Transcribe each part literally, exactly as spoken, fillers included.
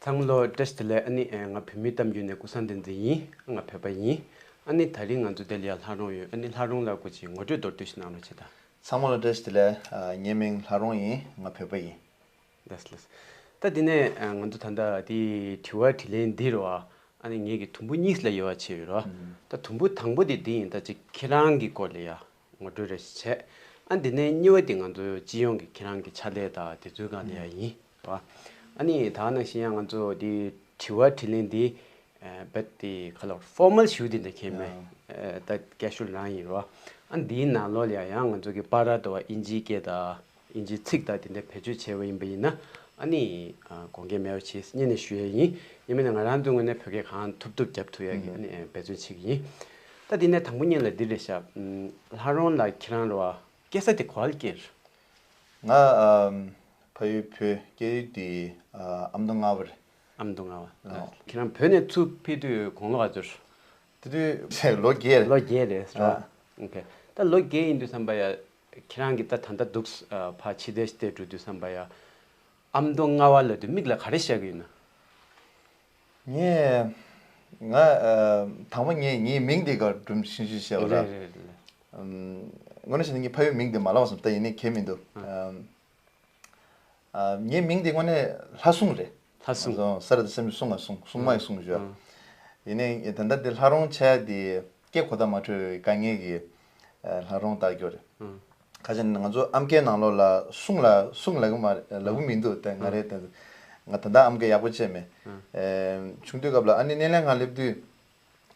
ཚང་མ་ལ་བཀྲ་ཤིས་བདེ་ལེགས། ཨ་ནི་ཨེ་ང་བོད་མིའི་གཏམ་རྒྱུད་ནས་ཀུན་བཟང་བསྟན་འཛིན་ཡིན། ང་བོད་པ་ཡིན། ཨ་ནི་ད་རིང་ང་ཚོ་འདི་ལ་ཡ་ལྷ་རོང་ཡོད། ཨ་ནི་ལྷ་རོང་ལགས་སྐུ་མཁྱེན་ངོ་སྤྲོད་མདོར་བསྡུས་ཤིག་གནང་རོགས་བྱེད་དང་། ཚང་མ་ལ་བཀྲ་ཤིས་བདེ་ལེགས། ཨ་ངའི་མིང་ལྷ་རོང་ཡིན། ང་བོད་པ་ཡིན། ལགས་ལགས། ད་འདི་ནས་ཨ་ང་ཚོ་ད་ལྟ་འདི་དྲི་བ་དྲིས་ལན་འདི་རེད་བ། ཨ་ནི་ངེད་ཀྱི་དུམ་བུ་གཉིས་ལ་དབྱེ་བ་ཕྱེ་ཡོད་རེད་བ། ཨུམ། ད་དུམ་བུ་དང་པོ་དེ་འདི་ཡིན། ད་ཅིག་ཁྱེད་རང་གི་སྐོར་ལ་ཡ་ངོ་སྤྲོད་རེ་ཞིག་བྱས། ཨ་འདི་ནས་གཉིས་པ་དེ་ང་ཚོ་སྤྱི་ཡོངས་ཀྱི་ཁྱེད་རང་གི་ཕྱག་ལས་དང་དེ་ཚོའི་སྒང་ལ་ཡ་ཡིན་བ། ཨ་ནི་ད་ནང་བཞིན་ཡང་ང་ཚོ་འདི་དྲི་བ་དྲིས་ལན་འདི་ཨ་རྦད་དེ་ག་ལབ་ཕོར་མལ་ཞེ་པོ་དེ་འདྲ་མཁན་མེད། ཡང་། ཨ་ད་ཀེ་ཞུ་ལ་རང་ཡིན་རོ། ཨ་འདིའི་ནང་ལོགས་ལ་ཡང་ང་ཚོ་གི་པར་དང་ཨིན་ཇིའི་སྐད་དང་ཨིན་ཇིའི་ཚིག་དང་དེ་འདྲ་བེད་སྤྱོད་བྱས་པ་ཡིན་པ་ཡིན་ན། ཨ་ནི་ཨ་དགོངས་འགལ་མེད་པ་བྱས་སྙིང་ནས་ཞུ་ཡས་ཡིན། ཡིན་མིན་ན་ང་རང་ཚོའི་ངོས་ནས་བོད་སྐད་གང་ཐུབ་ཐུབ་རྒྱབ་ཐུབ་ཡས་ཀྱི་ཨ་ནི་ཨ་འབད་བརྩོན་བྱེད་ཀྱི་ཡིན། ད་དེ་ནས་དང་པོ་ཉིད་ལ་འདི་རེད་ཤག་ཨམ། ལྷ་རོང་ལགས་ཁྱེད་རང་རེད་བ། སྐྱེས་ས་དེ་ག་པར་སྐྱེས་རེད། ང་ཨམ། ཕ་ཡུལ་བོད། སྐྱེས་ཡུལ་དེ་ཨ་ཨ་མདོ་རྔ་བ་རེད། ཨ་མདོ་རྔ་བ། ཨ། ཁྱེད་རང་བོད་ནས་ཚུར་ཕེབས་དུས་དགུང་ལོ་ག་ཚོད་རེད། དེ་དུས་ལོ་བརྒྱད་རེད། ལོ་བརྒྱད་རེད་རོ། ཨ། ཨོ་ཁེ། ད་ལོ་བརྒྱད་ཡིན་དུས་ཙམ་པ་ཡ། ཁྱེད་རང་གིས་ད་ད་ལྟ་འདུག་ཨ་ཕར་ཕྱི་བལྟས་ཕྱི་བལྟས་འགྲོ་དུས་ཙམ་པ་ཡ། ཨ་མདོ་རྔ་བ་ལབ་དུས་མིག་ལ་ག་རེ་ཤར་གི་ཡོད་ན། ངས། ང་ཨ་དང་པོ་ངས་ངའི་མིང་དེ་ག་སྒྲུང་ཤིང་ཤུ་བཤད་པ་ར། རེད་རེད་རེད། ཨམ། དངོས་གནས་བྱས་ན་ངའི་ཕ་ཡུལ་མིང་དེ་མ་ལབ་པ་སོང་། ད་ཡིན་ནའི་ཁྱད་མི་འདུག་ཨ། ཨམ། ཨ། ངའི་མིང་དེ་དངོས་གནས་ལྷ་སྲུང་རེད། ལྷ་སྲུང་། ང་ཚོ་ས་ར་དེ་སེམས་ཀྱི་སྲུང་ང་སྲུང་སྲུང་མ་ཡི་སྲུང་བརྗོད། ཨ། ཡིན་ནའི་ད་ལྟ་དེ་ལྷ་རོང་བྱས་དེ་སྐད་གོ་བརྡ་མ་འཕྲོད་པའི་དཀའ་ངལ་གྱིས་ཨ་ལྷ་རོང་བཏགས་ཡོད་རེད། ཨ། ཁ་ཅིག་ནི་ང་ཚོ་ཨམ་སྐད་ནང་ལོགས་ལ་སྲུང་ལ་སྲུང་ལབ་གི་མ་རེད། ལབ་གི་མི་འདུག་ད་ང་རེད་ད། ང་ད་ལྟ་ཨམ་སྐད་ཡག་པོ་བྱས་མེད། ཨ། ཨེ། ཆུང་དུས་སྐབས་ལ་ཨ་ནི་སྣེ་ལེན་ཁང་སླེབས་དུས།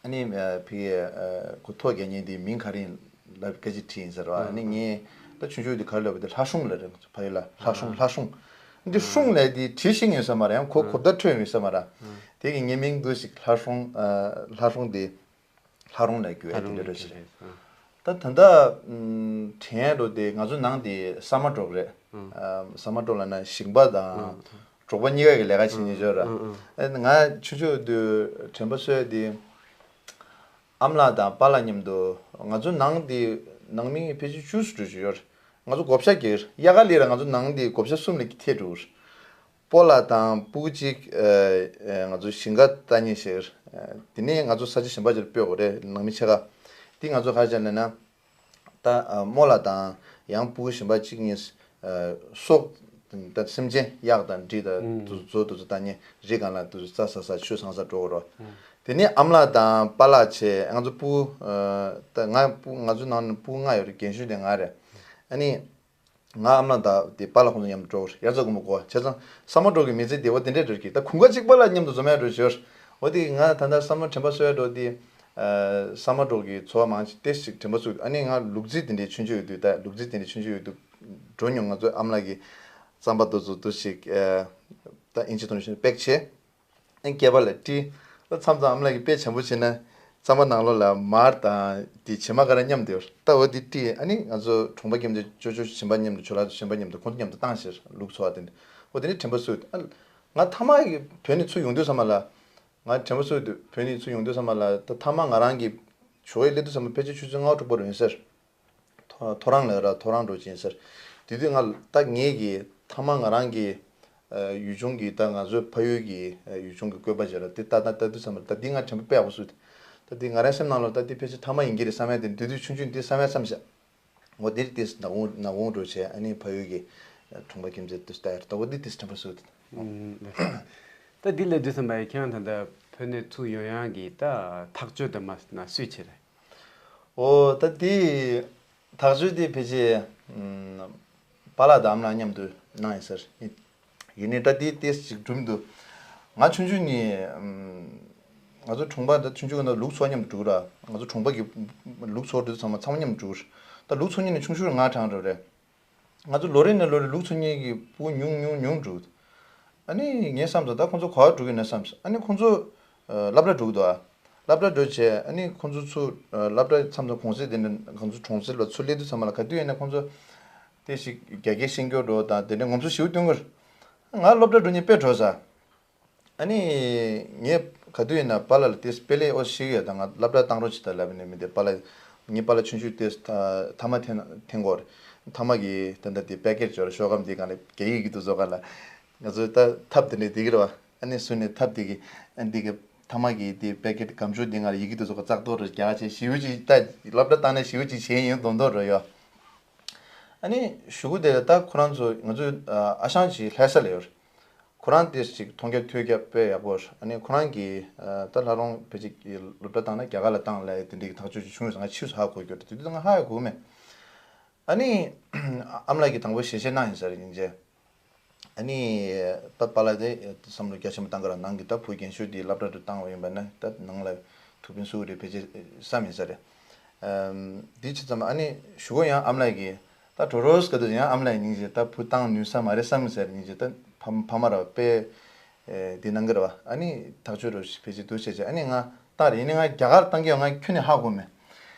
ཨ་ནི་ཨ་ཕ་གི་ཨ་གོ་ཐོག་རྒྱག་མཁན་དེའི་མིང་ག་རེ་ཡིན་ལབ་སྐད་ཆ་དྲིས་ཡིན་ཟེར་བ། ཨ་ནི་ངས་ད་ཆུང་ཆུང་དེ་ག་རེ་ལབ་པ་དེ་ལྷ་སྲུང་ལབ་རེད། ང་ཚོ་ཕ་ཡུལ་ལ་ལྷ་སྲུང་ལྷ་སྲུང་། འདི་སྲུང་ལབ་དེ་བྲིས་ཤེས་ཡོད་ས་མ་རེད། ཡང་གོ་གོ་བརྡ་འཕྲོད་ཡོད་ས་མ་རེད། དེ་གི་ངའི་མིང་འདུག་ཞིག་ལྷ་སྲུང་ཨ་ལྷ་སྲུང་དེ་ལྷ་རོང་ལབ་དགོས་ཨ་དེ་འདྲ་རེད་ཤག་ད་ད་ལྟ་ཨམ་དྲན་ཡས་འགྲོ་དེ་ང་ཚོ་ནང་དེ་ཟ་མ་འབྲོག་རེད། ཨ་ཟ་མ་འབྲོག་ལབ་ན་ཞིང་པ་དང་འབྲོག་པ་གཉིས་ཀ་གི་ལས་ཀ་བྱེད་མཁན་ཅིག་ཡོད་ར། ཨ་ང་ཆུང་ཆུང་དུས་དྲན་པ་གསོས་དེ་ཨ་མ་ལགས་དང་པཱ་ལགས་མཉམ་དུ། ང་ཚོ་ནང་དེ་ནང་མི་ཕལ་ཆེར་བཅུ་ཙམ་འགྲོ་གི་ཡོད་རེད། ང་ཚོ་བགོ་བཤའ་རྒྱག་གི་རེད། དབྱར་ཁ་སླེབས་ར་ང་ཚོ་ནང་དེ་བགོ་བཤའ་གསུམ་ལ་ཐད་འགྲོ་གི་རེད། སྤོ་ལགས་དང་སྤུ་གུ་གཅིག་ཨ་ཨ་ང་ཚོ་ཞིང་ཁ་ལྟ་མཁན་ཞིག་ཨ་དེ་ནས་ང་ཚོ་ས་ཆ་གཞན་པ་ཅིག་ལ་སྤོས་དགོས་རེད། ནང་མི་ཕྱེད་ཀ་དེ་ང་ཚོ་ག་རེ་བྱས་ལབ་ན། ད་ཨ་རྨོ་ལགས་དང་ཡང་སྤུ་གུ་གཞན་པ་གཅིག་གཉིས་ཨ་སྲོག་ད་སེམས་ཅན་གཡག་དང་འབྲི་དང་དུ་མཛོ་དུ་ཚོ་ལྟ་མཁན་རི་སྒང་ལ་དུ་རྩྭ་ཟ་ཟ་ཆུ་གཙང་ས་འགྲོ་དགོས་རེད། དེ་ནས་ཨ་མ་ལགས་དང་པཱ་ལགས་བྱས། ང་ཚོ་སྤུ་གུ་ཨ་ད་ང་སྤུ་ང་ཚོ་ནང་ནས་སྤུ་གུ་ལྔ་ཡོད་རེད། རྒན་གཞོན་དེ་ང་རེད། ཨ་ནི། ང་ཨ་མ་ལགས་དང་དེ་པཱ་ལགས་ཁོང་ཚོ་མཉམ་དུ་འགྲོ་གི་རེད། དབྱར་རྩྭ་དགུན་འབུ་བརྐོ་བ། བྱས་ཙང་ཟ་མ་འབྲོག་གི་མི་ཚེ་བདེ་བ་དེ་འདྲས་འགྲོ་གི། ད་དགུན་ཁ་གཅིག་པཱ་ལགས་མཉམ་དུ་འཛོམས་ཡ་འགྲོ་བྱོས། འོ་དེ་ང་ད་ལྟ་ཟ་མ་དྲན་པ་གསོ་ཡ་འགྲོ་དེ། ཨ་ཟ་མ་འབྲོག་གི་འཚོ་བ་མང་ཆེ་ཏོག་ཙམ་དྲན་པ་གསོ། ཨ་ནི་ང་ལུག་རྫི་དེ་འདྲས་ཆུང་ཆུང་ཡོད་དུས། ད་ལུག་རྫི་དེ་འདྲས་ཆུང་ཆུང་ཡོད་དུས་འགྲོ་མྱོང་། ང་ཚོ་ཨ་མ་ལགས་ཀྱི་རྩམ་པ་དེ་ཚོ་འདུག་ཞིག་ཨ་ད་ཨིན་ཇི་ཐོག་ནས་པེག་བྱས། ཨ་ནི་སྐེད་པ་ལ་དཀྲིས། ད་མཚམས་མཚམས་ཨ་མ་ལགས་ཀྱིས་དཔེ་བྱམས་པོ་བྱས་ན་རྩམ་པ་ནང་ལོགས་ལ་མར་དང་དེ་བྱེ་མ་ག་རེ་མཉམ་དུ་ཡོད་རེད། ད་འོ་དེ་དཀྲིས། ཨ་ནི་ང་ཚོ་གྲོང་པ་ཁྱིམ་ཚང་ཅོ་ཅོ་གཞན་པ་མཉམ་དུ་ཇོ་ལགས་གཞན་པ་མཉམ་དུ་ཁོང་ཚོ་མཉམ་དུ་བཏང་ཞེས་ལུག་འཚོ་བ་དེ་འདྲ། འོ་དེ་ནི་དྲན་པ་གསོས། ཨ་ང་ཐ་མག་གི་བོད་ནས་ཚུར་ཡོང་དུས་ཙམ་པ་ལ། ང་དྲན་པ་གསོས་དུས་བོད་ནས་ཚུར་ཡོང་དུས་ཙམ་པ་ལ་ད་ཐ་མག་ང་རང་གི་ཇོ་བོའི་སླེབས་དུས་ཙམ་པ་ཕལ་ཆེར་ཆུ་ཚོད་ལྔ་དྲུག་པ་རེད་ཡིན་ཟེར། ཐོ་ཐོ་རངས་ལ་ར་ཐོ་རངས་འགྲོ་ཅིང་ཟེར། དེ་དུས་ང་ད་ངེད་ཀྱི་ཐ་མག་ང་རང་གི་ཨ་ཡུལ་ལྗོངས་ཀྱི་ད་ང་ཚོའི་ཕ་ཡུལ་གྱི་ཨ་ཡུལ་ལྗོངས་ཀྱི་བཀོད་པ་བྱས་ར་དེ་ལྟ་ན་ལྟ་དུས་ཙམ་པ་ད་འདི་ང་དྲན་པ་དཔེ་ཡག་པོ་གསོས་ཏེ། ད་འདི་ང་རའི་སེམས་ནང་ལ་ད་འདི་ཕལ་ཆེར་ཐ་མག་ཡིན་གྱི་རེད་བསམ་ཡ་དེ་འདི་དུས་ཆུང་ཆུང་འདི་བསམ་ཡ་བསམ་ཤག་འོ་འདིར་ཏིས་ནག་འོང་ནག་འོང་འགྲོ་བྱས། ཨ་ནི་ཕ་ཡུལ་གྱི་གྲོང་པ་ཁྱིམ་མཚེས་དུ་ལྟ་ཡར་ལྟ་བུ་འདི་ཏིས་དྲན་པ་གསོས་ཏེ། ཨུམ། ད་འདི་ལས་དུས་ཙམ་པ་ཡི་ཁྱེད་རང་ད་ལྟ་བོད་ནས་ཚུར་ཡོང་ཡག་གི་ད་ཐག་གཅོད་དུ་མ་ན་སུས་བྱས་རེད། ཨོ་ད་འདི་ཐག་གཅོད་འདི་ཕལ་ཆེར་ཨུམ་པཱ་ལགས་དང་ཨ་མ་ལགས་མཉམ་དུ་གནང་ཡིན་ཟེར། ཡིན་ནའི་ད་འདི་ཏིས་ཅིག་སྒྲུབ་མི་འདུག་ང་ཆུང་ཆུང་ནས་ཨུམ། ང་ཚོ་གྲོང་པ་ད་ཆུང་ཆུང་གི་ནང་ལུག་འཚོ་མཉམ་དུ་འགྲོ་གི་ར། ང་ཚོ་གྲོང་པ་གི་ལུག་འཚོ་འགྲོ་དུས་ཚང་མ་ཚང་མ་མཉམ་དུ་འགྲོ་གི་ར། ད་ལུག་འཚོ་མཁན་ནི་ཆུང་ཆུང་རེད། ང་གྲངས་རེད་རེད། ང་ཚོ་ལོ་རེ་ནས་ལོ་རེ་ལུག་འཚོ་མཁན་གྱི་ཕྲུ་གུ་ཉུང་ཉུང་ཉུང་འགྲོ་གི་འདུག་ཨ་ནི་ངས་བསམ་ཚར། ད་ཁོང་ཚོ་ག་པར་འགྲོ་གི་ཡོད་ན་བསམ་སོང་། ཨ་ནི་ཁོང་ཚོ་ཨ་སློབ་གྲྭ་འགྲོ་གི་འདུག་ཨ་སློབ་གྲྭ་འགྲོ་བྱས་ཨ་ནི་ཁོང་ཚོ་ཚུར་ཨ་སློབ་གྲྭ་མཚམས་མཚམས་གུང་སེང་དེ་འདྲ་ཁོང་ཚོ་གྲོང་གསེབ་ལ་ཚུར་སླེབས་དུས་ཙམ་པ་ལ་ག་དུས་ཡིན་ན་ཁོང་ཚོ་དེ་ཞིག་རྒྱ་སྐད་ཤེས་རྒྱུ་འགྲོ་དང་དེ་འདྲ་ངོམ་སོ་ཞེ་པོ་སྟོན་གི་རེད། ང་སློབ་གྲྭ་འགྲོ་མཁན་དཔེ་བྲོ་ས། ཨ་ནི་ངས་ག་དུས་ཡིན་ན་པཱ་ལགས་ལ་དེ་དཔེ་ལས་ཨོ་ཤེས་ཀྱི་ཡོད། ད་ང་སློབ་གྲྭ་བཏང་རོགས་བྱེད་དང་ལབ་ནས་མི་དེ་པཱ་ལགས་ངའི་པཱ་ལགས་ཆུང་ཆུང་དེ་ཐ་མག་འཐེན་འཐེན་གོ་རེད། ཐ་མག་གི་ད་ལྟ་དེ་པེ་ཀེཊ་ཅིག་ཡོད་རེད། ཤོག་སྒམ་དེ་སྒང་ལ་རྒྱ་ཡིག་གི་འདུག་བཟོ་ག་ལ། ང་ཚོས་ད་ཐབས་དེ་འདྲས་བསྡད་ཀྱི་རེད་བ། ཨ་ནི་ཟུར་ནས་ཐབ་དེ་གི་ཨ་འདི་གི་ཐ་མག་གི་དེ་པེ་ཀེ་ཊི་སྒམ་ཆུང་འདི་ང་ལ་ཡི་གེ་དེ་ཚོ་ག་ཙག་ཏོག་རེ་རྒྱག་བྱས་ཞེ་པོ་ཅིག་ད་སློབ་གྲྭ་བཏང་ནས་ཞེ་པོ་ཅིག་བྱས་ཡིན་མདོག་མདོག་རེད་ཡོད། ཨ་ནི་གཞུག་གུ་དེ་ལ་ད་ཁོ་རང་ཚོ་ང་ཚོའི་ཨ་ཨ་ཞང་ཅིག་ལྷ་ས་ལ་ཡོད་རེད། ཁོ་རང་དེ་ཅིག་མཐོང་རྒྱ་ཐོས་རྒྱ་དཔེ་ཡག་པོ་རེད། ཨ་ནི་ཁོ་རང་གིས་ཨ་ད་ལྷ་རོང་ཕལ་ཆེར་སློབ་གྲྭ་བཏང་ན་རྒྱ་གར་ལ་བཏང་ལབ་ཡ་དེ་འདྲའི་གི་ཐག་གཅོད་ཅིག་བྱུང་ཡོད་ས། ང་ཕྱིས་སུ་ཧ་གོ་རྒྱུ་རེད། དེ་དུས་ང་ཧ་ཡང་གོ་གི་མེད། ཨ་ནི་ཨ་མ་ལགས་ཀྱིས་དང་པོ་ཞལ་བཞེས་གནང་ཡིན་ས་རེད། སྙིང་རྗེ། ཨ་ནི་ད་པཱ་ལགས་དེ་བསམ་བློ་རྒྱ་ཆེན་པོ་བཏང་གི་ར། ནང་གི་ད་བུ་རྒན་ཤོས་དེ་སློབ་གྲྭ་དུ་བཏང་བ་ཡིན་པ་ན་ད་ནང་ལ་ཐུགས་ཕན་གསོས་རེད་ཕལ་ཆེར་བསམ་ཡིན་ས་རེད། ཨམ། དེ་ཕྱི་ཙམ་ཨ་ནི་གཞུག་གུ་ཡང་ཨ་མ་ལགས་ཀྱིས་ད་གྲོགས་རོགས་སྐབས་དུ་ཡང་ཨ་མ་ལགས་སྙིང་རྗེ་ད་བུ་བཏང་ནུས་ས་མ་རེད་བསམ་ས་རེད། སྙིང་རྗེ་ད་ཕ་ཕ་མ་ར་དཔེ་ཨེ་དེ་གནང་གི་ར་བ། ཨ་ནི་ཐག་གཅོད་རོགས་ཕལ་ཆེར་འདུག་བྱས་བྱས་ཨ་ནི་ང་བཏང་རེད། ཡིན་ནའི་ང་རྒྱ་གར་བཏང་གི་ཡོད་ང་ཁྱོན་ནས་ཧ་གོ་མེད།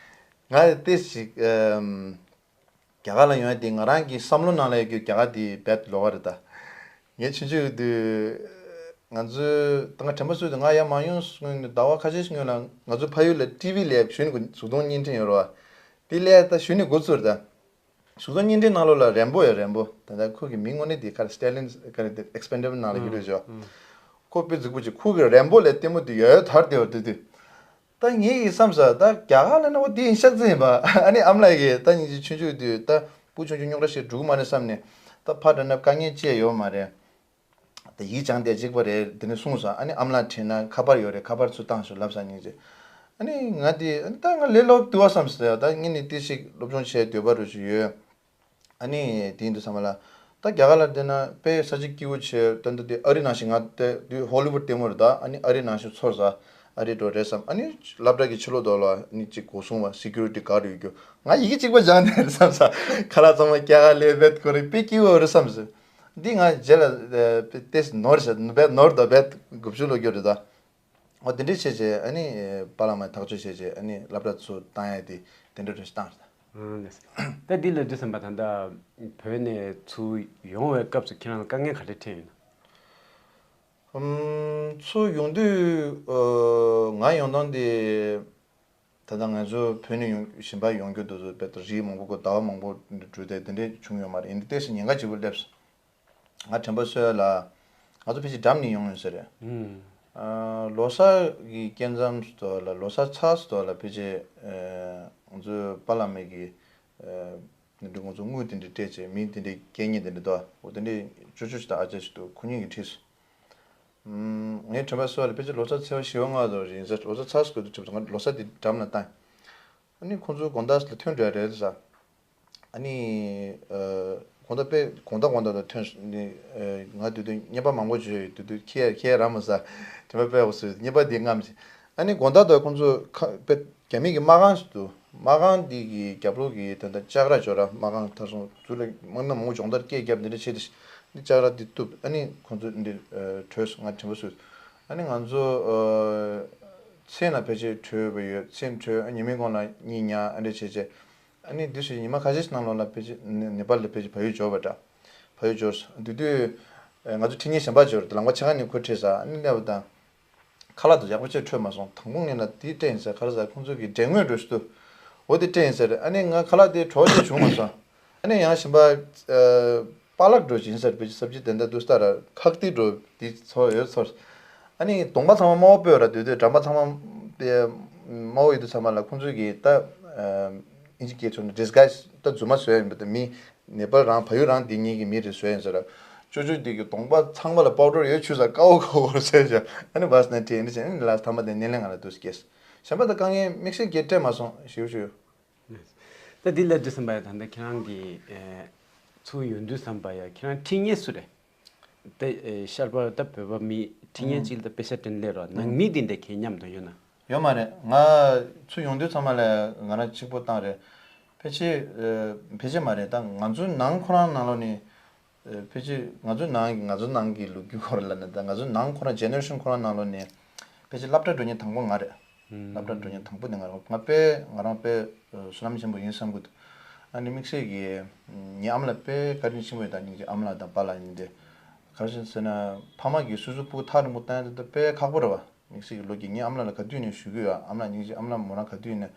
ང་ཏོག་ཙམ་ཅིག་ཨམ། རྒྱ་གར་ལ་ཡོང་ཡ་དེ་ང་རང་གི་བསམ་བློ་ནང་ལ་ཡོད་རྒྱུ་རྒྱ་གར་དེ་རྦད་ལོགས་ཀ་རེད་ད། ངས་ཆུང་ཆུང་དུས་ང་ཚོའི་ད་ང་དྲན་པ་གསོས་དུས་ང་ཡར་མ་ཡོང་སྔོན་ནས་ཟླ་བ་ཁ་ཤས་ཤིག་སྔོན་ལ་ང་ཚོ་ཕ་ཡུལ་ལ་ཊི་ཝི་ལ་གཞོན་ནུ་གཟུགས་མཐོང་བརྙན་འཕྲིན་ཡོད་རེད་བ། དེ་ལ་ད་གཞོན་ནུ་འགོ་ཚུགས་རེད་ད། གཟུགས་མཐོང་བརྙན་འཕྲིན་ནང་ལོགས་ལ་རེན་པོ་ཡོད། རེན་པོ་ད་ལྟ་ཁོ་གི་མིང་དངོས་གནས་དེ་ཁ་ལ་སི་ཊེ་ལིན་ཁ་ལ་དེ་ཨེགས་པེན་ཌེ་བལ་ནང་ལ་ཡོད་རེད་ཅོ། ཁོ་དཔེ་རྫིག་པོ་ཅིག་ཁོ་གི་རེན་པོ་ལ་ལྟད་མོ་དེ་ཡོད་ཡོད་དར་དེ་བ་དེ་དུས། ད་ངས་ཡིན་བསམ་ས་ད་རྒྱ་གར་ལ་ན་འོ་དེ་ཡིན་ཤག་ཙི་ཡིན་པ། ཨ་ནི་ཨ་མ་ལགས་ཀྱིས་ད་སྙིང་རྗེ་ཆུང་ཆུང་དུས་ད་སྤུ་ཆུང་ཆུང་རྙོག་དྲ་ཞིག་འགྲོ་གི་མ་རེད་བསམ་ནས་ད་ཕར་འགྲོ་ན་དཀའ་ངལ་ཅི་ཡང་ཡོད་མ་རེད། ད་ཡིག་སྦྱང་བསྡད་གཅིག་པ་རེད་དེ་ནས་གསུངས་ས། ཨ་ནི་ཨ་མ་ལགས་དྲན་ན་ཁ་པར་ཡོད་རེད། ཁ་པར་ཚུར་བཏང་ཤོག་ལབ་ས་སྙིང་རྗེ། ཨ་ནི་ང་དེ་ཨ་ནི་ད་ང་ལས་སླ་པོ་འདུག་བ་བསམ་ས། ད་ངས་ནི་ཏོག་ཙམ་སློབ་སྦྱོང་བྱས་འདོད་པ་རུ་ཞིག་ཡོད། ཨ་ནི་དེ་ཡིན་དུས་ཚང་མ་ལ་ད་རྒྱ་གར་ལ་བསྡད་ན་དཔེ་ས་ཆ་སྐྱིད་པོ་བྱས། ད་འདི་དེ་ཨ་རི་ནང་བཞིན་ང་དེ་དུས་ཧོ་ལི་ཝུད་ལྟད་མོ་རེད་ད། ཨ་ནི་ཨ་རི་ནང་བཞིན་ཚོར་ས། ཨ་རི་འགྲོ་རེད་བསམ། ཨ་ནི་སློབ་གྲྭ་གི་ཕྱི་ལོགས་དོག་ལ་ཨ་ནི་གཅིག་སྒོ་སྲུང་བ་སི་ཀུ་རི་ཊི་ག་རེ་ཡོད་རྒྱུ། ང་ཡི་གེ་གཅིག་པ་སྦྱངས་ནས་རེད་བསམ་ས། ཁ་ལག་ཚང་མ་རྒྱ་གར་ལ་རྦད་དགོས་རེད། དཔེ་སྐྱིད་པོ་རེད་བསམ་ས། འདི་ང་རྗེས་ལ་ཨ་དཔེ་ཏོག་ཙམ་ནོར་ཤག་རྦད་ནོར་དོ། རྦད་དགུ་བཅུ་ལོ་རྒྱུ་རེད་ད། འོ་དེ་འདྲས་བྱས་བྱས་ཨ་ནི་པཱ་ལགས་མ་ཐག་གཅོད་བྱས་བྱས་ཨ་ནི་སློབ་གྲྭ་ཚུར་བཏང་ཡ་དེ་དེ་འདྲ་རེ་བཏང་རེད། ཨང་། ལགས་སོ། ད་འདི་ལབ་དུས་ཙམ་པ་ད་ལྟ་བོད་ནས་ཚུར་ཡོང་བའི་སྐབས་སུ་ཁྱེད་རང་ལ་དཀའ་ངལ་ག་རེ་འཕྲད་ཡོད་ན། ཨམ། ཚུར་ཡོང་དུས་ཨ་ང་ཡོང་སྟངས་དེ་ད་ལྟ་ང་ཚོ་བོད་ནས་ཡོང་གཞན་པ་ཡོང་རྒྱུ་དེ་ཚོ་དཔེ་རིགས་མང་པོ་དགོས། ཟླ་བ་མང་པོ་འགྲོ་དེ་དེ་འདྲས་བྱུང་ཡོད་མ་རེད། ཡིན་དུས་ཏོག་ཙམ་ཉེན་ཁ་ཆེ་པོ་སླེབས་སོང་། ང་དྲན་པ་གསོས་ལ། ང་ཚོ་ཕལ་ཆེར་འགྲམ་ནས་ཡོང་ཡོད་ས་རེད། ཨ། ལོ་གསར་གྱི་སྐབས་མཚམས་སུ་དོ་ལ་ལོ་གསར་ཚར་སུ་དོ་ལ་ཕལ་ཆེར་ཨ་ང་ཚོའི་པཱ་ལགས་མ་གིས་ཨ་ནི་འདི་ང་ཚོ་དངུལ་དེ་འདྲ་སྤྲད་བྱས་མི་དེ་འདྲའི་སྐད་ཉན་དེ་འདྲ་དོ་འོ་དེ་འདྲའི་ཅོ་ཅོ་ཞིག་དང་ཨ་ཅག་ཞིག་འདུག་ཁོ་གཉིས་ཀྱིས་ཁྲིད་སོང་། ངའི་དྲན་པ་གསོས་ལ་ཕལ་ཆེར་ལོ་གསར་ཚེས་པ་བཞི་པ་ལྔ་པ་དོ་རེད། ཡིན་ཙང་ལོ་གསར་དེ་འགྲམ་ལ་བཏང་། ཨ་ནི་ཁོང་ཚོའི་དགོང་དག་ལ་ཐོན་འགྲོ་ཡ་རེད་ཟེར། ཨ་ནི་ཨ་དགོང་དག་དཔེ་དགོང་དག་དགོང་དག་ལ་ཐོན་ནི་ཨ་ང་དེ་དུས་བརྙན་པར་མང་པོ་བྱོས་ཡོད། དེ་དུས་ཁྱེད་ཁྱེད་རང་མ་ཟ་དྲན་པ་དཔེ་ཡག་པོ་བཟོས་བརྙན་པར་འདི་རྔམ་བྱས། ཨ་ནི་དགོང་དག་དུ་ཁོང་ཚོ་ཁ་དཔེ་རྒྱ་མི་གི་མ་ཁང་ཞིག་འདུག་མ་ཁང་འདི་གི་རྒྱབ་ལོགས་ཀྱི་ད་ལྟ་ལྕགས་ར་ཇོ་ར་མ་ཁང་ད་སོང་ཚུར་ལ་དམག་མི་མང་པོ་སྦྱོང་བརྡར་སྐད་བརྒྱབ་འདི་འདྲ་བྱས་ཏེ་འདི་ལྕགས་ར་འདི་གཏུབ། ཨ་ནི་ཁོང་ཚོ་འདི་ཨ་བྲོས་སོང་། ང་དྲན་པ་གསོས། ཨ་ནི་ང་ཚོ་ཨ་མཚན་ལ་ཕལ་ཆེར་བྲོས་པ་ཡོད། མཚན་བྲོས་ཨ་ཉི་མའི་གོང་ལ་གཉིད་ཉལ་ཨ་འདྲ་བྱས་བྱས། ཨ་ནི་འདི་ཞིག་ཉི་མ་ཁ་ཤས་ཤིག་ནང་ལོགས་ལ་ཕལ་ཆེར་ནེ་ནེ་པཱལ་ལ་ཕལ་ཆེར་བལ་ཡུལ་འབྱོར་བ་འདྲ། བལ་ཡུལ་འབྱོར་སོང་། དེ་དུས་ཨ་ང་ཚོ་འཕྲིན་ཉན་གཞན་པ་འབྱོར་དེ་ལམ་ཁ་ཆེ་ཁ་ནས་ཁོ་ཁྲིད་ས། ཨ་ནི་སླེབས་པ་དང་། ཁ་ལག་དེ་ཡག་པོ་བྱས་འཕྲོད་མ་སོང་། དང་པོ་ངས་ན་དེ་སྤྲད་ཡིན་ཟེར། ག་རེ་ཟེར་ཁོང་ཚོ་གི་འབྲས་དངོས་འདྲ་ཞིག་འདུག་འོ་དེ་སྤྲད་ཡིན་ཟེར། ཨ་ནི་ང་ཁ་ལག་དེ་བྲོ་བྱས་བྱུང་མ་སོང་། ཨ་ནི་ཡང་གཞན་པ་ཨ་པ་ལག་འདྲ་ཞིག་ཡིན་ཟེར། བེད་སྦྱི་སབ་ཇི་དེ་འདྲ་འདུག་སྟ་ར་ཁག་ཏི་འདྲ་དེ་ཚོ་ཡོད་ཚོར། ཨ་ནི་གདོང་པ་ཚང་མ་དམར་པོ་བོད་ར་དུས་དུས་འགྲམ་པ་ཚང་མ་དེ་དམར་པོ་ཡོད་དུས་ཚང་མ་ལ་ཁོང་ཚོ་གི་ད་ཨ་ཨིན་ཇི་སྐད་ཚོ་ནི་ཌི་སི་གའི་སི་ད་རྫུན་མ་བཟོས་ཡིན་པ་དེ་མི། ནེ་པཱལ་རང་བལ་ཡུལ་རང་འདི་གཉིས་ཀྱི་མི་རེད་བཟོས་ཡིན་ཟེར། ཅོ་ཅོ་འདི་གི་གདོང་པ་ཚང་མ་ལ་པའུ་ཌར་ཡོད་ཆུ་ས་དཀར་པོ་ཁོ་ཁོ་བཟོས་བྱས། ཨ་ནི་བས་ནས་ཁྲིད་ཨ་ནི་བྱས་ཨ་ནི་ལ་ཐ་མ་དེ་སྣེ་ལེན་ང་ལ་འདུག་སྐྱེས། གཞན་པ་ད་དཀའ་ངལ་དམིགས་བསལ་གྱི་སྤྲད་མ་སོང་ཞུ་ཞུ། ད་འདི་ལ་དུས་ཙམ་པ་ད་ལྟ་ཁྱེད་རང་གི་ཨེ་ཚུར་ཡོང་དུས་ཙམ་པ་ཡ་ཁྱེད་རང་ཁྲིད་མཁན་སུ་རེད། ད་ཨེ་ཤར་པ་ད་བོད་པ་མི་ཁྲིད་མཁན་ཨང་གཅིག་ལ་ད་དཔེ་ཆ་སྟོན་སླེབས་རོགས་ནང་ཨང་མི་འདི་འདྲ་ཁྱེད་མཉམ་དུ་ཡོད་ན། ཡོད་མ་རེད། ང་ཚུར་ཡོང་དུས་ཙམ་པ་ལ་ང་རང་གཅིག་པོ་བཏང་རེད། ཕལ་ཆེར་ཨེ་ཕལ་ཆེར་མ་རེད། ད་ང་ཚོའི་ནང་ཁོ་རང་ནང་ལོགས་ནས་ཨེ་ཕལ་ཆེར་ང་ཚོའི་ནང་གི་ང་ཚོའི་ནང་གི་ལོ་རྒྱུས་སྐོར་ལ་ནི་ད་ང་ཚོའི་ནང་ཁོ་རང་ཇེ་ནེ་རེ་ཤན་ཁོ་རང་ནང་ལོགས་ནས་ཕལ་ཆེར་སློབ་གྲྭ་འགྲོ་མཁན་དང་པོ་ང་རེད། སློབ་གྲྭ་འགྲོ་མཁན་དང་པོ་དེ་ང་རང་ང་དཔེ་ང་རང་དཔེ་བསོད་ནམས་ཆེན་པོ་ཡིན་བསམ་གི་འདུག་ཨ་ནི་དམིགས་བསལ་གྱི་ངའི་ཨ་མ་ལགས་དཔེ་བཀའ་དྲིན་ཆེན་པོ་ཡིན། ད་སྙིང་རྗེ་ཨ་མ་ལགས་དང་པཱ་ལགས་ཡིན་ཏེ། ག་རེ་ཟེར་ན་ཕ་མ་གིས་སོ་སོའི་ཕྲུ་གུ་ཐག་རིང་པོ་བཏང་ཡ་དེ་ད་དཔེ་ཁག་པོ་རེད་བ། དམིགས་བསལ་གྱི་ལོ་རྒྱུས་ངའི་ཨ་མ་ལགས་ལ་ག་དུས་ནས་ཞུ་གི་ཡོད། ཨ་མ་ལགས་སྙིང་རྗེ་ཨ་མ་ལགས་མོ་རང་ག་དུས་ནས་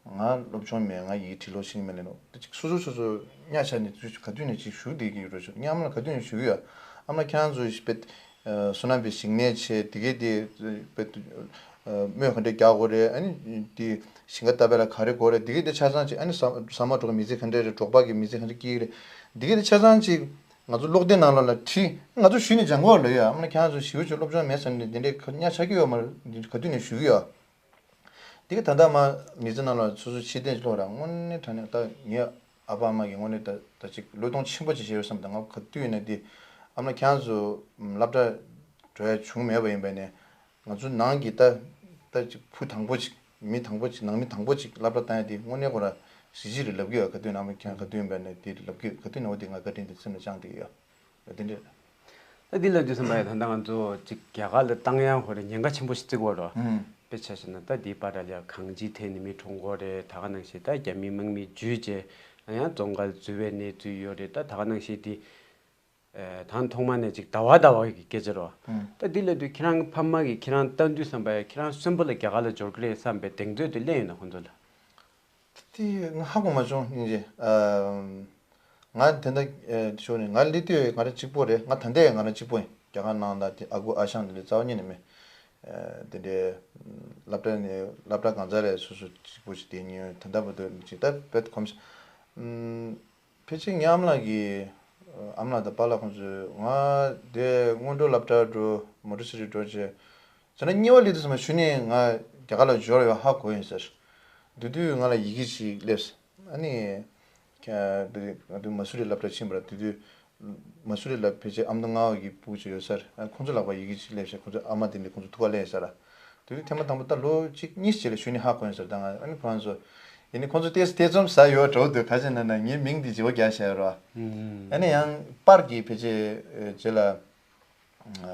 ང་སློབ་སྦྱོང་མེད། ང་ཡི་གེ་བྲིས་ལོ་ཤེས་ཀྱི་མེད་ལབ་ནོ་ད་ཅིག་སོ་སོ་སོ་སོ་གཉའ་ཆ་ནས་ག་དུས་ནས་ཅིག་ཞུ་བསྡད་ཀྱི་ཡོད་རེད་ཞུ། ངའི་ཨ་མ་ལགས་ག་དུས་ནས་ཞུ་གི་ཡོད། ཨ་མ་ལགས་ཁྱེད་རང་ཚོ་དཔེ་ བསོད་ནམས་པའི་ཞིང་ནས་ཆེ་དེ་གའི་དེ་དཔེ་དམོད་ག་འདྲས་རྒྱག་དགོས་རེད། ཨ་ནི་དེ་ཞིང་ཁ་བཏབ་པ་ལ་ག་རེ་དགོས་རེད། དེ་གའི་དེ་ཆ་ཚང་ཅིག་ཨ་ནི་ཟ་ཟ་མ་འགྲོ་གི་མི་ཚེ་ག་འདྲས་རེད། འབྲོག་པ་གི་མི་ཚེ་ག་འདྲས་སྐྱེལ་གི་རེད། དེ་གའི་དེ་ཆ་ཚང་ཅིག་ང་ཚོ་ཀློག་དེབ་ནང་ལོགས་ལ་བྲིས། ང་ཚོ་ཞུས་ནས་སྦྱང་དགོས་ལོས་ཡོད། ཨ་མ་ལགས་ཁྱེད་རང་ཚོ་ཞི་བ་ཆོས་སློབ་སྦྱོང་མེད་ཟེར་ནས་དེ་འདྲས་ག་གཉའ་ཆག་གི་ཡོད་མ་རེད། ག་དུས་ནས་ཞུ་གི་ཡོད། དེ་ག་ད་ལྟ་མ་མི་ཚེ་ནང་ལ་སོ་སོ་ཕྱི་བལྟས་ཀློག་ར་དངོས་གནས་དྲང་གནས་ད་ངའི་ཨ་ཕ་ཨ་མ་གིས་དངོས་གནས་ད་ད་ཅིག་བློས་གཏོང་ཆེན་པོ་ཅིག་བྱས་ཡོད་བསམ། ད་ང་ག་དུས་ཡིན་ན་དེ་ཨ་མ་ལགས་ཁྱེད་རང་ཚོ་སློབ་གྲྭ་འགྲོ་ཡ་བྱུང་མེད་པ་ཡིན་པ་ནས་ང་ཚོ་ནང་གི་ད་ད་ཅིག་བུ་དང་པོ་ཅིག་མི་དང་པོ་ཅིག་ནང་མི་དང་པོ་ཅིག་སློབ་གྲྭ་བཏང་ཡ་དེ་དངོས་གནས་ཁོ་ར་གཟི་བརྗིད་རེད་ལབ་ཀྱི་ཡོད། ག་དུས་ཡིན་ན་ཨ་མ་ལགས་ཁྱེད་རང་ག་དུས་ཡིན་པ་ནས་དེ་ལབ་ཀྱི་ཡོད། ག་དུས་ན་འོ་དེ་ང་བཀའ་དྲིན་དེ་སེམས་ལ་བཅངས་བསྡད་ཀྱི་ཡོད། དེ་འདྲ། ད་འདི་ལ་དུས་ཙམ་པ་ཡ་ད་ལྟ་ང་ཚོ་ཅིག་རྒྱ་གར་ལ་བཏང་ཡང་ཧོ་རེ་ཉེན་ཁ་ཆེན་པོ་ཞིག་བརྩི་དགོས་རོ། ཨུམ། དཔེ་ཆ་བཞག་ན་ད་འདིའི་པར་ལ་ཡ་གང་ཅིའི་ཐད་ནས་མི་གྲོངས་དགོས་རེད། ད་ག་ནང་བཞིན་ད་རྒྱ་མི་དམག་མི་འཇུས་རྗེས་ཡང་རྫོང་ཁ་འཛུལ་བའི་གནས་ཚུལ་ཡོད་རེད། ད་ད་ག་ནང་བཞིན་དེ་ཨེ་ད་ཐོག་མ་ནས་ཅིག་ཟླ་བ་ཟླ་བ་གི་སྐད་ཆ་རོ། ཨུམ། ད་འདི་ལ་དུས་ཁྱེད་རང་ཕ་མ་གིས་ཁྱེད་རང་ལྟ་དུས་ཙམ་པ་ཡ་ཁྱེད་རང་གསོན་པོ་ལ་རྒྱ་གར་ལ་འབྱོར་གི་རེད་བསམ་པའི་གདེང་ཚོད་དེ་སླེབས་ཡོད་ན་ཁོང་ཚོ་ལ། དེ་ང་ཧ་གོ་མ་བྱུང་སྙིང་རྗེ། ཨམ། ང་དེ་འདྲ་ཨེ་ཞོར་ནས་ང་སླེབས་དུས་ང་རང་གཅིག་པོ་རེད། ང་ད་ལྟའི་ང་རང་གཅིག་པོ་ཡིན། རྒྱ་གར་ནང་ལ་དེ་ཨ་ཁུ་ཨ་ཞང་དེ་འདྲ་རྩ་བ་ཉིད་ནས་མེད། ཨེ་དེ་འདྲའི་སློབ་གྲྭ་ནས་སློབ་གྲྭ་གང་ཚར་རེད་སོ་སོ་གཅིག་པོ་ཞིག་བསྡད་མྱོང་། ད་ལྟ་བར་དུ་ཅིག་ད་དཔེ་གོམས་ཤིག་ཨམ། ཕལ་ཆེར་ངའི་ཨ་མ་ལགས་ཀྱིས་ཨ་མ་ལགས་དང་པཱ་ལགས་ཁོང་ཚོས་ང་དེ་སྔོན་འགྲོ་སློབ་གྲྭ་འགྲོ་མོ་ཊ་སི་རི་འགྲོ་བྱས། བྱས་ན་གཉིས་པ་སླེབས་དུས་ཙམ་པ་གཞུག་ནས་ང་རྒྱ་གར་ལ་འབྱོར་ཡོད་ཧ་གོ་ཡིན་ཟེར། དེ་དུས་ང་ལ་ཡི་གེ་ཅིག་སླེབས། ཨ་ནི། ཁ་དེ་ང་དུས་མ་སུ་རི་སློབ་གྲྭ་ཕྱིན་པ་ར་དེ་དུས། མ་སུ་རི་ལ་ཕལ་ཆེར་ཨ་མདོ་རྔ་བ་གི་ཕྲུ་གུ་ཅིག་ཡོད་ས་རེད། ཨ་ཁོང་ཚོ་ལག་པར་ཡི་གེ་ཅིག་སླེབས་ཤག་ཁོང་ཚོ་ཨ་མ་དེ་འདྲས་ཁོང་ཚོ་ཐུག་ག་སླེབས་ས་ར། དེ་དུས་ཐེངས་མ་དང་པོ་ད་ལོ་གཅིག་གཉིས་ཅིག་ལ་གཞུག་ནས་ཧ་གོ་ཡིན་ཟེར། ད་ང་ཨ་ནི་ཁོ་རང་ཚོ། ཡིན་ནི་ཁོང་ཚོ་ཏོག་ཙམ་ཐེ་ཚོམ་ཟ་ཡོད་འགྲོ་འདུག་ག་ཅི་ན་ན་ངའི་མིང་འདི་བརྗེ་པོ་རྒྱག་བཞག་ཡོད་ར། ཨ་ནི་ཡང་པར་གྱི་ཕལ་ཆེར་རྗེས་ལ།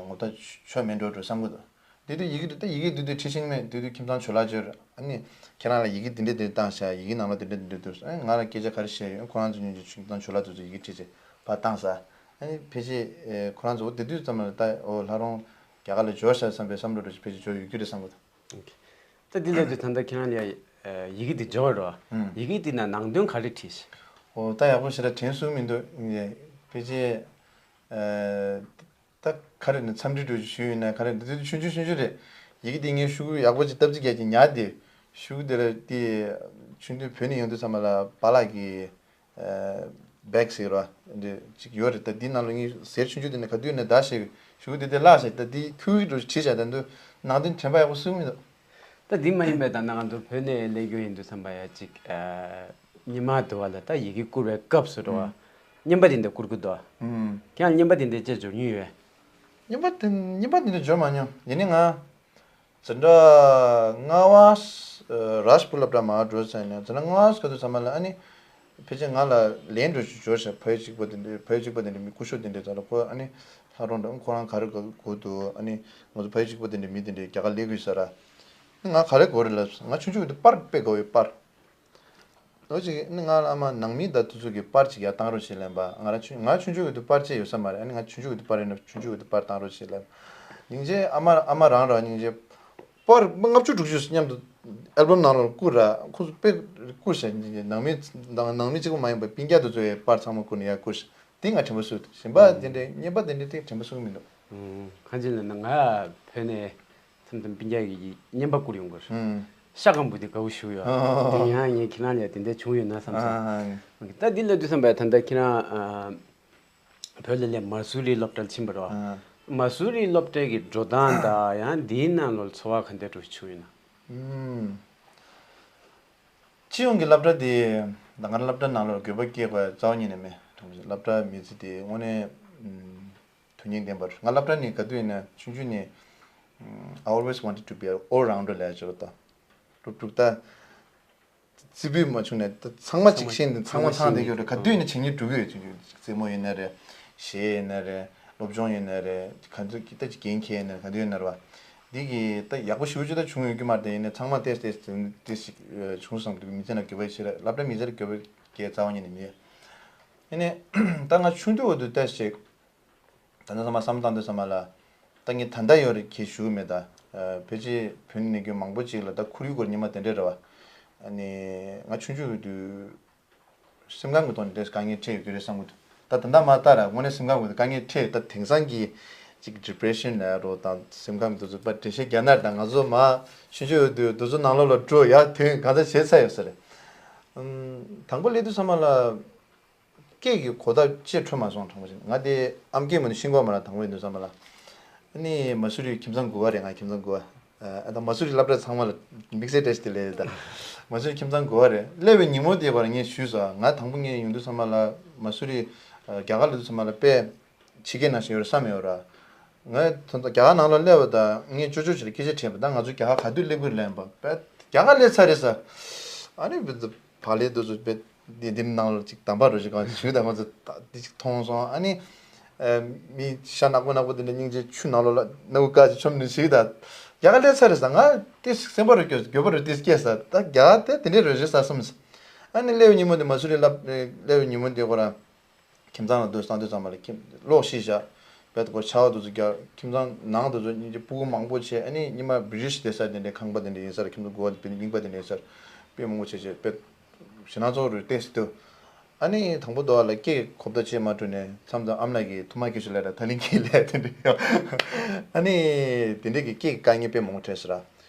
ངོ་ཐག་ཆོད་མེད་འགྲོ་འགྲོ་བསམ་གི་འདུག་དེ་དུས་ཡི་གེ་དེ་ད་ཡི་གེ་དེ་དུས་ཁྲིད་ཤེས་མེད། དེ་དུས་ཁྱིམ་ཚང་ཇོ་ལགས་ཅིག་ཡོད་རེད། ཨ་ནི་ཁྱེད་རང་ལ་ཡི་གེ་འདི་འདྲས་འདི་བཏང་ཤག་ཡི་གེ་ནང་ལ་འདི་འདྲས་འདི་འདྲས་འདུག་ཨ་ནི་ང་ལ་སྐད་ཆ་ག་རེ་བཤད་ཡོད། ཁོ་རང་ཚོ་གཉིས་ཀྱི་ཁྱིམ་ཚང་ཇོ་ལགས་ཚོ་ཚོ་ཡི་གེ་ཁྲིད་བྱས་ཕར་བཏང་ས། ཨ་ནི་ཕལ་ཆེར་ཁོ་རང་ཚོ་དེ་དུས་ཙམ་ལ་ད་འོ་ལྷ་རོང་རྒྱ་གར་ལ་འབྱོར་ཤག་བསམ་པའི་བསམ་བློ་འདྲ་ཞིག་ཕལ་ཆེར་འབྱོར་ཡོད་རྒྱུ་རེད་བསམ་གི་འདུག་ད་འདི་ལས་དུས་ད་ལྟ་ཁྱེད་རང་ལ་ཡི་གེ་འདི་འབྱོར་རོ། ཡི་གེ་འདི་ན་ནང་དོན་ག་རེ་བྲིས་ཤག་འོ་ད་ཡག་པོ་ཞེ་དྲག་དྲན་སོང་མི་འདུག་ཕལ་ཆེར། ད་ག་རེ་ནས་འཚམས་འདྲི་འདྲ་ཞུས་ཡོད་ན་ག་རེ་འདི་ཚོ་ཆུང་ཆུང་ཆུང་ཆུང་རེད། ཡི་གེ་འདི་ངས་ཤོག་གུ་ཡག་པོ་ཅིག་བཏབ་རྩིས་རྒྱག་གི་ཉར་དེ། ཤོག་གུ་དེ་ལ་དེ་ཆུང་དུས་བོད་ནས་ཡོང་དུས་ཙམ་པ་ལ་པཱ་ལགས་ཀྱི་བེག་ཟེར་བ་འདི་ཅིག་ཡོད་རེད། ད་འདི་ནང་ལ་ངས་གཟེར་ཆུང་ཆུང་དེ་ནས་ག་དུས་ནས་བདའ་བྱས་ཤོག་གུ་དེ་དེ་བརླག་བྱས། ད་འདི་ཁྱུག་ཁྱུག་འདྲ་བྲིས་བྱས། ད་འདི་ནང་དོན་དྲན་པ་ཡག་པོ་སུ་མི་འདུག་ད་འདི་མ་ཡིན་པའི་ད་ནང་དུ་བོད་ནས་སླེབས་རྒྱུ་ཡིན་དུས་ཙམ་པ་ཡ་ཅིག་ཉི་མ་དུ་བ་ལ་ད་ཡི་གེ་བསྐུར་བའི་སྐབས་སུ་འགྲོ་བ། ཨུམ། བརྙན་པ་དེ་འདྲ་བསྐུར་གི་འདུག་ཨུམ། ཁྱེད་རང་བརྙན་པ་དེ་འདྲ་བཅས་འབྱོར་མྱོང་ཡོད། བརྙན་པ་དེ་བརྙན་པ་དེ་འདྲ་འབྱོར་མ་མྱོང་། ཡིན་ནའི་ང་འཛིན་གྲྭ་ལྔ་པ་རཱཇ་པུར་སློབ་གྲྭ་མར་འགྲོ་ཚར་ནས་འཛིན་གྲྭ་ལྔ་པ་ག་དུས་ཙམ་པ་ལ་ཨ་ནི་ཕལ་ཆེར་ང་ལ་ལན་འདྲ་ཞིག་འབྱོར་ཤག་ཕ་ཡུལ་གཅིག་པ་དེ་འདྲ་ཕ་ཡུལ་གཅིག་པ་དེ་འདྲ་མི་སྐུ་ཞབས་དེ་འདྲ་ད་ལ་ཁོ་ཨ་ནི་ལྷ་རོང་འདྲ་ཁོ་རང་ག་རེ་དགོས་འདུག་ཨ་ནི་ང་ཚོ་ཕ་ཡུལ་གཅིག་པ་དེ་འདྲ་མི་དེ་འདྲ་རྒྱ་གར་སླེབས་དགོས་ས་ར། ང་ག་རེ་དགོས་རེད་ལབ་སོང་། ང་ཆུང་ཆུང་གི་དུས་པར་དཔེ་དགའ་བའི་པར། ཨོ་ཅིག་ཨ་ནི་ང་ལ་ཨ་མ་ནང་མི་དང་དེ་ཚོ་གི་པར་ཅིག་ཡར་བཏང་རོགས་བྱེད་ལབ་པ། ང་རང་ཆུང་ང་ཆུང་ཆུང་གི་དུས་པར་ཅིག་ཡོད་ས་མ་རེད། ཨ་ནི་ང་ཆུང་ཆུང་གི་དུས་པར་ཡིན་ན་ཆུང་ཆུང་གི་དུས་པར་བཏང་རོགས་བྱེད་ལབ། སྙིང་རྗེ་ཨ་མ་ཨ་མ་རང་ར་སྙིང་རྗེ། པར་ལྔ་བཅུ་དྲུག་ཅུ་མཉམ་དུ་ཨལ་བམ་ནང་ལ་བསྐུར་ར་ཁོ་ཚོ་དཔེ་བསྐུར་ཤག་ནང་མི་ནང་མི་གཅིག་པོ་མ་ཡིན་པར་སྤུན་ཀྱག་དེ་ཚོའི་པར་ཚང་མ་བསྐུར་ནས་ཡར་བསྐུར་ཤག་དེ་ང་དྲན་པ་གསོས་འདུག་གཞན་པ་དེ་འདྲའི་བརྙན་པ་དེ་འདྲའི་དེ་དྲན་པ་གསོས་མི་འདུག་ཨུམ། གང་ཅི་ལབ་ན་ང་བོད་ནས་མཚམས་མཚམས་སྤུན་ཀྱག་གིས་བརྙན་པ་བསྐུར་ཡོང་གི་རེད། ཨུམ། ཤ་སྐམ་པོ་དེ་དགའ་བོ་ཞིག་ཡོད། ཨ་དེ་ཡང་ངས་ཁྱེད་རང་ལ་དེ་འདྲ་བྱུང་ཡོད་ན་བསམ་སོང་། ཨ་ད་འདི་ལབ་དུས་ཙམ་པ་ད་ལྟ་ཁྱེད་རང་ཨ་བོད་ལ་སླེབས་མ་སུ་རི་སློབ་གྲྭར་ཕྱིན་པ་རེད་བ། ཨ་མ་སུ་རི་སློབ་གྲྭའི་གི་འགྲོ་སྟངས་དང་ཡང་འདིའི་ནང་ལོགས་འཚོ་བ་ག་འདྲ་འདྲ་བྱུང་ཡོད་ན། ཨུམ། སྤྱི་ཡོངས་ཀྱི་སློབ་གྲྭ་དེ་ད་ག་རང་སློབ་གྲྭ་ནང་ལོགས་དགོས་པ་སྐྱེས་པ་རྩ་བ་ཉིད་ནས་མེད། སློབ་གྲྭ་མི་ཚེ་དེ་དངོས་གནས་ཨུམ། དོན་སྙིང་ལྡན་པ་རེད། ང་སློབ་གྲྭ་ནས་ག་དུས་ཡིན་ན་ཆུང་ཆུང་ནས་ཨམ། I always wanted to be an all rounder ལབ་ཡ་ཅིག་ཡོད་རེད་ད། སློབ་ཕྲུག་ད་རྩེ་ཕུད་མ་བྱུང་ནས་ད་ཚང་མ་ཅིག་ཤེས་ནས་ཚང་མ་ཚང་བསྡད་ཀྱི་ཡོད་རེད། ག་དུས་ཡིན་ན་བྱེད་སྙིང་འདོད་ཀྱི་ཡོད། ཆུང་ཆུང་རྩེད་མོ་ཡིན་ན་རེད། གཞས་ཡིན་ན་རེད། སློབ་སྦྱོང་ཡིན་ན་རེད། ག་ཚོད་ཀྱི་ད་ཅིག་འགན་འཁྱེར་ཡིན་ན་ག་དུས་ཡིན་ན་རེད་བ། འདི་གི་ད་ཡག་པོ་ཞེ་པོ་ཅིག་ད་བྱུང་ཡོད་ཀྱི་མ་རེད། ཡིན་ནའི་ཚང་མ་ཏོག་ཙམ་ཏོག་ཙམ་ཏོག་ཙམ་ཅིག་བྱུང་སོང་འདུག་མི་ཚེ་ནང་དགོས་པ་ཞིག་རེད། སློབ་གྲྭ་མི་ཚེ་ལ་དགོས་པ་སྐྱེས་རྩ་བ་ཉིད་ནས་མེད། ཡིན་ནའི་ད་ང་ཆུང་དུས་འོག་ཏུ་ཏོག་ཙམ་ཅིག་ད་ལྟ་ཚང་མ་བསམ་བློ་བཏང་དུས་ཙམ་པ་ལ། ད་ངས་ད་ལྟ་ཡོད་རེད་ཁྱེད་ཞུ་གི་མེད་ད། ཨ་ཕལ་ཆེར་བོད་ནས་སླེབས་མཁན་མང་པོ་ཅིག་ལ་ད་ཁོར་ཡུག་སྐོར་ཉི་མ་དེ་འདྲས་རེད་བ། ཨ་ནི་ང་ཆུང་ཆུང་ཡོད་དུས་སེམས་ཁམས་ཀྱི་ཐོག་ནས་དེ་དཀའ་ངལ་འཕྲད་ཡོད་ཀྱི་རེད་བསམ་གྱི་འདུག་ད་ད་ལྟ་མ་ལྟ་ར་དངོས་གནས་སེམས་ཁམས་ཀྱི་དཀའ་ངལ་འཕྲད། ད་དེང་སང་གི་ ཅིག་depression་ལབ་རོགས་དང་སེམས་ཁམས་དེ་ཚོ་པ་འགྲེལ་བཤད་རྒྱག་ན་དང་ང་ཚོ་མ་ཆུང་ཆུང་ཡོད་དུས་དེ་ཚོ་ནང་ལོགས་ལ་འགྲོ་ཡ་དོན་གང་ཚ་བྱེད་ཚ་ཡོད་ས་རེད། ཨམ། དང་པོ་སླེབས་དུས་ཚང་མ་ལ། སྐད་ཀྱི་གོ་བརྡ་ཅིག་འཕྲོད་མ་སོང་། དྲང་པོ་བྱས་ན་ང་དེ་ཨམ་སྐད་མ་ནི་ཤེས་ཀྱི་མ་རེད། དང་པོ་ཡིན་དུས་ཙམ་པ་ལ། ཨ་ནི་མ་སུ་རི་ཁྱིམ་ཚང་དགུ་པ་རེད། ང་ཁྱིམ་ཚང་དགུ་པ། ཨ་ད་མ་སུ་རི་སློབ་གྲྭ་ཚང་མ་ལ་དམིགས་བསལ་བཀྲ་ཤིས་བདེ་ལེགས་ད། མ་སུ་རི་ཁྱིམ་ཚང་དགུ་པ་རེད། སླེབས་པའི་ཉིན་མོ་དེ་བར་ངས་ཞུས་སོང་། ང་དང་པོ་ངས་ཡོང་དུས་ཙམ་པ་ལ་མ་སུ་རི་རྒྱ་གར་སླེབས་དུས་ཙམ་པ་ལ་དཔེ་ཕྱི་རྒྱལ་ནང་བཞིན་ཡོད་རེད་བསམ་ཡོད་ར། ངས་ད་ལྟ་རྒྱ་གར་ནང་ལ་སླེབས་པ་དང་ངས་ཅོ་ཅོ་ཅིག་ལ་སྐད་ཆ་དྲིས་པ། ད་ང་ཚོ་རྒྱ་གར་ག་དུས་སླེབས་ཀྱི་རེད་ལབ་པ། རྒྱ་གར་སླེབས་ཚར་རེད་ཟེར། ཨ་ནི་བག་ལེབ་དེ་ཚོ་བེད་དེ་འདི་ནང་ལ་ཅིག་དམ་པ་རུ་ཅིག་གང་ཞིག་ཞུས་དང་ང་ཚོ་འདི་ཅིག་མཐོང་སོང་། ཨ་ནི་མི་ཤ་ནག་པོ་ནག་པོ་དེ་འདྲ་སྙིང་རྗེ་ཆུ་ནང་ལོགས་ལ་སྣ་བུག་དཀར་ཅིག་མཆོངས་ནས་ཞིག་ད་རྒྱ་གར་སླེབས་ཚར་རེད་ཟེར། ང་དེ་སེམས་པ་རུ་སྐྱོ་འགྱོད་པ་རུ་དེ་སྐྱེས་ས། ད་རྒྱ་གར་དེ་དེ་འདྲའི་རུ་རེད་ས་སོམས། ཨ་ནི་སླེབས་ཉིན་མོ་དེ་མ་སུ་རི་སླེབས་སླེབས་ཉིན་མོ་དེ་ཁོ་རང་ཁྱིམ་ཚང་ལ་སྡོད་སང་སྡོད་ཚང་མ་ལ་ཁྱིམ་གློག་ཤི་བཞག་བེད་ཁོ་ཆར་པ་དེ་ཚོ་རྒྱག་ཁྱིམ་ཚང་ནང་དེ་ཚོ་སྙིང་རྗེ་སྤུ་གུ་མང་པོ་བྱས། ཨ་ནི་ཉི་མ་བི་རིཤ་དེ་ས་དེ་འདྲའི་ཁང་པ་དེ་འདྲ་ཡིན་སར་ཁྱིམ་ཚང་དགུ་པ་དེ་རྙིང་པ་དེ་འདྲ་ཡིན་སར་དཔེ་མང་པོ་བྱས་བྱས་བེད་ཞེ་ནང་ཚོགས་རུ་བལྟས་སུ་སྡོད། ཨ་ནི་དང་པོ་དོ་བ་ལ་སྐད་གོ་བརྡ་བྱེད་མ་ཐུབ་ནས་མཚམས་མཚམས་ཨམ་ལགས་ཀྱིས་ཐུ་མ་ཁྱེར་ཤོག་ལབ་དང་ད་ལིང་ཁྱེར་ལབ་དེ་འདྲ་ཡོད། ཨ་ནི་དེ་འདྲའི་གི་སྐད་ཀྱི་དཀའ་ངལ་དཔེ་མང་པོ་འཕྲད་སོང་ར།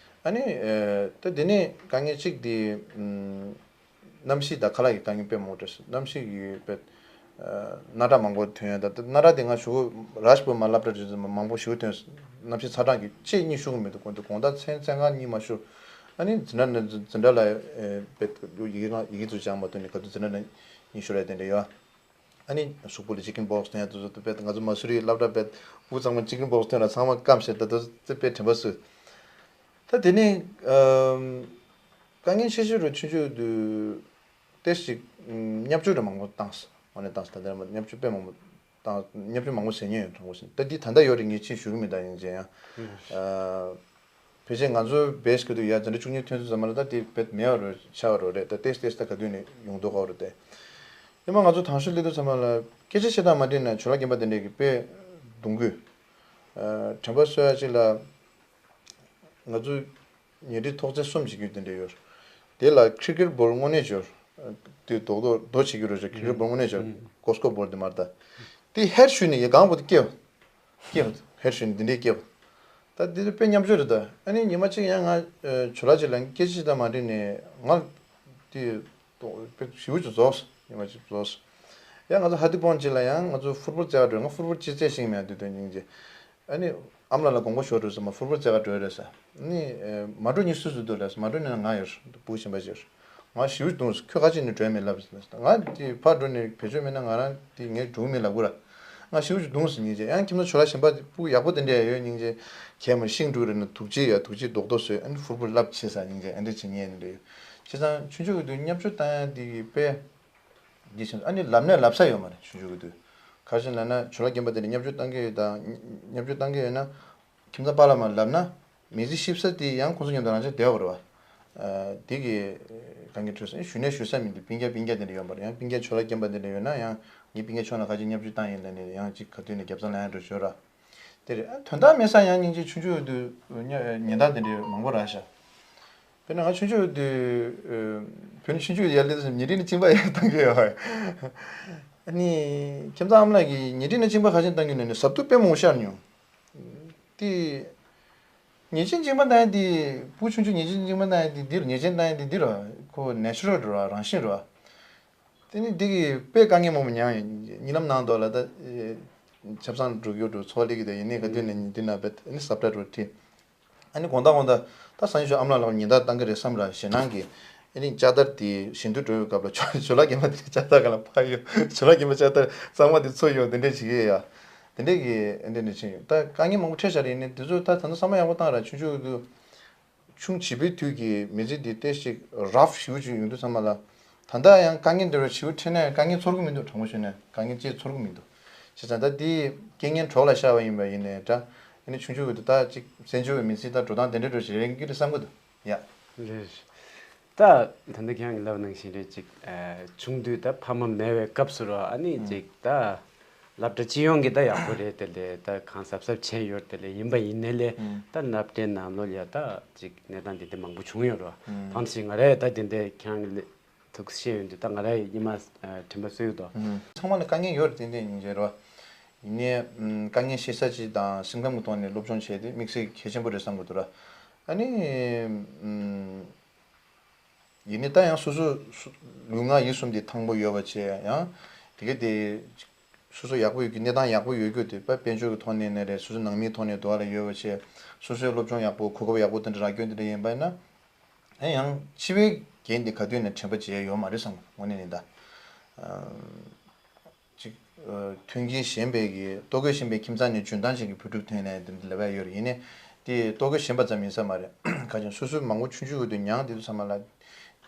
ཨ་ནི་ད་དེ་ནས་དཀའ་ངལ་གཅིག་དེ་གནམ་གཤིས་དང་ཁ་ལག་གི་དཀའ་ངལ་དཔེ་མང་པོ་འཕྲད་སོང་། གནམ་གཤིས་ཀྱི་དཔེ་སྣ་ཁྲག་མང་པོ་ཐོན་ཡོད། ད་སྣ་ཁྲག་དེ་ང་གཞུག་གུ་ར་ཤི་པོ་མ་སློབ་གྲྭ་རེད་མང་པོ་ཞིག་ཐོན་སོང་། གནམ་གཤིས་ཚ་གྲང་གི་ཅེས་གཉིད་ཤོར་གི་མི་འདུག་དགོངས་དག་མཚན་མཚན་གང་གཉིད་མ་ཤོར། ཨ་ནི་འཛིན་གྲྭ་ནས་འཛིན་གྲྭ་ལ་དཔེ་ཡི་གེ་ཡི་གེ་ཚོ་སྦྱངས་མ་ཐུབ་ནས་ག་དུས་འཛིན་གྲྭ་ནས་གཉིད་ཤོར་ཡ་དེ་འདྲ་ཡོད། ཨ་ནི་གཟུགས་པོ་ལ་ཅི་ཀིན་བོག་སི་ཐོན་ཡ་དེ་ཚོ་དཔེ་ང་ཚོ་མ་སུ་རི་སློབ་གྲྭ་དཔེ་དབུ་གཙང་མ་ཅི་ཀིན་བོག་སི་ཐོན་ལ་ཚང་མ་སྐམ་ཞེ་ད་དེ་ཚོ་དཔེ་དྲན་པ་གསོས། ད་དེ་ནས་ཨམ། དཀའ་ངལ་ཆེ་ཤོས་རུ་ཆུང་ཆུང་དུས་ཏེ་ཞིག་ཨམ། བརྙས་བཅོས་རུ་མང་པོ་བཏང་སོང་། དངོས་གནས་བཏང་སོང་། ད་ལྟ་བརྙས་བཅོས་དཔེ་མང་པོ་བཏང་། བརྙས་བཅོས་མང་པོ་བྱེད་མྱོང་ཡོད། དྲང་པོ་བཤད་ན་ད་འདི་ད་ལྟ་ཡོད་རེད། ངས་ཅིག་ཞུ་གི་མེད། ད་ཡིན་ཅེ་ཡང་ཨ། ཕལ་ཆེར་ང་ཚོ་བེ་སི་གི་དུས་ཡ་འཛིན་གྲྭ་བཅུ་གཉིས་ཐོན་ཚུལ་ཙམ་པ་ལ་ད་དེ་བེད་མེད་པ་རུ་ཆགས་པ་རུ་རེད། ད་ཏེ་ཏེ་ད་ག་དུས་ནས་ཡོང་མདོག་ཁ་པོ་རུ་དེ་ཡིན་པ། ང་ཚོ་དང་ཤོས་སླེབས་དུས་ཙམ་པ་ལ་སྐད་ཆ་བཤད་སྟངས་མ་འགྲིག་ན་ཇོ་ལགས་རྒན་པ་དེ་འདྲས་ཀྱི་དཔེ་གདུང་དགོས། ཨ། དྲན་པ་གསོ་ཡ་ཅིག་ལ་ང་ཚོ་ཉལ་ཁྲི་ཐོག་བརྩེགས་གསུམ་བྱེད་རྒྱུ་དེ་འདྲ་ཡོད། དེ་ལ་ཁི་རི་ཀེ་ཊི་བོལ་དངོས་གནས་འབྱོར། དེ་རྡོག་རྡོག་རྡོ་བྱེད་རྒྱུ་རེད་ཤག་ཁི་རི་ཀེ་ཊི་བོལ་དངོས་གནས་འབྱོར། ཀོ་སི་ཀོ་བོལ་དེ་མ་རེད་ད། དེ་ཧེཌ་ཞུས་ནས་ཡ་གང་པོ་དེ་སྐྱེ་བ། སྐྱེ་བ། ཧེཌ་ཞུས་ནས་དེ་འདྲའི་སྐྱེ་བ། ད་དེ་དཔེ་ཉམས་ཆུང་རེད་ད། ཨ་ནི་ཉི་མ་གཅིག་ཡང་ང་ཇོ་ལགས་ཅིག་ལ་སྐད་ཆ་ཞིག་ད་མ་དྲིས་ནས་ང་དེ་དཔེ་ཞེ་པོ་ཅིག་རྫོགས་སོང་། ཉི་མ་གཅིག་རྫོགས་སོང་། ཡང་ང་ཚོ་ཧ་ཏི་པོང་ཅིག་ལ་ཡང་ང་ཚོ་ཕུཊ་བོལ་རྩེ་ག་འགྲོ། ང་ཕུཊ་བོལ་ཅི་རྩེ་ཤེས་མེད་དུས་དོན་སྙིང་རྗེ། ཨ་ནི་ཨ་མ་ལགས་ལ་དགོངས་པ་ཞུ་འགྲོ་ཟེར་མ། ཕུཊ་བོལ་རྩེ་ག་འགྲོ་རེད་ཟེར། ཨ་ནི་མ་འགྲོ་ནི་སུ་སུ་འདུག་ལབ་ཟེར། མ་འགྲོ་ནི་ང་ཡོད། ཕྲུ་གུ་གཞན་པ་ཅིག་ཡོད། ང་ཞེ་པོ་ཅིག་གདུང་སོང་། ཁྱོད་ག་ཅི་ནས་འགྲོ་ཡ་མེད་ལབ་ཟེར། ང་དེ་ཕར་འགྲོ་ནས་བེད་སྤྱོད་མེད་ན་ང་རང་དེ་ངས་འགྲོ་གི་མེད་ལབ་དགོས་ར། ང་ཞེ་པོ་ཅིག་གདུང་སོང་། ཉིན་རྗེས་ཡང་ཁྱིམ་ཚང་ཇོ་ལགས་གཞན་པ་ཕྲུ་གུ་ཡག་པོ་དེ་འདྲ་ཡོད། སྙིང་རྗེ་ཁྱེད་མ་ཤིང་འབྲུག་རེད་ན་དུག་ཅིག་ཡ་དུག་ཅིག་རྡོག་རྡོག་བཟོས། ཨ་ནི་ཕུཊ་བོལ་ལབ་བྱེད་ས་སྙིང་རྗེ་ཨ་འདྲ་བྱེད་ཉན་ནི་རེད། བྱས་ཙང་ཆུང་ཆུང་གི་དུས་བརྙས་བཅོས་བཏང་ཡ་དེ་གི་དཔེ། འདི་བྱས་ཨ་ནི་ལབ་ནས་ལབ་ས་ཡོད་མ་རེད། ཆུང་ཆུང་གི་དུས་ག་རེ་བྱས་ལབ་ན་ཇོ་ལགས་རྒན་པ་དེ་འདྲ་བརྙས་བཅོས་བཏང་གི་ཡོད་དང་། བརྙས་བཅོས་བཏང་གི་ཡོད་ན། ཁྱིམ་ཚང་པཱ་ལགས་མར་ལབ་ན་མི་ཚེ་གཤིབ་ས་དེ་ཡང་ཁོང་ཚོ་མཉམ་དུ་རང་ཅག་བསྡད་པ་རེད་བ། ཨ། དེ་གི་གང་གི་གྲོས་སུ་ཞུ་ནས་ཞུ་ས་མི་འདུག་སྤུན་ཀྱག་སྤུན་ཀྱག་དེ་འདྲ་ཡོད་མ་རེད། ཡང་སྤུན་ཀྱག་ཇོ་ལགས་རྒན་པ་དེ་འདྲ་ཡོད་ན་ཡང་ངའི་སྤུན་ཀྱག་ཁྱོད་ལ་ག་ཅིག་བརྙས་བཅོས་བཏང་ཡིན་ལབ་ནས་ཡང་ཅིག་ག་དུས་ནས་རྒྱབ་རྩ་ལ་ཡང་འགྲོ་ཞོར་ར། དེ་རེད། ཨ། དོན་དག་མེད་ས་ཡང་སྙིང་རྗེ་ཆུང་ཆུང་དུས་ཉེན་བརྡ་དེ་འདྲ་མང་པོ་རག་ཤག་དཔེར་ན་ང་ཆུང་ཆུང་དུས་བོད་ནས་ཆུང་ཆུང་ཡར་སླེབས་དུས་ཉལ་ཁྲི་ནས་གཅིན་པ་ཡར་བཏང་གི་ཡོད། ཨ་ནི་ཁྱིམ་ཚང་ཨ་མ་ལགས་ཀྱིས་ཉལ་ཁྲི་ནས་གཅིན་པ་ག་ཅིག་བཏང་གི་ནས་ཟ་དུས་དཔེ་མང་པོ་ཤར་མྱོང་། དེ། ཉལ་ཆས་གཅིན་པ་བཏང་ཡ་དེ། ཕྲུ་གུ་ཆུང་ཆུང་ཉལ་ཆས་གཅིན་པ་བཏང་ཡ་དེ་འདི་རུ། ཉལ་ཆས་བཏང་ཡ་དེ་འདི་རུ། ཁོ་ནེ་ཅུ་རལ་རེད་བ། རང་བཞིན་རེད་བ། དེ་ནི་འདི་གིས་དཔེ་དཀའ་ངལ་མང་པོ་མྱངས་ཡོད། གཉིད་ལམ་ནང་དུ་ལ་ད་ཆབ་གསང་འགྲོ་རྒྱུ་འགྲོ་ཚོགས་སླེབས་ཀྱི་དེ་ཡིན་ནའི་ག་དུས་ནས་ཉིན་དུས་ན་བེད་ཨ་ནི་ཟབ་གྲྭ་རུ་ཁྲིད། ཨ་ནི་དགོང་དག་དགོང་དག་ད་སང་ཉིན་ཞོགས་ཨ་མ་ལགས་ལ་ཉིན་ལྟར་བཏང་གི་རེད་བསམ་ར། ཞེད་སྣང་གིས་ཨ་ནི་ལྕགས་དར་དེ་བཞེས་འདུག་འགྲོ་བའི་སྐབས་ལ་ཇོ་ཇོ་ལགས་རྒན་པ་དེ་ལྕགས་དར་སྒང་ལ་ཕར་གཡུག་ཇོ་ལགས་རྒན་པ་ལྕགས་དར་གཙང་མ་དེ་འཚོལ་གཡུག་དེ་འདྲས་བྱེད་ཀྱི་ཡ། དེ་འདྲས་ཀྱི་ཨ་འདྲས་ནས་ཕྱིན་ཡོད། ད་དཀའ་ངལ་མང་པོ་འཕྲད་བཞག་རེད། ཡིན་ནའི་དེ་ཚོ་ད་ད་ཚོ་བསམ་བློ་ཡག་པོ་བཏང་ར། ཆུང་ཆུང་དུས་ཆུང་བྱིས་པའི་དུས་ཀྱི་མི་ཚེ་འདི་ཏོག་ཙམ་རབ་ཞེ་པོ་ཅིག་ཡོང་དུས་ཚང་མ་ལ། ད་ལྟ་ཡང་དཀའ་ངལ་འདི་འདྲ་ཞེ་པོ་འཕྲད་ནའི་དཀའ་ངལ་ཚོར་གི་མི་འདུག་དྲང་པོ་བཤད་ན་དཀའ་ངལ་ཅིག་ཚོར་གི་མི་འདུག་བྱས་ཙང་ད་འདི་རྐྱེན་ངན་གྲོགས་ལ་ཤར་བ་ཡིན་པ་ཡིན་ནའི་འདྲ། ཨ་ནི་ཆུང་ཆུང་གི་དུས་ད་ཅིག་གསོན་ཆུང་གི་མི་ཚེ་ད་འགྲོ་སྟངས་དེ་འདྲ་འདྲ་ཞིག་རེད་འགི་རེད་བསམ་གི་འདུག་ཡ། རེད། ད་ད་ལྟ་ཁྱེད་རང་གིས་ལབ་ནང་བཞིན་རེད། ཅིག་ཨ། ཆུང་དུས་ད་ཕ་མ་མེད་པའི་སྐབས་སུ་རོ། ཨ་ནི་ཅིག་ད་སློབ་གྲྭ་སྤྱི་ཡོངས་ཀྱི་ད་ཡག་པོ་རེད། དེ་ལས་ད་གང་གཟབ་གཟབ་བྱས་ཡོད། དེ་ལས་ཡིན་པ་ཡིན་ནའི་ལས་ད་སློབ་གྲྭའི་ནང་ལོགས་ལ་ད་ཅིག་གནས་སྟངས་དེ་འདྲ་མང་པོ་བྱུང་ཡོད་རོ། ཕམ་ཞིག་ང་རས་ད་དེ་འདྲ་ཁྱེད་རང་གིས་ཐུགས་བཤད་ཡོང་དུས་ད་ང་ར་ཡི་ཉི་མ་དྲན་པ་གསོས་ཡོད་དོ། ཚང་མ་ལ་དཀའ་ངལ་ཡོད་རེད། ཏན་ཏན་ཡིན་རེད་རོ། ཡིན་ནའི་ཨམ་དཀའ་ངལ་ཤེས་ས་ཅིག་དང་སེམས་ཁམས་ཀྱི་ཐོག་ནས་སློབ་སྦྱོང་བྱས་ཏེ་དམིགས་བསལ་གལ་ཆེན་པོ་རེད་བསམ་གྱི་འདུག་ར། ཨ་ནི་ཨམ་ཡིན་ནའི་ད་ཡང་སོ་སོ་སོ་ལུས་ངག་ཡིད་གསུམ་དེ་ཐང་པོ་ཡོད་པ་བྱས་ཡང་དེ་ག་དེ་སོ་སོ་ཡག་པོ་ཡོད་རྒྱུ་གནས་སྟངས་ཡག་པོ་ཡོད་རྒྱུ་དེ་དཔལ་འབྱོར་གྱི་ཐོག་ནས་ནས་རེད། སོ་སོ་ནང་མིའི་ཐོག་ནས་དུ་བ་ལ་ཡོད་པ་བྱས་སོ་སོའི་སློབ་སྦྱོང་ཡག་པོ་གོ་སྐབས་ཡག་པོ་དེ་འདྲ་རག་རྒྱུ་དེ་འདྲ་ཡིན་པ་ཡིན་ན། ཨེ་ཡང་འཆི་བའི་འགན་དེ་ག་དུས་ནས་དྲན་པ་བརྗེད་ཡོད་མ་རེད་བསམ་དངོས་གནས་ཡིན་ད། ཅིག་མཐུན་རྐྱེན་ཞན་པའི་གི་ལྟོ་གོས་ཞན་པའི་ཁྱིམ་ཚང་ནས་འཇོན་ཐང་ཅན་གྱི་བུ་ཕྲུག་ཐོན་ནས་འདི་འདི་ལབ་ཡ་ཡོད་རེད། ཡིན་ནའི་དེ་ལྟོ་གོས་ཞན་པ་ཙམ་ཡིན་ས་མ་རེད། ག་ཅང་སོ་སོའི་མང་པོ་ཆུང་ཆུང་གི་དུས་མྱངས་དེ་དུས་ཚང་མ་ལ་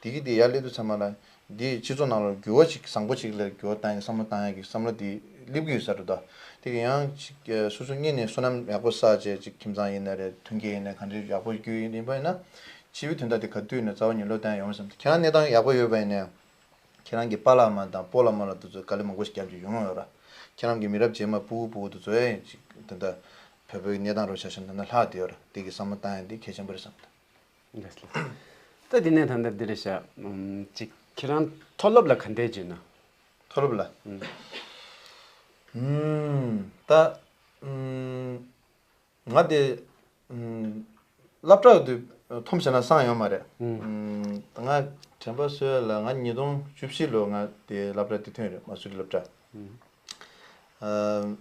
དེ་གི་དེ་ཡར་སླེབས་དུས་ཚང་མ་ལ་འདི་སྤྱི་ཚོགས་ནང་ལ་འགྱུར་བ་ཅིག་བཟང་པོ་ཅིག་ལ་འགྱུར་བ་བཏང་ཡ་བསམ་བློ་བཏང་ཡ་གི་བསམ་བློ་དེ་སླེབས་ཀྱི་ཡོད་ས་རེད་དོ། དེ་གི་ཡང་ཅིག་སོ་སོ་གཉིས་ནས་བསོད་ནམས་ཡག་པོ་བསགས་བྱས་ཅིག་ཁྱིམ་ཚང་ཡིན་ན་རེད། མཐུན་རྐྱེན་ཡིན་ན་གང་འདྲ་ཡག་པོ་རྒྱུ་ཡིན་པ་ཡིན་ན་འཆི་བའི་དོན་དག་དེ་ག་དུས་ནས་རྩ་བ་ཉིད་ལོག་བཏང་ཡ་ཡོང་བསམ། ཁྱེད་རང་གནས་སྟངས་ཡག་པོ་ཡོད་པ་ཡིན་ན། ཁྱེད་རང་གི་པཱ་ལགས་མ་དང་སྤོ་ལགས་མ་ལགས་དེ་ཚོ་དཀའ་ལས་མང་པོ་ཞིག་བརྒྱབ་ཀྱི་ཡོང་ཡོད་ར། ཁྱེད་རང་གི་མི་རབས་རྗེས་མ་སྤུ་གུ་སྤུ་གུ་དེ་ཚོ་ཡང་ཅིག་དེ་འདྲ་བོད་པའི་གནས་སྟངས་རོ་ཆ་བཞག་ན་ལྷག་བསྡད་ཡོད་ར། དེ་གི་བསམ་བློ་བཏང་ཡ་འདི་གལ་ཆེན་པོ་རེད་བསམ། ལགས་སོ། ད་འདི་ནས་ད་ལྟ་འདི་རེད་ཤག་ཨམ་ཅིག་ཁྱེད་རང་མཐོ་སློབ་ལ་ག་འདྲས་བྱས་ན། མཐོ་སློབ་ལ། ཨམ། ཨམ་ད་ཨམ། ང་དེ་ཨམ། སློབ་གྲྭ་དུ་མཐོང་བྱས་ན་སང་ཡོད་མ་རེད། ཨམ། ང་དྲན་པ་གསོས་ལ་ང་ཉིས་སྟོང་བཅུ་བཞི་ལོ་ང་དེ་སློབ་གྲྭ་དེ་ཐོན་རེད། མ་སུ་རི་སློབ་གྲྭ། ཨམ།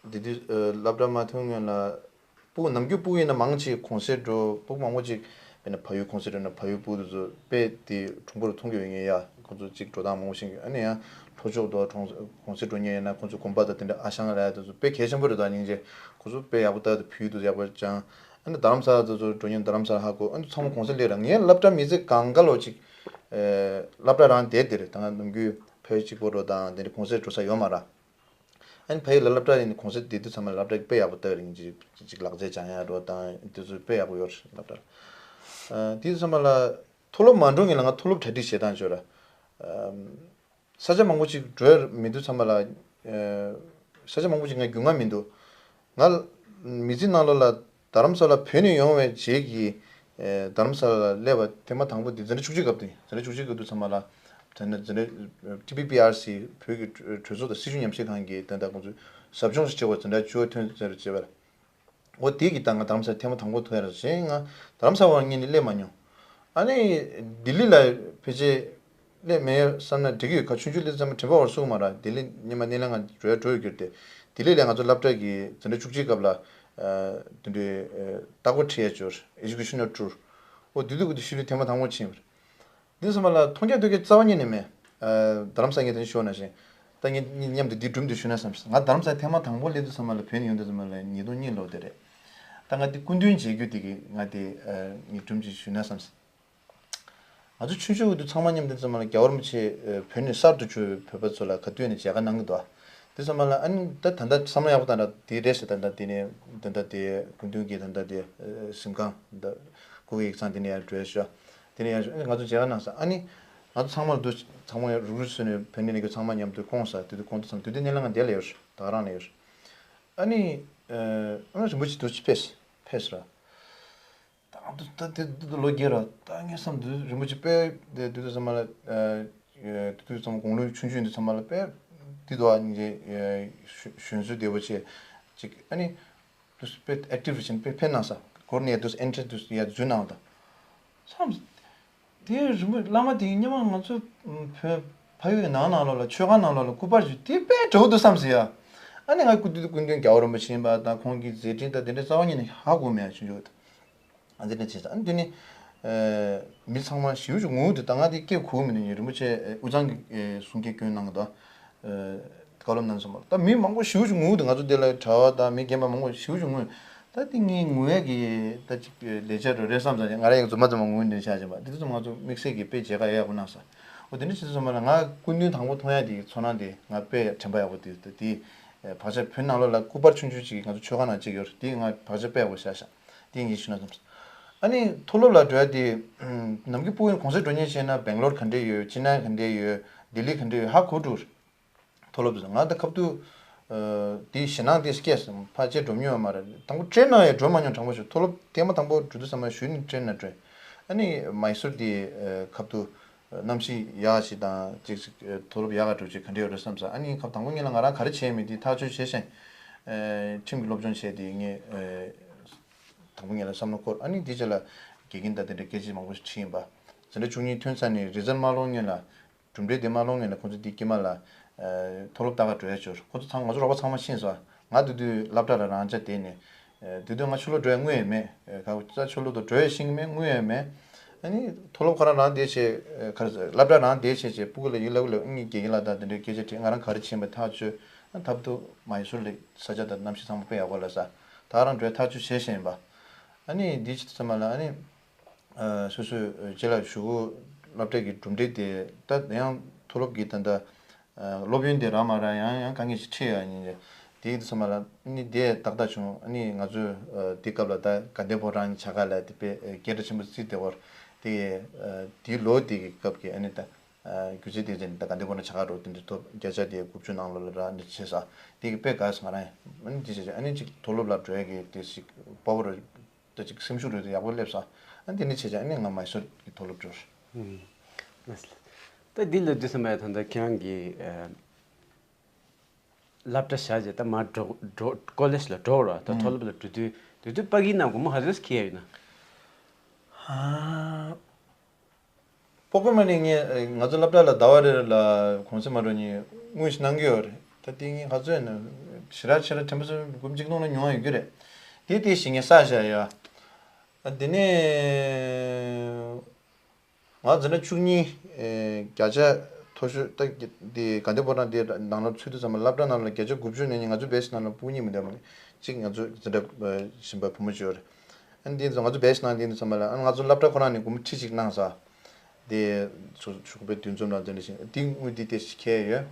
ཨ་དེ་དུས་ཨ་སློབ་གྲྭ་མ་ཐོན་སྔོན་ལ་སྤུ་གུ་ནམ་རྒྱུན་སྤུ་གུ་ཡིན་ན་མང་ཆེ་གུང་སེང་འགྲོ། སྤུ་གུ་མང་པོ་ཅིག་དཔེར་ན་ཕ་ཡུལ་གུང་སེང་འགྲོ་ན་ཕ་ཡུལ་སྤུ་གུ་དེ་ཚོ་དཔེ་དེ་གྲུང་པོ་རུ་མཐོང་གི་ཡོད་ངེས་ཡ། ཁོང་ཚོ་ཅིག་འགྲོ་སྟངས་མང་པོ་ཤེས་ཀྱི། ཨ་ནི་ཡང་ལྷོ་ཕྱོགས་དུ་གྲོང་གུང་སེང་འགྲོ་མཁན་ཡིན་ན་ཁོང་ཚོ་དགོན་པ་དང་དེ་འདྲ་ཨ་ཞང་ར་དེ་ཚོ་དཔེ་གལ་ཆེན་པོ་རེད། ད་སྙིང་རྗེ་ཁོང་ཚོ་དཔེ་ཡག་པོ་ལྟ་དེ་ཕ་ཡུལ་དུ་ཡག་པོ་སྦྱང་། ཨ་ནི་རྡ་རམ་ས་ལ་དེ་ཚོ་འགྲོ་མཁན་རྡ་རམ་ས་ལ་ཧ་གོ། ཨ་ནི་ཚང་མ་གུང་སེང་སླེབས་ར། ངའི་སློབ་གྲྭ་མི་ཚེ་གང་ག་ལོ་ཅིག་ཨེ་སློབ་གྲྭ་རང་བསྡད་དེ་རེད། ད་ང་ནམ་རྒྱུན་ཕ་ཡུལ་གཅིག་པོ་འགྲོ་དང་དེ་འདྲ་གུང་སེང་འགྲོ་ས་ཡོད་མ་ར། ཨ་ནི་ཕ་ཡུལ་ལ་སློབ་གྲྭ་ཡིན་གུང་སེང་བསྡད་དུས་ཚང་མ་སློབ་གྲྭ་དཔེ་ཡག་པོ་ལྟ་རིང་ཅིག་ཅིག་ལག་རྩལ་སྦྱང་ཡ་རོ་དང་དེ་ཚོ་དཔེ་ཡག་པོ་ཡོད་རེད་སློབ་གྲྭ་ལ། ཨ་དེ་ཚང་མ་ལ་མཐོ་སློབ་མ་འགྲོ་སྔོན་ལ་ང་མཐོ་སློབ་གྲ་སྒྲིག་བྱེད་སྟངས་བྱོས་ར། ཨམ། ས་ཆ་མང་པོ་ཅིག་འགྲོ་ཡ་མི་འདུག་ཚང་མ་ལ། ཨ་ས་ཆ་མང་པོ་ཅིག་ང་རྒྱུས་མངའ་མི་འདུག་ང་མི་ཚེ་ནང་ལོགས་ལ་རྡ་རམ་ས་ལ་བོད་ནས་ཡོང་བའི་རྗེས་ཀྱི་ཨེ་རྡ་རམ་ས་ལ་སླེབས་པ་ཐེངས་མ་དང་པོ་འདི་འཛིན་གྲྭ་བཅུ་གཅིག་སྐབས་དེ། འཛིན་གྲྭ་བཅུ་གཅིག་སྐབས་དུས་ཚང་མ་ལ་དེ་ནས་འཛིན་གྲྭ་ཊི་པི་པི་ཨར་སི་བོད་ཀྱི་གྲོས་ཚོགས་དང་སྲིད་བྱུས་ཉམས་ཞིབ་ཁང་གིས་དེ་འདྲ་ཁོང་ཚོས་ཟབ་སྦྱོང་ཞིག་བྱེད་དགོས། འཛིན་གྲྭ་བཅུ་པ་ཐོན་ཟེར་བྱས་པ་རེད། འོ་དེ་གི་ད་ང་རྡ་རམ་ས་ལ་ཐེངས་མ་དང་པོ་ཐོན་ཡ་རེད། གཞན་ང་རྡ་རམ་ས་བར་ངེད་གཉིས་སླེབས་མ་མྱོང་། ཨ་ནི་ལྡི་ལི་ལ་ཕལ་ཆེར་སླེབས་མེད་བསམ་ན་འགྲིག་གི་ཡོད། ཁ་ཆུང་ཆུང་སླེབས་ཙམ་དྲན་པ་བར་སོང་མ་ར། ལྡི་ལི་སྔོན་མ་སྣེ་ལེན་ང་འགྲོ་ཡ་འགྲོ་ཡོད་གྱུར་ཏེ། ལྡི་ལི་ལ་ང་ཚོ་སློབ་གྲྭ་གི་འཛིན་གྲྭ་བཅུ་གཅིག་སྐབས་ལ་ཨ་དེ་འདྲའི་ཨ་རྟགས་པར་ཁྲིད་ཡ་ཅིག་ཡོད་རེད། ཨེ་ཇུ་ཀེ་ཤན་ནལ་ཊུར། འོ་དེ་དུས་ཀྱི་དུས་ཤུལ་ལུས་ཐེངས་མ་དང་པོ་ཕྱིན་པ་རེད། འདི་ཚང་མ་ལ་མཐོང་རྒྱ་ཐོས་རྒྱ་རྩ་བ་ཉིད་ནས་མེད། ཨ་རྡ་རམ་ས་ངས་དེ་ནས་ཞུ་ན་བཞིན། ད་ངས་གཉིས་མཉམ་དུ་འདི་སྒྲུང་འདི་ཞུ་ན་བསམ་སོང་། ང་རྡ་རམ་ས་ཐེངས་མ་དང་པོ་སླེབས་དུས་ཚང་མ་ལ་བོད་ནས་ཡོང་དུས་ཚང་མ་ལ་ཉིས་སྟོང་གཉིས་ལོ་དེ་རེད། ད་ང་འདི་སྐུ་མདུན་མཇལ་རྒྱུ་དེ་གི་ང་དེ་ཨ་ངས་སྒྲུང་ཅིག་ཞུ་ན་བསམ་སོང་། ང་ཚོ་ཆུང་ཆུང་གི་དུས་ཚང་མ་མཉམ་དུ་ཚང་མ་ལ་རྒྱལ་བ་རིན་པོ་ཆེ་ཨ་བོད་ནས་གསར་དུ་བྱོན་པའི་བོད་པ་ཚོ་ལ་ག་དུས་ནས་མཇལ་ཁ་གནང་གི་འདུག་དེ་ཚང་མ་ལ་ཨ་ནི་ད་ད་ལྟ་བསམ་བློ་ཡག་པོ་བཏང་ར་དེ་རེད་ཟེར། ད་ལྟ་དེ་ནས་ད་ལྟ་དེ་སྐུ་མདུན་གྱི་ད་ལྟ་དེ་ཨ་གཟིམ་ཁང་ད་སྐུ་གི་ཡིག་ཚང་དེ་ནས་ཡར་འགྲོ་ཡ་ཤོག་དེ་ནས་ཡར་ང་ཚོ་མཇལ་ཁ་གནང་ས། ཨ་ནི་ང་ཚོ་ཚང་མ་ལ་དུ་ཚང་མ་རུག་རུག་བཟོས་ནས་བོད་ནས་ནས་ཀྱི་ཚང་མ་མཉམ་དུ་སྐོང་ས། དེ་དུས་སྐོང་དུས་ཚང་དུས་དེ་ནས་ལ་ང་འདས་ལ་ཡོད་རེད། ད་ག་རང་ལ་ཡོད་རེད། ཨ་ནི་ཨ་ནི་རིན་པོ་ཆེ་དུ་ཕེབས་ཕེབས་ར། ད་ང་ཚོ་ད་དེ་དུས་ལོ་རྒས་ར། ད་ངས་བསམ་དུས་རིན་པོ་ཆེ་དཔེ་དེ་དུས་དུས་ཚང་མ་ལ་དུས་དུས་ཚང་མ་དགུང་ལོ་ཆུང་ཆུང་དུས་ཚང་མ་ལ་དཔེ་དེ་དུ་ཨ་ནི་གཞོན་གཞོན་གསོ་བདེ་པོ་བྱས་ཅིག་ཨ་ནི། དུས་དཔེ་ཨེག་ཊིབ་རེད་ཅིང་དཔེ་ཕན་གནང་ས། གོར་ནས་དུས་ཨེན་ཊི་དུས་ཡ་འཛུལ་གནང་དང་། བསམ། དེ་རིན་པོ་བླ་མ་དེ་སྔོན་མ་ང་ཚོ་བོད་ཕ་ཡུལ་གྱི་ནང་ནང་ལོགས་ལ་ཆོས་ཁང་ནང་ལོགས་ལ་སྐུ་པར་ཞིག་དེ་དཔེ་འདྲ་བོ་འདུག་བསམ་ཟེར་ཡ། ཨ་ནི་ང་སྐུ་དུས་སྐུ་མདུན་རྒྱལ་བ་རིན་པོ་ཆེ་ཡིན་པ་དང་ཁོང་གི་མཛད་འཕྲིན་དང་དེ་འདྲའི་རྩ་བ་ཉིད་ནས་ཧ་གོ་མེད་ཆུང་ཆུང་དུས། ཨ་འདི་འདྲ་བྱས་ཙང་ཨ་ནི་དེ་ནི་ཨ་མི་ཚང་མ་ཞེ་པོ་ཅིག་ངུ་འདུག་ད་ང་དེ་སྐད་གོ་མི་འདུག་ཉིན་རིན་པོ་ཆེ་ཨ་དབུས་གཙང་གི་ཨ་གསུང་སྐད་སྐྱོན་གནང་གི་འདུག་ཨ་བཀའ་སློབ་གནང་སོང་བ། ད་མི་མང་པོ་ཞེ་པོ་ཅིག་ངུ་འདུག་ང་ཚོ་འདི་ལ་གྲྭ་བ་དང་མི་རྒན་པ་མང་པོ་ཞེ་པོ་ཅིག་ངུ། ད་དེ་ངའི་ངུ་ཡས་ཀྱི་ད་ཅིག་ལས་བྱ་རེ་རེ་བསམ་ཙང་ང་རང་ཡང་རྫུན་མ་རྫུན་མ་ངུ་འདུག་ཆ་བཞིན་པ་འདི་ཚོ་ང་ཚོ་དམིགས་བསལ་གྱི་དཔེ་མཇལ་ཁ་ཡག་པོ་གནང་ས། འོ་དེ་འདྲ་བྱེད་ཚུལ་སོང་བ་ལ་ང་སྐུ་མདུན་དང་པོ་མཐོང་ཡ་དེ་ཚོར་སྣང་དེ་ང་དཔེ་དྲན་པ་ཡག་པོ་དེ་ད་དེ་བག་ཆགས་བོད་ནང་ལོགས་ལ་སྐུ་པར་ཆུང་ཆུང་ཅིག་ང་ཚོ་ཆོས་ཁང་ནང་ཅིག་ཡོད་རེད། དེ་ང་བག་ཆགས་དཔེ་ཡག་པོ་བཞག་ཤག་དེ་ངས་ཞུ་ན་བསམ་སོང་། ཨ་ནི་མཐོ་སློབ་ལ་འགྲོ་ཡ་དེ་ནམ་རྒྱུན་སྤུ་གུ་གུང་སེང་འགྲོ་མཁན་བྱས་ན་སྦེང་ལོར་ག་འདྲས་ཡོད། ཅི་ན་ག་འདྲས་ཡོད། ལྡི་ལི་ག་འདྲས་ཡོད་ཧ་གོ་འགྲོ། མཐོ་སློབ་དེ་ང་ད་ཁབ་ཏུ་དེའི་ཞེད་སྣང་དེ་སྐྱེས་སོང་། ཕལ་ཆེར་འགྲོ་མྱོང་ཡོད་མ་རེད། དང་པོ་ཊེན་ནང་ཡང་འགྲོ་མ་མྱོང་། དྲང་པོ་ཞུ་མཐོ་སློབ་ཐེངས་མ་དང་པོ་འགྲོ་དུས་ཙམ་པ་གཞུག་ནས་ཊེན་ནང་འགྲོ། ཨ་ནི་མའི་སུར་དེ་ཁབ་ཏུ་གནམ་གཤིས་ཡག་ཞིག་དང་ཅིག་ཅིག་མཐོ་སློབ་ཡག་ག་འགྲོ་ཅིག་ག་འདྲ་ཡོད་རེད་བསམ་ས། ཨ་ནི་ཁབ་དང་པོ་ཉིད་ལ་ང་རང་ག་རེ་བྱས་མེད་དེ་ཐག་གཅོད་བྱས་ཤིང་། ཁྲིམས་ཀྱི་སློབ་སྦྱོང་བྱས་ཏེ་ངས་དང་པོ་ངེད་ལ་བསམ་བློ་འཁོར། ཨ་ནི་དེའི་རྗེས་ལ་དགེ་རྒན་དང་དེ་འདྲའི་སྐད་ཆ་མང་པོ་ཞིག་ཕྱིན་པ། འཛིན་གྲྭ་བཅུ་གཉིས་ཐོན་ཚར་ནས་རི་ཛལ་མ་ལོག་སྔོན་ལ། གྲུབ་འབྲས་དེ་མ་ལོག་སྔོན་ལ་ཁོང་ཚོ་དེ་དཀྱིལ་མ་ལ་མཐོ་སློབ་ལྟ་ག་འགྲོ་ཡ་འབྱོར། ཁོང་ཚོ་ཚང་མ་ང་ཚོ་རོགས་པ་ཚང་མ་ཤེས་སོང་། ང་དེ་དུས་སློབ་གྲྭ་ལ་རང་འཇགས་བསྡད་ནས། དེ་དུས་ང་ཕྱི་ལོགས་འགྲོ་ཡ་དངུལ་ཡང་མེད། ག་ས་ཕྱི་ལོགས་དུ་འགྲོ་ཡ་ཤེས་ཀྱི་མེད། དངུལ་ཡང་མེད། ཨ་ནི་མཐོ་སློབ་ཁོ་རང་རང་བསྡད་བྱས། ག་རེ་ཟེར། སློབ་གྲྭ་རང་བསྡད་བྱས་བྱས་སྤུ་གུ་ལ་ཡིད་ལབ་ལབ། ཨ་ནི་དགེ་རྒན་ལགས་དང་དེ་འདྲའི་སྐད་ཆ་དྲིས། ང་རང་ག་རེ་བྱེད་པ་ཐག་ཆོད། ཨ་ཐབས་སྡུག་མ་ཡི་སུར་ལེགས་ས་ཆ་དང་གནམ་གཤིས་ཚང་མ་དཔེ་ཡག་པོ་ལ་ས། ད་རང་འགྲོ་ཡ་ཐག་ཆོད་བྱས་བཞིན་ཡིན་པ། ཨ་ནི་འདི་ཕྱི་ཚོད་མ་ལ་ཨ་ནི། སོ་སོའི་རྗེས་ལ་གཞུག་གུ་སློབ་གྲྭ་གི་གྲུབ་འབྲས་དེ་ད་ཡང་མཐོ་སློབ་ཀྱི་ད་ལྟ་སློབ་ཡོན་དེ་རག་མ་རག་ཡང་ཡང་དཀའ་ངལ་ཞིག་འཕྲད་ཡ་ཡིན། དེ་ཡིན་དུས་ཙམ་པ་ལ་ནི་དེ་ཏག་ཏག་བྱུང་། ཨ་ནི་ང་ཚོས་དེ་སྐབས་ལ་ད་དགའ་ལྡན་ཕོ་བྲང་བྱ་དགའ་ལ་དེ་དཔེ་སྐད་གྲགས་ཆེན་པོ་བརྩིས་བསྡད་པ་རེད། དེ་དེའི་ལོ་དེ་གི་སྐབས་ཀྱི་ཨ་ནི་ད་རྒྱུ་མཚན་དེ་ཚོ་ནི་ད་དགའ་ལྡན་ཕོ་བྲང་བྱ་དགའ་རོགས་དེ་འདྲ་ཐོབ། བརྒྱ་ཆ་དེ་དགུ་བཅུ་ནང་ལོགས་ལ་རག་འདི་བྱས་ས། དེ་གི་དཔེ་དགའ་སོང་། ང་རང་ཨ་ནི་དེ་བྱས་བྱས་ཨ་ནི་ཅིག་མཐོ་སློབ་ལ་འགྲོ་ཡ་གི་དེ་ཞིག་སྤོབས་པ་རེད། ད་ཅིག་སེམས་ཤུགས་རེ་རེ་ཡག་པོ་སླེབས་སོང་། ཨ་དེ་ནས་བྱས་ཙང་ཨ་ནི་ང་མའི་སོར་གྱི་མཐོ་སློབ་འགྲོ། ཨུམ། ལགས་སོ། ད་འདི་ལ་དུས་ཙམ་པ་ད་ལྟ་ཁྱེད་རང་གི་ཨ་སློབ་གྲྭ་བཞག་རྗེས་ད་མར་འགྲོ་འགྲོ་ཀོ་ལེཇ་ལ་འགྲོ་ར། ད་མཐོ་སློབ་ལ་འགྲོ་དུས་དུས་དུས་ཕ་གིའི་ནང་སྒོར་མོ་ག་ཚོད་ཁྱེར་ཡོད་ན། ཧ། སྤོག་པ་མ་ནི་ངས་ང་ཚོ་སློབ་གྲྭ་ལ་ཟླ་བ་རེ་རེ་ལ་གུང་སེང་མ་འགྲོ་ནི་དངུལ་ཞིག་གནང་གི་ཡོད་རེད། ད་དེ་ངས་ག་ཚོད་ཡིན་ན་ཞེ་དྲག་ཆེ་དྲག་ཕྲན་བུ་ཚོ་སྒོར་མོ་གཅིག་སྟོང་ལ་ཉུང་བ་ཡོད་ཀྱི་རེད། དེ་དེ་ཞིག་ངས་བསགས་བཞག་ཡོད། ཨ་དེ་ནས་ང་འཛིན་གྲྭ་བཅུ་གཉིས་བརྒྱ་ཆ་མཐོ་ཤོས་ད་དེ་དགའ་ལྡན་ཕོ་བྲང་དེ་ནང་ལ་ཚུད་དུས་ཙམ་པ་སློབ་གྲྭ་ནང་ལ་བརྒྱ་ཆ་དགུ་བཅུ་ནས་ནི་ང་ཚོའི་བེ་སི་ནང་ལ་སྤུ་གུ་གཉིས་མི་འདུག་མ་གཅིག་ང་ཚོ་འཛིན་གྲྭ་གཞན་པ་བུ་མོ་གཅིག་ཡོད་རེད། ཨ་ནི་འདི་ཚོ་ང་ཚོ་བེ་སི་ནང་འདི་ཚོ་ཚང་མ་ལ་ཨ་ང་ཚོ་སློབ་གྲྭ་ཁོ་རང་ནས་སྒོར་མོ་ཁྲི་གཅིག་གནང་ས། དེ་ཚོ་ཆུ་ཁུ་པའི་འདུ་འཛོམས་ལ་འདི་འདྲ་ཞིག་འདི་དངུལ་འདི་དེ་ཞིག་ཁྱེར་ཡོད།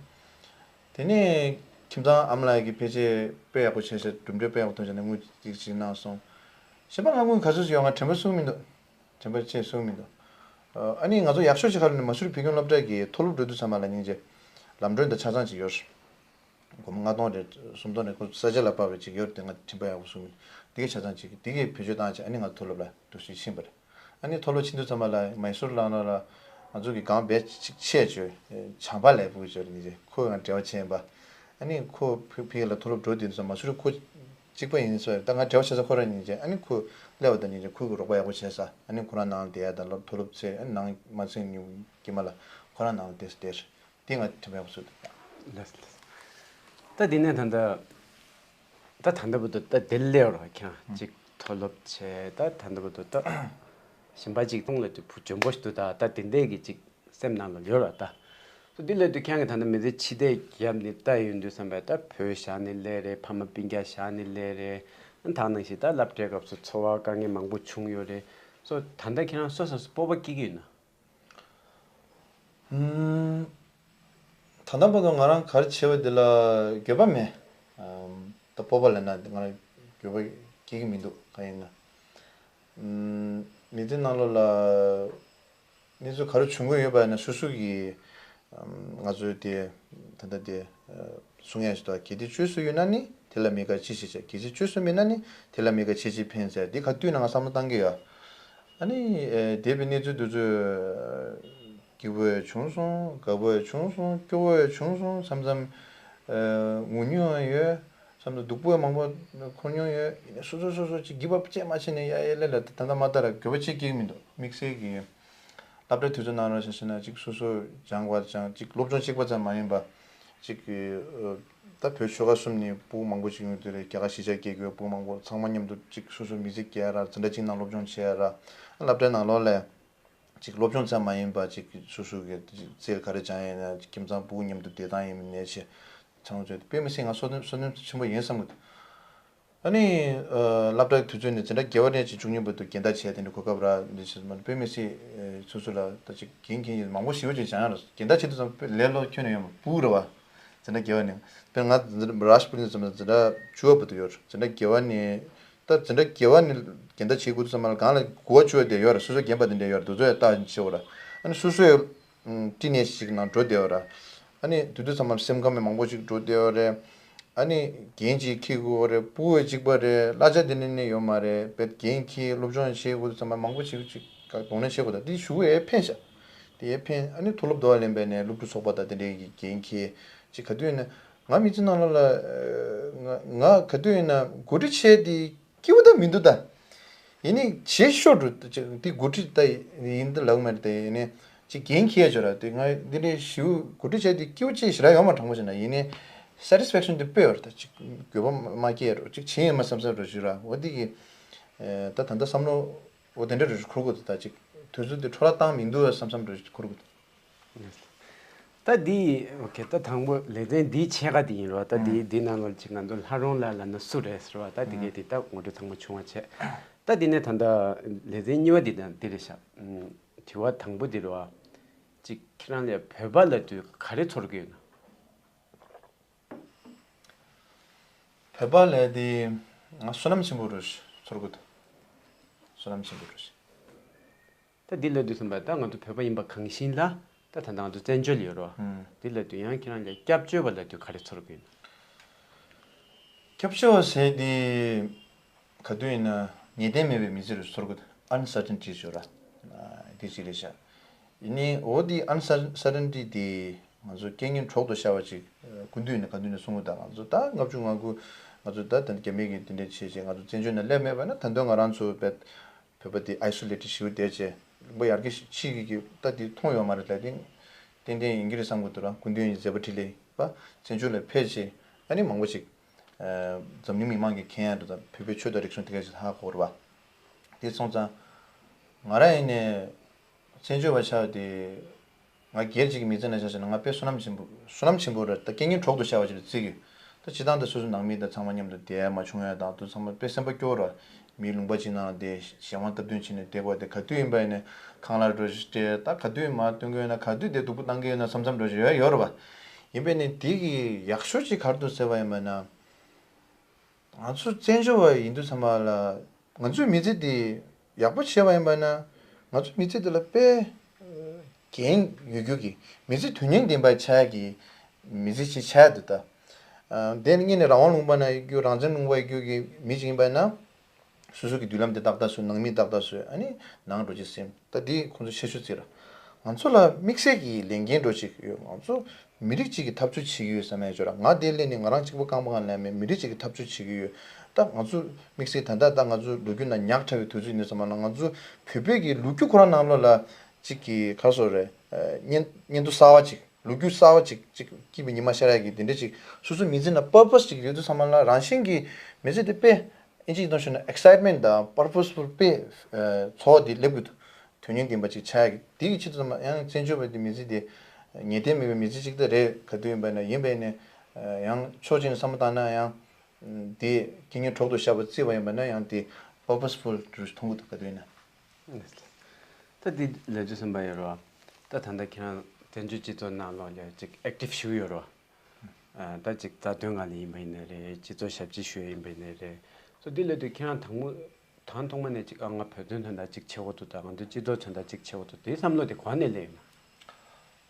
དེ་ནས་ཁྱིམ་ཚང་ཨ་མ་ལགས་ཀྱི་ཕལ་ཆེར་དཔེ་ཡག་པོ་བྱས་ཤག་གྲུབ་འབྲས་དཔེ་ཡག་པོ་ཐོན་ཤག་ནས་དངུལ་ཅིག་ཅིག་གནང་སོང་། གཞན་པ་ང་དངུལ་ག་ཚོད་ཅིག་ཡོད་ང་དྲན་པ་སོང་མི་འདུག་དྲན་པ་ཆེ་སོང་མི་འདུག་ཨ་ནི་ང་ཚོ་ཡག་ཤོས་ཅིག་ག་རེ་ནི་མ་སུ་རི་བོད་ཁྱིམ་སློབ་གྲྭ་གི་མཐོ་སློབ་འགྲོ་དུས་ཚང་མ་ལ་སྙིང་རྗེ། ལམ་གྲོན་དང་ཆ་ཚང་ཅིག་ཡོད། སྒོར་མོ་ལྔ་སྟོང་རེ་སུམ་སྟོང་རེ་ཁོ་ས་ཆ་ལ་དཔག་པའི་ཅིག་ཡོད་དེ་ང་དྲན་པ་ཡག་པོ་སོང་མི་འདུག་དེ་གའི་ཆ་ཚང་ཅིག་དེ་གའི་བེད་སྤྱོད་བཏང་བྱས་ཨ་ནི་ང་ཚོ་མཐོ་སློབ་ལ་འགྲོ་ཞིག་ཕྱིན་པ་རེད། ཨ་ནི་མཐོ་སློབ་ཕྱིན་དུས་ཙམ་པ་ལ་མའི་སུར་ལགས་ནང་ལ་ང་ཚོ་གི་གང་བེད་ཅིག་ཆད་བྱོས་བྱམས་པ་ལས་ཕུག་བྱོས་རེད་ནི་རེད། ཁོ་ང་འབྲེལ་བ་བྱས་ཡིན་པ། ཨ་ནི་ཁོ་ཕི་ཕི་ལ་མཐོ་སློབ་འགྲོ་དུས་ཙམ་མ་སུ་རི་ཁོ་གཅིག་པ་ཡིན་ས་རེད། ད་ང་འབྲེལ་བ་བྱེད་ས་ཁོ་རང་ཡིན་ཅེ་ཨ་ནི་ཁོ་སླེབས་པ་དང་ཉིན་ཅེ་ཁོ་གི་རོགས་པ་ཡག་པོ་བྱས་ས། ཨ་ནི་ཁོ་རང་ནང་ལ་བསྡད་ཡ་དང་སློབ་མཐོ་སློབ་ཚེ་ཨ་ནི་ནང་མ་ཚན་ཉུང་དཀྱིལ་མ་ལ་ཁོ་རང་ནང་ལ་བསྡད་ས་བསྡད་རེད། དེ་ང་དྲན་པ་ཡག་པོ་བཟོས་འདུག་ལགས་སོ་ལགས་སོ། ད་དེ་ནས་ད་ལྟ་ད་ད་ལྟ་བར་དུ་ད་དེ་སླེབས་རོགས་ཁྱང་གཅིག་མཐོ་སློབ་བྱས་ད་ད་ལྟ་བར་དུ་ད་གཞན་པ་གཅིག་མཐོང་ལ་དུ་བུ་འཇོན་པོ་ཞིག་འདུག་ད་ད་དེ་འདྲས་ཀྱི་གཅིག་སེམས་ནང་ལ་ཡོད་ར་ད། སོ་འདི་ལས་དུ་ཁྱང་གི་ད་ལྟ་མི་ཚེ་ཕྱི་བལྟས་རྒྱབ་ནས་ལྟ་ཡོང་དུས་བསམ་པས་ད་བོད་བཞག་ནས་སླེབས་རེད། ཕ་མ་སྤུན་ཀྱག་བཞག་ནས་སླེབས་རེད། ད་ནང་བཞིན་ད་སློབ་གྲྭའི་སྐབས་སུ་འཚོ་བ་དཀའ་ངལ་མང་པོ་བྱུང་ཡོད་རེད། སོ་ད་ལྟ་ཁྱེད་རང་སོ་སོ་སོ་སྤོབས་པ་སྐྱེ་གི་ཡོད་ན། ཨུམ། ད་ལྟ་བར་དུ་ང་རང་ག་རེ་བྱས་པ་འདི་ལ་འགྱོད་པ་མེད། ཨམ། ད་སྤོབས་པ་ལབ་ན་ང་རང་འགྱོད་པ་སྐྱེ་གི་མི་འདུག་གང་ཡིན་ན། ཨུམ། མི་ཚེ་ནང་ལོགས་ལ་གནས་ཚུལ་ག་རེ་བྱུང་གི་ཡོད་པ་ཡིན་ན་སོ་སོ་གི་ཨམ། ང་ཚོའི་དེ་ད་ལྟ་དེ་ཨ། གསུང་ཡ་ཞིག་འདུག་གལ་ཏེ་བཅོས་སུ་ཡོད་ན་ནི་དེ་ལ་མི་དགའ་ཅི་ཞིག་བྱ། གལ་ཏེ་བཅོས་སུ་མེད་ན་ནི་དེ་ལ་མི་དགའ་ཅི་ཞིག་ཕན་ཟེར་འདི་ག་དུས་ན་ང་བསམ་བློ་བཏང་གི་ཡོད། ཨ་ནི་ཨེ། འདས་པའི་གནས་ཚུལ་འདི་ཚོ་སྐྱིད་པོ་ཡང་བྱུང་སོང་། དགའ་པོ་ཡང་བྱུང་སོང་། སྐྱོ་བོ་ཡང་བྱུང་སོང་། མཚམས་མཚམས་ཨེ། ངུ་མྱོང་ཡང་ཡོད། མཚམས་མཚམས་སྡུག་པོ་ཡང་མང་པོ་འཁོར་མྱོང་ཡོད། ཡིན་ནའི་སོ་སོ་སོ་སོ་ཅིག་འགྱོད་པ་ཅིག་མ་བྱས་ནས་ཡ་ཡ་ལེ་ལ་ད་ལྟ་མ་ལྟར་འགྱོད་པ་ཅིག་སྐྱེ་གི་མི་འདུག་དམིགས་བསལ་གྱི་སློབ་གྲྭའི་དུས་ཚོད་ནང་ར་བྱས་ན་ཅིག་སོ་སོ་སྦྱང་བ་སྦྱང་ཅིག་སློབ་སྦྱོང་གཅིག་པ་ཙམ་མ་ཡིན་པ། ཅིག་གི་ཨ། ད་བོད་ཆོལ་ཁ་གསུམ་ནས་སྤུ་གུ་མང་པོ་ཅིག་ཡོང་དུས་རེད། རྒྱ་གར་གཞིས་ཆགས་སྐྱེས་དགོས་སྤུ་གུ་མང་པོ་ཚང་མ་མཉམ་དུ་ཅིག་སོ་སོ་མི་ཚེ་སྐྱེལ་ཡ་ར་འཛིན་གྲྭ་གཅིག་ནང་སློབ་སྦྱོང་བྱེད་ཡ་ར། སློབ་གྲྭའི་ནང་ལོགས་ལ་ཅིག་སློབ་སྦྱོང་ཙམ་མ་ཡིན་པ་ཅིག་སོ་སོ་གི་ཅིག་རྩལ་ག་རེ་སྦྱང་ཡ་ཡིན་ན་ཅིག་ཁྱིམ་ཚང་སྤུ་གུ་མཉམ་དུ་བསྡད་སྟངས་ཡིན་ནའི་ཆེ་ཚང་ཚོས་དཔེ་མི་སྲིད་ང་བསོད་སྣོན་བསོད་སྣོན་ཆེན་པོ་ཡིན་བསམ་གི་འདུག་ཨ་ནི་ཨ། སློབ་གྲྭའི་དུས་ཚོད་ནས་འཛིན་གྲྭ་བརྒྱད་པ་ནས་ཅིག་བཅུ་གཉིས་བར་དུ་རྒན་བདག་བྱས་དེ་འདྲ་གོ་སྐབས་རག་འདི་བྱས་མ་དཔེ་མི་སྲིད་སོ་སོ་ལ་ད་ཅིག་རྒན་ཁྱེད་ཀྱིས་མང་པོ་ཞེ་པོ་ཅིག་སྦྱང་ཡ་རེད། རྒན་བདག་བྱེད་དུས་ཙམ་དཔེ་ལས་སླ་པོ་ཁྱོན་ནས་ཡོད་མ་སྤུ་གུ་རེད་བ། འཛིན་གྲྭ་བརྒྱད་པ་ནས་དཔེར་ང་འཛིན་གྲྭ་རཱཇ་པུར་ནས་ཙམ་འཛིན་གྲྭ་བཅུ་པ་བར་དུ་ཡོད་རེད། འཛིན་གྲྭ་བརྒྱད་པ་ནས་ད་འཛིན་གྲྭ་བརྒྱད་པ་ནས་རྒན་བདག་བྱེད་དགོས་དུས་ཙམ་ལ་གང་ལ་དགུ་པ་བཅུ་པ་དེ་ཡོད་རེད། སོ་སོ་རྒན་པ་དེ་འདྲ་ཡོད་རེད། དེ་ཚོ་ཡང་ལྟ་བྱེད་འོ་ར། ཨ་ནི་སོ་སོའི་ཨུམ། བསྟི་གནས་ཤིག་ནང་འགྲོ་བསྡད་ཡོད་ར། ཨ་ནི་དེ་དུས་ཚང་མར་སེམས་ཁམས་མང་པོ་ཞིག་འགྲོ་བསྡད་ཡོད་རེད། ཨ་ནི་འགན་ཅིག་འཁྱེར་དགོས་རེད། སྤུ་གུ་གཅིག་པ་རེད། གླ་ཆ་དེ་ནི་ནི་ཡོད་མ་རེད། དཔེ་འགན་འཁྱེར་སློབ་སྦྱོང་བྱེད་དགོས་དུས་ཚང་མ་མང་པོ་ཞིག་ཅིག་གདོང་ལེན་བྱེད་དགོས། ད་དེ་ཞུ་ཡས་ཕན་ཤག་དེ་ཡས་ཕན། ཨ་ནི་མཐོ་སློབ་དོ་བ་ལེན་པའི་ནས་སློབ་ཕྲུག་ཚོགས་པ་དང་དེ་འདྲའི་གི་འགན་འཁྱེར་ཅིག་ག་དུས་ནི། ང་མི་ཚེ་ནང་ལོགས་ལ་ང་ང་ག་དུས་ཡིན་ན་འགོ་ཁྲིད་བྱས་དེ་སྐྱིད་པོ་ད་མི་འདུག་ད། ཡིན་ནི་བྱེད་ཤོར་འགྲོ་དེ་འགོ་ཁྲིད་ད་ཡིན་ད་ལབ་མ་རེད་དེ་ཡིན་ནི་ཅིག་འགན་འཁྱེར་ཆོག་ར་དེ་ང་འདི་འདྲའི་ཞིའུ་འགོ་ཁྲིད་བྱས་དེ་སྐྱིད་པོ་ཅིག་ཞེ་དྲག་ཡོང་མ་དྲང་པོ་བྱས་ན་ཡིན་ནི་satisfaction་དེ་དཔེ་ཡོད་རེད་ད་ཅིག་འགྱོད་པ་མ་སྐྱེས་རོགས་ཅིག་བྱེད་ཡོད་མ་བསམ་བསམ་རོགས་ཞུ་ར་འོ་དེ་གི་ད་ད་ལྟ་བསམ་བློ་འོ་དེ་འདྲ་རོགས་ཞུ་འཁོར་དགོས་ད་ད་ཅིག་དུས་ཚོད་དེ་འཕྲོ་བརླག་བཏང་མི་འདུག་བསམ་བསམ་རོགས་ཞུ་འཁོར་དགོས། ད་འདི་ཨོ་ཁེ་ད་དང་པོ་ལེ་ཚན་འདིའི་ཕྱེད་ཀ་དེ་ཡིན་རོ། ད་འདི་འདི་ནང་ལ་ཅིག་ང་ཚོ་ལྷ་རོང་ལགས་ལབ་ན་སུ་རེད་ཟེར་བ་ད་འདི་གས་དེ་ད་ངོ་སྤྲོད་ཚང་མ་བྱུང་བ་བྱས། ད་འདི་ནས་ད་ལྟ་ལེ་ཚན་གཉིས་པ་འདི་དང་འདི་རེད་ཤག་དྲི་བ་དང་པོ་འདི་རེད་བ། ཅིག་ཁྱེད་རང་ལས་བོད་པ་ལབ་དུས་ག་རེ་ཚོར་གི་ཡོད་ན། བོད་པ་ལབ་དེ་ང་བསོད་ནམས་ཆེན་པོ་རུ་ཚོར་གི་འདུག་བསོད་ནམས་ཆེན་པོ་རུ། ད་འདི་ལབ་དུས་ཙམ་པ་ད་ང་ཚོ་བོད་པ་ཡིན་པ་གང་ཤེས་ལ་ད་ད་ལྟ་ང་ཚོ་བཙན་བྱོལ་ཡོད་རོ། ཨང་། འདི་ལབ་དུས་ཡང་ཁྱེད་རང་ལ་སྐྱབས་བཅོལ་བ་ལབ་དུས་ག་རེ་ཚོར་གི་ཡོད་ན། སྐྱབས་བཅོལ་བ་ཟེར་དེ་ག་དུས་ཡིན་ན་ངེས་གཏན་མེད་པའི་མི་ཚེ་རུ་ཚོར་གི་འདུག uncertainty་ཞུ་ར། དེ་གཅིག་རེད་ཤག་ཡིན་ནའི་འོ་དེ་uncertainty་དེ་ང་ཚོ་རྐྱེན་ངན་གྲོགས་སུ་ཤར་བ་ཅིག་ཀུན་འདུས་ནས་ག་དུས་ནས་གསུང་གི་འདུག་ང་ཚོ་ད་ལྔ་བཅུ་ང་དགུ་ང་ཚོ་ད་ད་རྒྱ་མི་གི་དེ་འདྲས་བྱས་བྱས་ང་ཚོ་བཙན་བྱོལ་ནང་སླེབས་མེད་པ་ན་ད་དུང་ང་རང་ཚོ་བོད་བོད་པ་དེ་isolated་ཞེ་པོ་བསྡད་བྱས་ལུང་པ་ཡར་རྒྱས་ཕྱིན་གི་གི་ད་དེ་མཐོང་ཡོད་མ་རེད་ལབ་དེ་ཏན་ཏན་ཡིན་གྱི་རེད་བསམ་གི་འདུག་ར། སྐུ་མདུན་ཡི་མཛད་པ་འཕྲིན་ལས་པ་བཙན་བྱོལ་ལ་ཕེབས་བྱས་ཨ་ནི་མང་པོ་ཅིག་འཛམ་གླིང་མི་མང་གི་མཁྱེན་ཡ་འདུག་ད་བོད་པའི་ཆོས་དང་རིག་གཞུང་དེ་ག་ཅིག་ཧ་གོ་རེད་པ། དེ་སོང་ཙང་ང་རང་ཡིན་ནས་བཙན་བྱོལ་བ་ཆགས་དེ། ང་སྒེར་གཅིག་གི་མི་ཚེ་ནང་ཆ་བཞག་ན་ང་དཔེ་བསོད་ནམས་ཆེན་པོ་བསོད་ནམས་ཆེན་པོ་རེད་ད་རྐྱེན་ངན་གྲོགས་སུ་ཤར་བ་ཅིག་ལ་བརྩི་གི་ཡོད། ད་སྤྱིར་བཏང་ད་སོ་སོའི་ནང་མི་དང་ཚང་མ་མཉམ་དུ་བསྡད་མ་བྱུང་ཡ་དང་དུ་ཚང་མ་དཔེ་སེམས་པ་སྐྱོ་བོ་རེད། མིའི་ལུང་པ་ཅིག་ནང་བསྡད་གཞན་དབང་སྟབས་བསྟུན་བྱས་ནས་བསྡད་དགོས་དེ་ག་དུས་ཡིན་པ་ཡིན་ནས་ཁང་གླ་འགྲོ་ཞིག་སྤྲད་ད་ག་དུས་མ་སྟོན་གི་ཡོད་ན་ག་དུས་དེ་སྡུག་པོ་བཏང་གི་ཡོད་ན་བསམ་བསམ་འགྲོ་ཞིག་ཡོད་ཡོད་རེད་པ། ཡིན་པས་ནས་དེ་གི་ཡག་ཤོས་ཅིག་ག་རེ་འདུག་ཟེར་བ་ཡིན་པ་ན། ང་ཚོ་བཙན་བྱོལ་བ་ཡིན་དུས་ཚང་མ་ལ་ང་ཚོའི་མི་ཚེ་འདི་ཡག་པོ་བྱས་པ་ཡིན་པ་ན་ང་ཚོའི་མི་ཚེ་འདི་ལ་དཔེ་འགན་ཡོད་རྒྱུ་གི་མི་ཚེ་དོན་སྙིང་ལྡན་པ་ཆགས་ཀྱི་མི་ཚེ་ཞིག་ཆགས་འདུག་ད། དེ་ནི་ངེད་ནི་རང་དབང་ལུང་པ་ན་ཡོད་རྒྱུ་རང་བཙན་ལུང་པ་ཡོད་རྒྱུ་གི་མི་ཅིག་ཡིན་པ་ན་སོ་སོ་གི་མདུན་ལམ་དེ་ཏག་ཏག་བཟོས་ནང་མི་ཏག་ཏག་བཟོས་ཨ་ནི་ནང་འགྲོ་ཅིག་སེམས། ད་འདི་ཁོང་ཚོ་ཤེས་ཤུགས་བརྩི་ར། ང་ཚོ་ལ་དམིགས་བསལ་གྱི་ལས་འགན་འགྲོ་ཅིག་ཡོད། ང་ཚོ་མི་རིགས་གཅིག་གི་འཐབ་རྩོད་བྱེད་ཀྱི་ཡོད་བསམ་ཡ་ཅོ་ར། ང་དེ་སླེབས་ནས་ང་རང་གཅིག་པོ་རྐང་པ་སྒང་ལ་མེད། མི་རིགས་གཅིག་གི་འཐབ་རྩོད་བྱེད་ཀྱི་ཡོད། ད་ང་ཚོ་དམིགས་བསལ་ད་ལྟ་ད་ང་ཚོ་ལོ་རྒྱུས་ནང་ཉག་ཕྲ་བའི་དུས་ཚོད་ཡིན་དུས་ཙམ་པ་ལ་ང་ཚོ་བོད་པའི་གི་ལོ་རྒྱུས་ཁོ་རང་ནང་ལོགས་ལ་གཅིག་གི་ག་རེ་ཟེར་རེད། བརྙན་བརྙན་ཐུང་གསར་བ་གཅིག་ལོ་རྒྱུས་གསར་བ་གཅིག་གཅིག་སྐྱིད་པའི་ཉི་མ་ཤར་ཡ་གི་དེ་འདྲ་གཅིག་སོ་སོའི་མི་ཚེ་ནང་purpose་གཅིག་ཡོད་དུས་ཙམ་པ་ལ་རང་བཞིན་གྱི་མི་ཚེ་དེ་དཔེ་ཨིན་ཇི་གི་གཏོང་ཞུ་ན་excitement་དང་purposeful་དཔེ་ཚོར་བ་དེ་སླེབས་ཀྱི་འདུག་དོན་སྙིང་ལྡན་པ་ཅིག་ཆགས་ཀྱི་དེ་གི་ཆེད་དུ་ཡང་བཙན་བྱོལ་བ་དེ་མི་ཚེ་དེ་ངེས་གཏན་མེད་པའི་མི་ཚེ་ཅིག་ད་རེད། ག་དུས་ཡིན་པ་ན་ཡིན་པ་ཡིན་ནས་ཡང་ཕྱོགས་གཅིག་ནས་བསམ་བློ་བཏང་ན་ཡང་དེ་རྐྱེན་ངན་གྲོགས་སུ་ཤར་བ་བརྩིས་པ་ཡིན་པ་ན་ཡང་དེ་purposeful་དུ་མཐོང་གི་འདུག་ག་དུས་ཡིན་ན། ད་དེ་ལབ་དུས་ཙམ་པ་ཡོད་རོ། ད་ད་ལྟ་ཁྱེད་རང་བཙན་བྱོལ་སྤྱི་ཚོགས་ནང་ལོགས་ལ་ཅིག་active་ཞུགས་ཡོད་རོ། ད་ཅིག་རྩ་དོན་ང་ལ་ཡིན་པ་ཡིན་ན་རེད། སྤྱི་ཚོགས་ཞབས་ཕྱི་ཞུ་ཡ་ཡིན་པ་ཡིན་ན་རེད། སོ་འདི་ལབ་དུས་ཁྱེད་རང་དང་པོ་དང་ཐོག་མ་ནས་ཅིག་ཨ་ང་བོད་དོན་དོན་དག་ཅིག་བྱེད་དགོས་འདུག་ད་ང་ཚོའི་སྤྱི་ཚོགས་དོན་དག་ཅིག་བྱེད་དགོས་འདུག་དེའི་བསམ་བློ་དེ་ག་ནས་སླེབས་ཡོད་ན།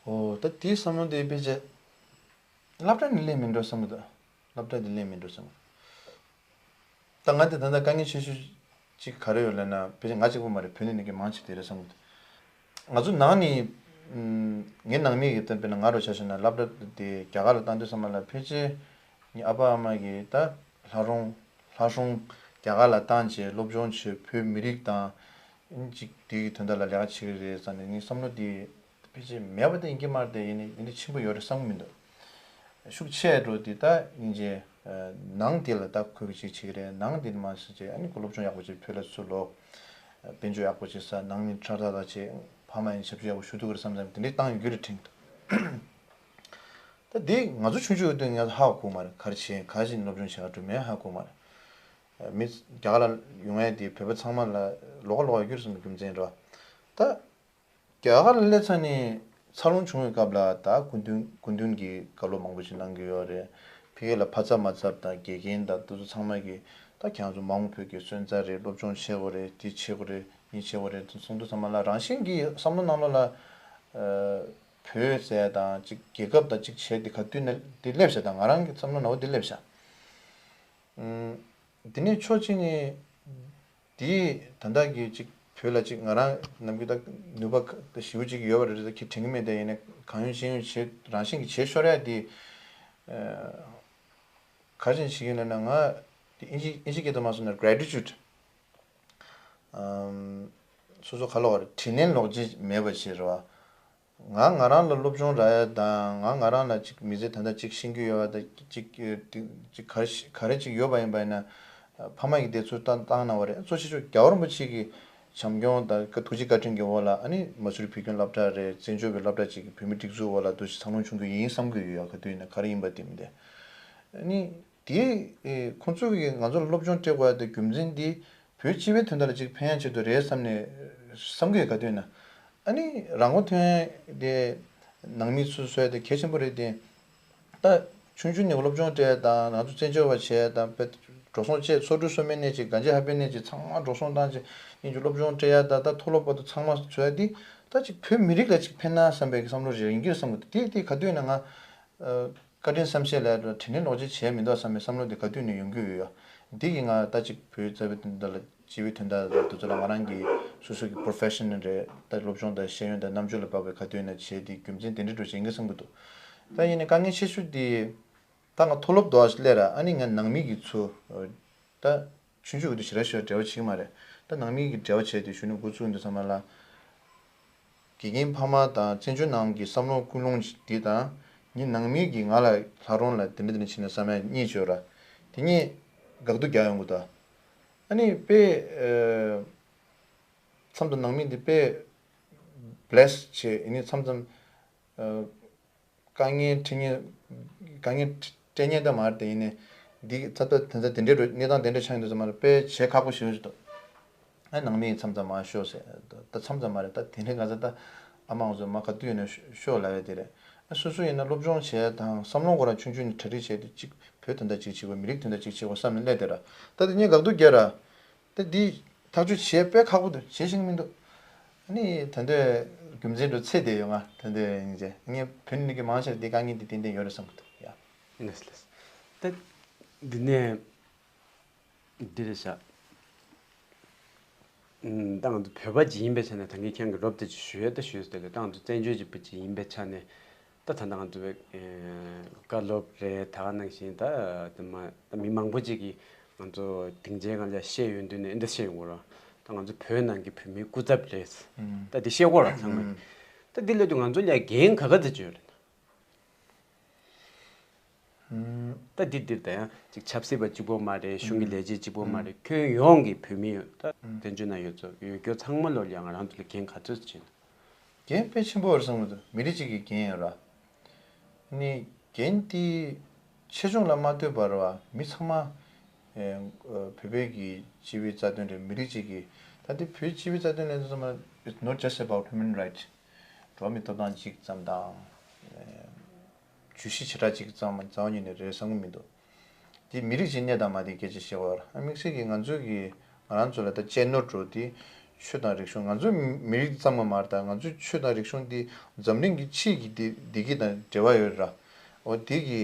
ཨོ་ད་དེའི་བསམ་བློ་དེ་ཕལ་ཆེར་སློབ་གྲྭ་ནས་སླེབས་མིན་འགྲོ་བསམ་གི་འདུག་སློབ་གྲྭ་ནས་སླེབས་མིན་འགྲོ་བསམ་གི་འདུག་ད་ང་དེ་ད་ལྟ་དཀའ་ངལ་ཆེ་ཤོས་ཅིག་ག་རེ་ཡོད་ལབ་ན་ཕལ་ཆེར་ང་གཅིག་པུ་མ་རེད། བོད་ནས་ནི་གི་མང་ཆེ་དེ་རེད་བསམ་གི་འདུག་ང་ཚོ་ནང་ནས་ངའི་ནང་མི་གི་སྟོན་པས་ན་ང་རུ་ཆ་བཞག་ན་སློབ་གྲྭ་དེ་རྒྱ་གར་ལ་བཏང་དུས་ཙམ་པ་ལ་ཕལ་ཆེར་ངའི་ཨ་ཕ་ཨ་མ་གིས་ད་ལྷ་རོང་ལྷ་སྲུང་རྒྱ་གར་ལ་བཏང་བྱས་སློབ་སྦྱོང་བྱས་བོད་མི་རིགས་དང་ཨིན་ཅིག་དེ་གི་དོན་དག་ལ་ལས་ཀ་བྱེད་ཀྱི་རེད་བསམ་ནས་ངའི་བསམ་བློ་དེ་ཕལ་ཆེར་མེད་པ་དེ་ཡིན་གྱི་མ་རེད་དེ་ཡིན་ནའི་དེ་འདྲ་ཆེན་པོ་ཡོད་རེད་བསམ་གྱི་མི་འདུག་ཤུགས་ཆེ་འགྲོ་དེ་ད་སྙིང་རྗེ། ནང་དེ་ལ་ད་ཁོས་གི་ཅིག་བྱེད་ཀྱི་རེད། ནང་དེ་ལ་མ་ཟེར་བྱས་ཨ་ནི་ཁོ་སློབ་སྦྱོང་ཡག་པོ་བྱེད་བོད་ལ་ཚུར་ལོག་དཔལ་འབྱོར་ཡག་པོ་བྱེད་ས་ནང་མི་ཁྲག་ཁྲག་ད་བྱེད་ཕ་མ་ཡིན་ཞབས་ཞུ་ཡག་པོ་ཞུ་ཐུབ་ཀྱི་རེད་བསམ་བསམ་དེ་འདྲའི་བཏང་ཡོད་རྒྱུ་རེད་དྲན་གྱི་འདུག་ད་དེ་ང་ཚོ་ཆུང་ཆུང་ཡོད་དུས་ང་ཚོ་ཧ་གོ་མ་རེད། ག་རེ་བྱེད་ག་རེ་བྱེད་སློབ་སྦྱོང་བྱེད་ག་འགྲོ་མེད་ཧ་གོ་མ་རེད། མི་རྒྱ་གར་ལ་ཡོང་ཡ་དེ་བོད་པ་ཚང་མ་ལ་ལོགས་ཀ་ལོགས་ཀ་ཡོད་རྒྱུ་རེད་བསམ་གྱི་རྒྱུ་མཚན་རེད་བ། ད། རྒྱ་གར་ལ་སླེབས་ཚར་ནས་འཚར་ལོངས་བྱུང་བའི་སྐབས་ལ་ད་སྐུ་མདུན་སྐུ་མདུན་གྱིས་བཀའ་སློབ་མང་པོ་ཞིག་གནང་གི་ཡོད་རེད། ཕ་གི་ལ་ཕ་ཚབ་མ་ཚབ་དང་དགེ་རྒན་དང་དེ་ཚོ་ཚང་མ་གིས་ད་ཁྱེད་རང་ཚོ་མ་འོངས་བོད་ཀྱི་སོན་རྩ་རེད། སློབ་སྦྱོང་བྱེད་དགོས་རེད། འདི་བྱེད་དགོས་རེད། འདི་བྱེད་དགོས་རེད་དེ་གསུང་དུས་ཚང་མ་ལ་རང་བཞིན་གྱིས་བསམ་བློ་ནང་ལོགས་ལ་བོད་ཟེར་དང་ཅིག་རྒྱལ་ཁབ་དང་ཅིག་བྱས་ཏེ་ག་དུས་ནས་འདི་སླེབས་ཤག་ད་ང་རང་གི་བསམ་བློ་ནང་འོ་འདི་སླེབས་ཤག་དེ་ནས་ཕྱོགས་གཅིག་ནས། དེས་ད་ལྟ་གི་ཅིག་བོད་ལ་ཅིག་ང་རང་ནམ་རྒྱུན་ད་ནུས་པ་ཞེ་པོ་ཅིག་ཡོད་པ་རེད་ད་ཁྱེད་དྲན་གི་མེད་དེ་ཡིན་ན་གང་ཡོང་ཅི་ཡོང་བྱེད་རང་བཞིན་གྱིས་བྱེད་ཤོར་ཡ་དེ་ ག་རེ་བྱེད་ཀྱི་ཡོད་ན་ང་དེ་ཨིན་ཇི་ཨིན་ཇི་སྐད་དུ་མ་སོང་ན་gratitude། སོ་སོ་ག་ལོག་རེད། དྲིན་ལན་ལོག་རྒྱུ་མེད་པ་བྱེད་རེད་བ། ང་ང་རང་ལ་སློབ་སྦྱོང་རག་ཡ་དང་ང་ང་རང་ལ་ཅིག་མི་ཚེ་ད་ལྟ་ཅིག་ཤེས་ཀྱི་ཡོད་པ་དང་ཅིག་ཅིག་ག་རེ་ག་རེ་ཅིག་ཡོད་པ་ཡིན་པ་ཡིན་ན། ཕ་མ་གིས་དེ་ཚུར་བཏང་བཏང་གནང་བ་རེད། གཙོ་ཆེ་ཤོས་རྒྱལ་བ་རིན་པོ་ཆེ་གི་བྱམས་སྐྱོང་དང་ཐུགས་རྗེ་བཀའ་དྲིན་གྱི་འོག་ལ་ཨ་ནི་མ་སུ་རི་བོད་ཁྱིམ་སློབ་གྲྭ་རེད། བཙན་བྱོལ་བའི་སློབ་གྲྭ་ཅིག་གི་བོད་མི་སྒྲིག་འཛུགས་འོག་ལ་འདུ་ཞིག་འཚར་ལོངས་བྱུང་གི་ཡིན་བསམ་གྱི་ཡོད། ཡ་ག་དུས་ཡིན་ན་ག་རེ་ཡིན་པ་དེ་མི་འདྲ། ཨ་ནི། དེ་ཁོང་ཚོ་གིས་ང་ཚོ་ལ་སློབ་སྦྱོང་སྤྲད་དགོས་ཡ་དེ་རྒྱུ་མཚན་འདི་བོད་སྤྱི་པའི་དོན་དག་ལ་ཅིག་ཕན་ཡ་ཆེད་དུ་རེད་བསམ་ནས་བསམ་གི་ཡོད། ག་དུས་ན་ཨ་ནི་རང་མགོ་ཐོན་ཡ་དེ་ནང་མི་ཚོ་བཟོ་ཡ་དེ་གལ་ཆེན་པོ་རེད་དེ། ད་ཆུང་ཆུང་ནས་སློབ་སྦྱོང་སྤྲད་ཡ་དང་ང་ཚོ་བཙན་བྱོལ་བ་བྱས་ཡ་དང་དཔེ་འགྲོ་སོང་བཅས་སོ་འཁྲུ་སོ་མེད་ནས་ཅིག་གང་ཅི་ཧ་པེ་ནས་ཅིག་ཚང་མ་འགྲོ་སོང་བཏང་ཅིག་ཡིན་ཅིག་སློབ་སྦྱོང་སྤྲད་ཡ་ད་ད་མཐོ་སློབ་བར་དུ་ཚང་མ་བཟོ་ཡ་དེ་ད་ཅིག་བོད་མི་རིགས་ལ་ཅིག་ཕན་ན་བསམ་པའི་བསམ་བློ་རེ་ཡིན་གྱི་རེད་བསམ་གི་འདུག་དེ་དེ་ག་དུས་ན་ང་བཀའ་དྲིན་བསམ་ཤེས་ལ་དྲིན་ལན་ལོག་རྗེས་བྱས་མི་འདུག་བསམ་པའི་བསམ་བློ་དེ་ག་དུས་ནས་ཡོང་གི་ཡོད་ཡ། འདི་གིས་ང་ད་ཅིག་བོད་རྩ་བའི་དོན་དག་ལ་སྤྱི་བའི་དོན་དག་ལ་དུ་ཚོད་ལ་ང་རང་གི་སོ་སོ་གི་professional་རེད། ད་སློབ་སྦྱོང་དང་ཤེས་ཡོན་དང་རྣམ་དཔྱོད་ལ་དཔག་པའི་ག་དུས་ན་བྱས་དེ་རྒྱུ་མཚན་དེ་འདྲ་འགྲོ་བྱེད་ཡིན་གི་བསམ་གི་འདུག་ད་ཡིན་ནའི་དཀའ་ངལ་ཆེ་ཤོས་དེ་ད་ང་མཐོ་སློབ་དུ་སླེབས་ར་ཨ་ནི་ང་ནང་མི་གི་ཚུ་ད་ཆུང་ཆུང་གི་དུ་ཞེ་དྲག་ཞེ་དྲག་འབྲེལ་བ་བྱེད་ཀྱི་མ་རེད། ད་ནང་མི་གི་འབྲེལ་བ་བྱས་དེ་གཞོན་ནུ་འགོ་བཙུགས་འདུག་ཚང་མ་ལ། དགེ་རྒན་ཕ་མ་དང་བཙན་བྱོལ་ནང་གི་བསམ་བློ་ཀུན་སློང་འདི་དང་ངའི་ནང་མི་གིས་ང་ལ་ལྷག་རོང་ལ་དེ་འདྲ་དེ་འདྲ་བྱས་ནས་བསམ་ཡ་གཉིས་བྱོས་ར། དེ་གཉིས་དགག་སྡུག་རྒྱག་ཡོང་གི་འདུག་ཨ་ནི་དཔེ་མཚམས་དུ་ནང་མི་འདི་དཔེ་bless་བྱས་ཡིན་ནི་མཚམས་མཚམས་དཀའ་ངལ་འཕྲད་ངེས་དཀའ་ངལ་འཕྲད་ངེས་ད་མ་རེད་དེ་ཡིན་ནི་འདི་ཚ་ཚ་དེ་ཚ་དེ་འདྲའི་རུ་གནས་སྟངས་དེ་འདྲ་ཆགས་ཡོང་དུས་ཙམ་མ་རེད་དཔེ་བྱེད་ཁག་པོ་ཞེ་པོ་ཞིག་འདུག་ཨ་ནང་མི་མཚམས་མཚམས་མ་ཤོག་ཟེར། ད་མཚམས་མཚམས་མ་རེད་ད་དེ་རིང་ང་ཚོ་ད་ཨ་མ་ང་ཚོ་མ་ག་དུས་ཡོད་ན་ཤོག་ལབ་ཡ་དེ་རེད། ཨ་སོ་སོ་ཡིན་ན་སློབ་སྦྱོང་བྱས་དང་བསམ་བློ་ཁོ་རང་ཆུང་ཆུང་ནས་གྲ་སྒྲིག་བྱས་ཏེ་གཅིག་བོད་དོན་དག་གཅིག་བྱེད་དགོས་མི་རིགས་དོན་དག་གཅིག་བྱེད་དགོས་བསམ་ནས་སླེབས་དེ་ར། ད་དེ་གཉིས་དགག་སྡུག་རྒྱག་ར། ད་འདི་ཐག་གཅོད་བྱེད་དཔེ་ཁག་པོ་འདུག་བྱེད་ཤེས་ཀྱི་མི་འདུག་ཨ་ནི་ད་ལྟའི་རྒྱུ་མཚན་འགྲོ་ཚེ་བསྡད་ཡོད་ང་ད་ལྟའི་ཡིན་ཅེ་ངས་བོད་ནས་ཀྱི་མང་ཆེ་བ་འདི་དཀའ་ངལ་འདི་ཏན་ཏན་ཡོད་རེད་བསམ་གི་འདུག་ཡ། ལགས་ལགས། ད་འདི་ནས། འདི་རེད་ཤག་ད་ང་ཚོ་བོད་པ་ཅིག་ཡིན་པའི་ཆ་ནས་ད་གིན་ཁྱེད་ཀྱིས་རོབ་ཙམ་ཅིག་ཞུས་ད་ཞུས་ཟེར་ལ་ད་ང་ཚོ་བཙན་བྱོལ་གྱི་བོད་ཅིག་ཡིན་པའི་ཆ་ནས་ད་ད་ལྟ་ང་ཚོ་བཀའ་སློབ་རེད་ད་ག་ནང་བཞིན་ད་དེ་མ་ད་མི་མང་པོ་ཅིག་གིས་ང་ཚོ་སྡིངས་ཆའི་སྒང་ལ་བཤད་ཡོང་དུས་ནས་འདི་བཤད་ཡོང་གི་རེད། ད་ང་ཚོ་བོད་ནང་གི་བོད་མིའི་སྐུ་ཚབ་རེད། ད་འདི་བཤད་དགོས་རེད་ཚང་མས། ད་འདི་ལས་དུས་ང་ཚོ་ལ་འགན་ག་ག་ཚོད་ཅིག་ཡོད་རེད། ད་འདི་འདིར་ད་ཡང་ཅིག་ཆབ་སྲིད་པ་གཅིག་པོ་མ་རེད། གཞུང་གི་ལས་བྱེད་གཅིག་པོ་མ་རེད། ཁྱོན་ཡོངས་ཀྱི་བོད་མི་ད་བཙན་བྱོལ་ནང་ཡོད་ཚོ་ཡོད་རྒྱུ་ཚང་མ་ལོ་ལ་ང་རང་ཚོ་ལ་འགན་ག་ཚོད་ཅིག་ཡོད། འགན་དཔེ་ཆེན་པོ་རེད་བསམ་གྱི་འདུག་མི་རིགས་གཅིག་གི་འགན་ཡོད་ར། ནི་འགན་དེ་ཆེ་ཆུང་ལ་མ་ལྟོས་པར་བ་མི་ཚང་མ་བོད་པའི་གི་སྤྱི་པའི་རྩ་དོན་རེད། མི་རིགས་གཅིག་གི་ད་དེ་བོད་སྤྱི་པའི་རྩ་དོན་ལས་དོན་ཚང་མ། It's not just about human rights། འགྲོ་བ་མིའི་ཐོབ་ཐང་གཅིག་ཙམ་དང་། བརྗོད་གཞི་བྱེ་བྲག་གཅིག་ཙམ་རྩ་བ་ཉིད་ནས་རེད་བསམ་གྱི་མི་འདུག་དེ་མི་རིགས་ཀྱི་གནས་དང་མ་དེ་སྐད་ཆ་བཤད་པར་དམིགས་བསལ་གྱིས་ང་ཚོའི་གི་ང་རང་ཚོ་ལ་ད་གཅེས་ནོར་འགྲོ་དེ་ཆོས་དང་རིག་གཞུང་ང་ཚོའི་མི་རིགས་ཙམ་མ་མ་རེད། ད་ང་ཚོའི་ཆོས་དང་རིག་གཞུང་དེ་འཛམ་གླིང་གི་ཕྱིའི་གི་བདེ་བདེ་སྐྱིད་དང་འབྲེལ་བ་ཡོད་ར། འོ་དེ་གི་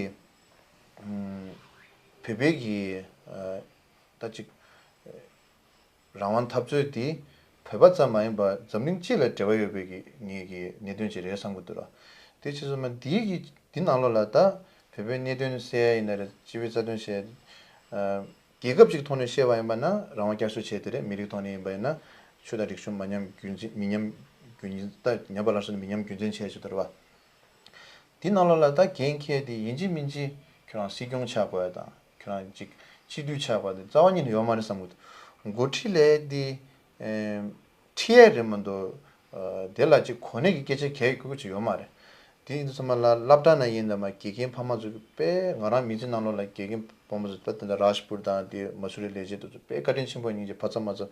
བོད་པའི་གི་ད་ཅིག་རང་དབང་འཐབ་རྩོད་དེ་བོད་པ་ཙམ་མ་ཡིན་པར་འཛམ་གླིང་སྤྱི་ལ་འབྲེལ་བ་ཡོད་པའི་གི་ངེས་ཀྱི་གནད་དོན་ཅིག་རེད་བསམ་གྱི་འདུག་ར། དེ་ཕྱིར་ཚོ་མ་འདིའི་གི་འདི་ནང་ལོགས་ལ་ད་བོད་པའི་གནད་དོན་གསལ་ཡ་ཡིན་ན་རེད། སྤྱི་པའི་རྩ་དོན་བཤད། རྒྱལ་ཁབ་ཅིག་ཐོག་ནས་བཤད་པ་ཡིན་པ་ན་རང་དབང་བསྐྱར་གསོ་བྱས་དེ་རེད། མི་རིགས་ཐོག་ནས་ཡིན་པ་ཡིན་ན་ཆོས་དང་རིག་གཞུང་མ་ཉམས་རྒྱུན་འཛིན་མི་ཉམས་རྒྱུན་འཛིན་ད་ཉམས་པ་ལ་སོགས་ནས་མི་ཉམས་རྒྱུན་འཛིན་བྱས་ཆོག་དོ་ར་བ། འདི་ནང་ལོགས་ལ་ད་འགན་འཁྱེར་ཏེ་ཡིན་གཅིག་མིན་གཅིག་ཁྱོད་རང་སྲིད་སྐྱོང་ཆགས་དགོས་ཡ་དང་ཁྱོད་རང་ཅིག་སྤྱི་འཐུས་ཆགས་དགོས་ཡ་དེ་རྩ་བ་ཉིད་ནས་ཡོད་མ་རེད་བསམ་གྱི་འདུག་འགོ་ཁྲིད་ལས་དེ་ཁྲིད་ཡ་རེད་མ་གཏོགས་དེ་ལ་ཅིག་གོ་གནས་ཀྱི་སྐད་ཆ་གལ་ཁུ་ཁུ་ཅིག་ཡོད་མ་རེད། དེ་ཡིན་དུས་ཚང་མ་ལ་སློབ་གྲྭ་ན་ཡིན་དང་མ་དགེ་རྒན་ཕ་མ་ཚོ་གི་དཔེ་ང་རང་མི་ཚེ་ནང་ལོགས་ལ་དགེ་རྒན་དཔོན་པོ་ཚོ་ད་དེ་འདྲ་རཱཇ་པུར་དང་དེ་མ་སུ་རི་ལས་བྱེད་དེ་ཚོ་དཔེ་བཀའ་དྲིན་ཆེན་པོ་ཡིན་གྱི་ཕ་ཚ་མ་ཚ་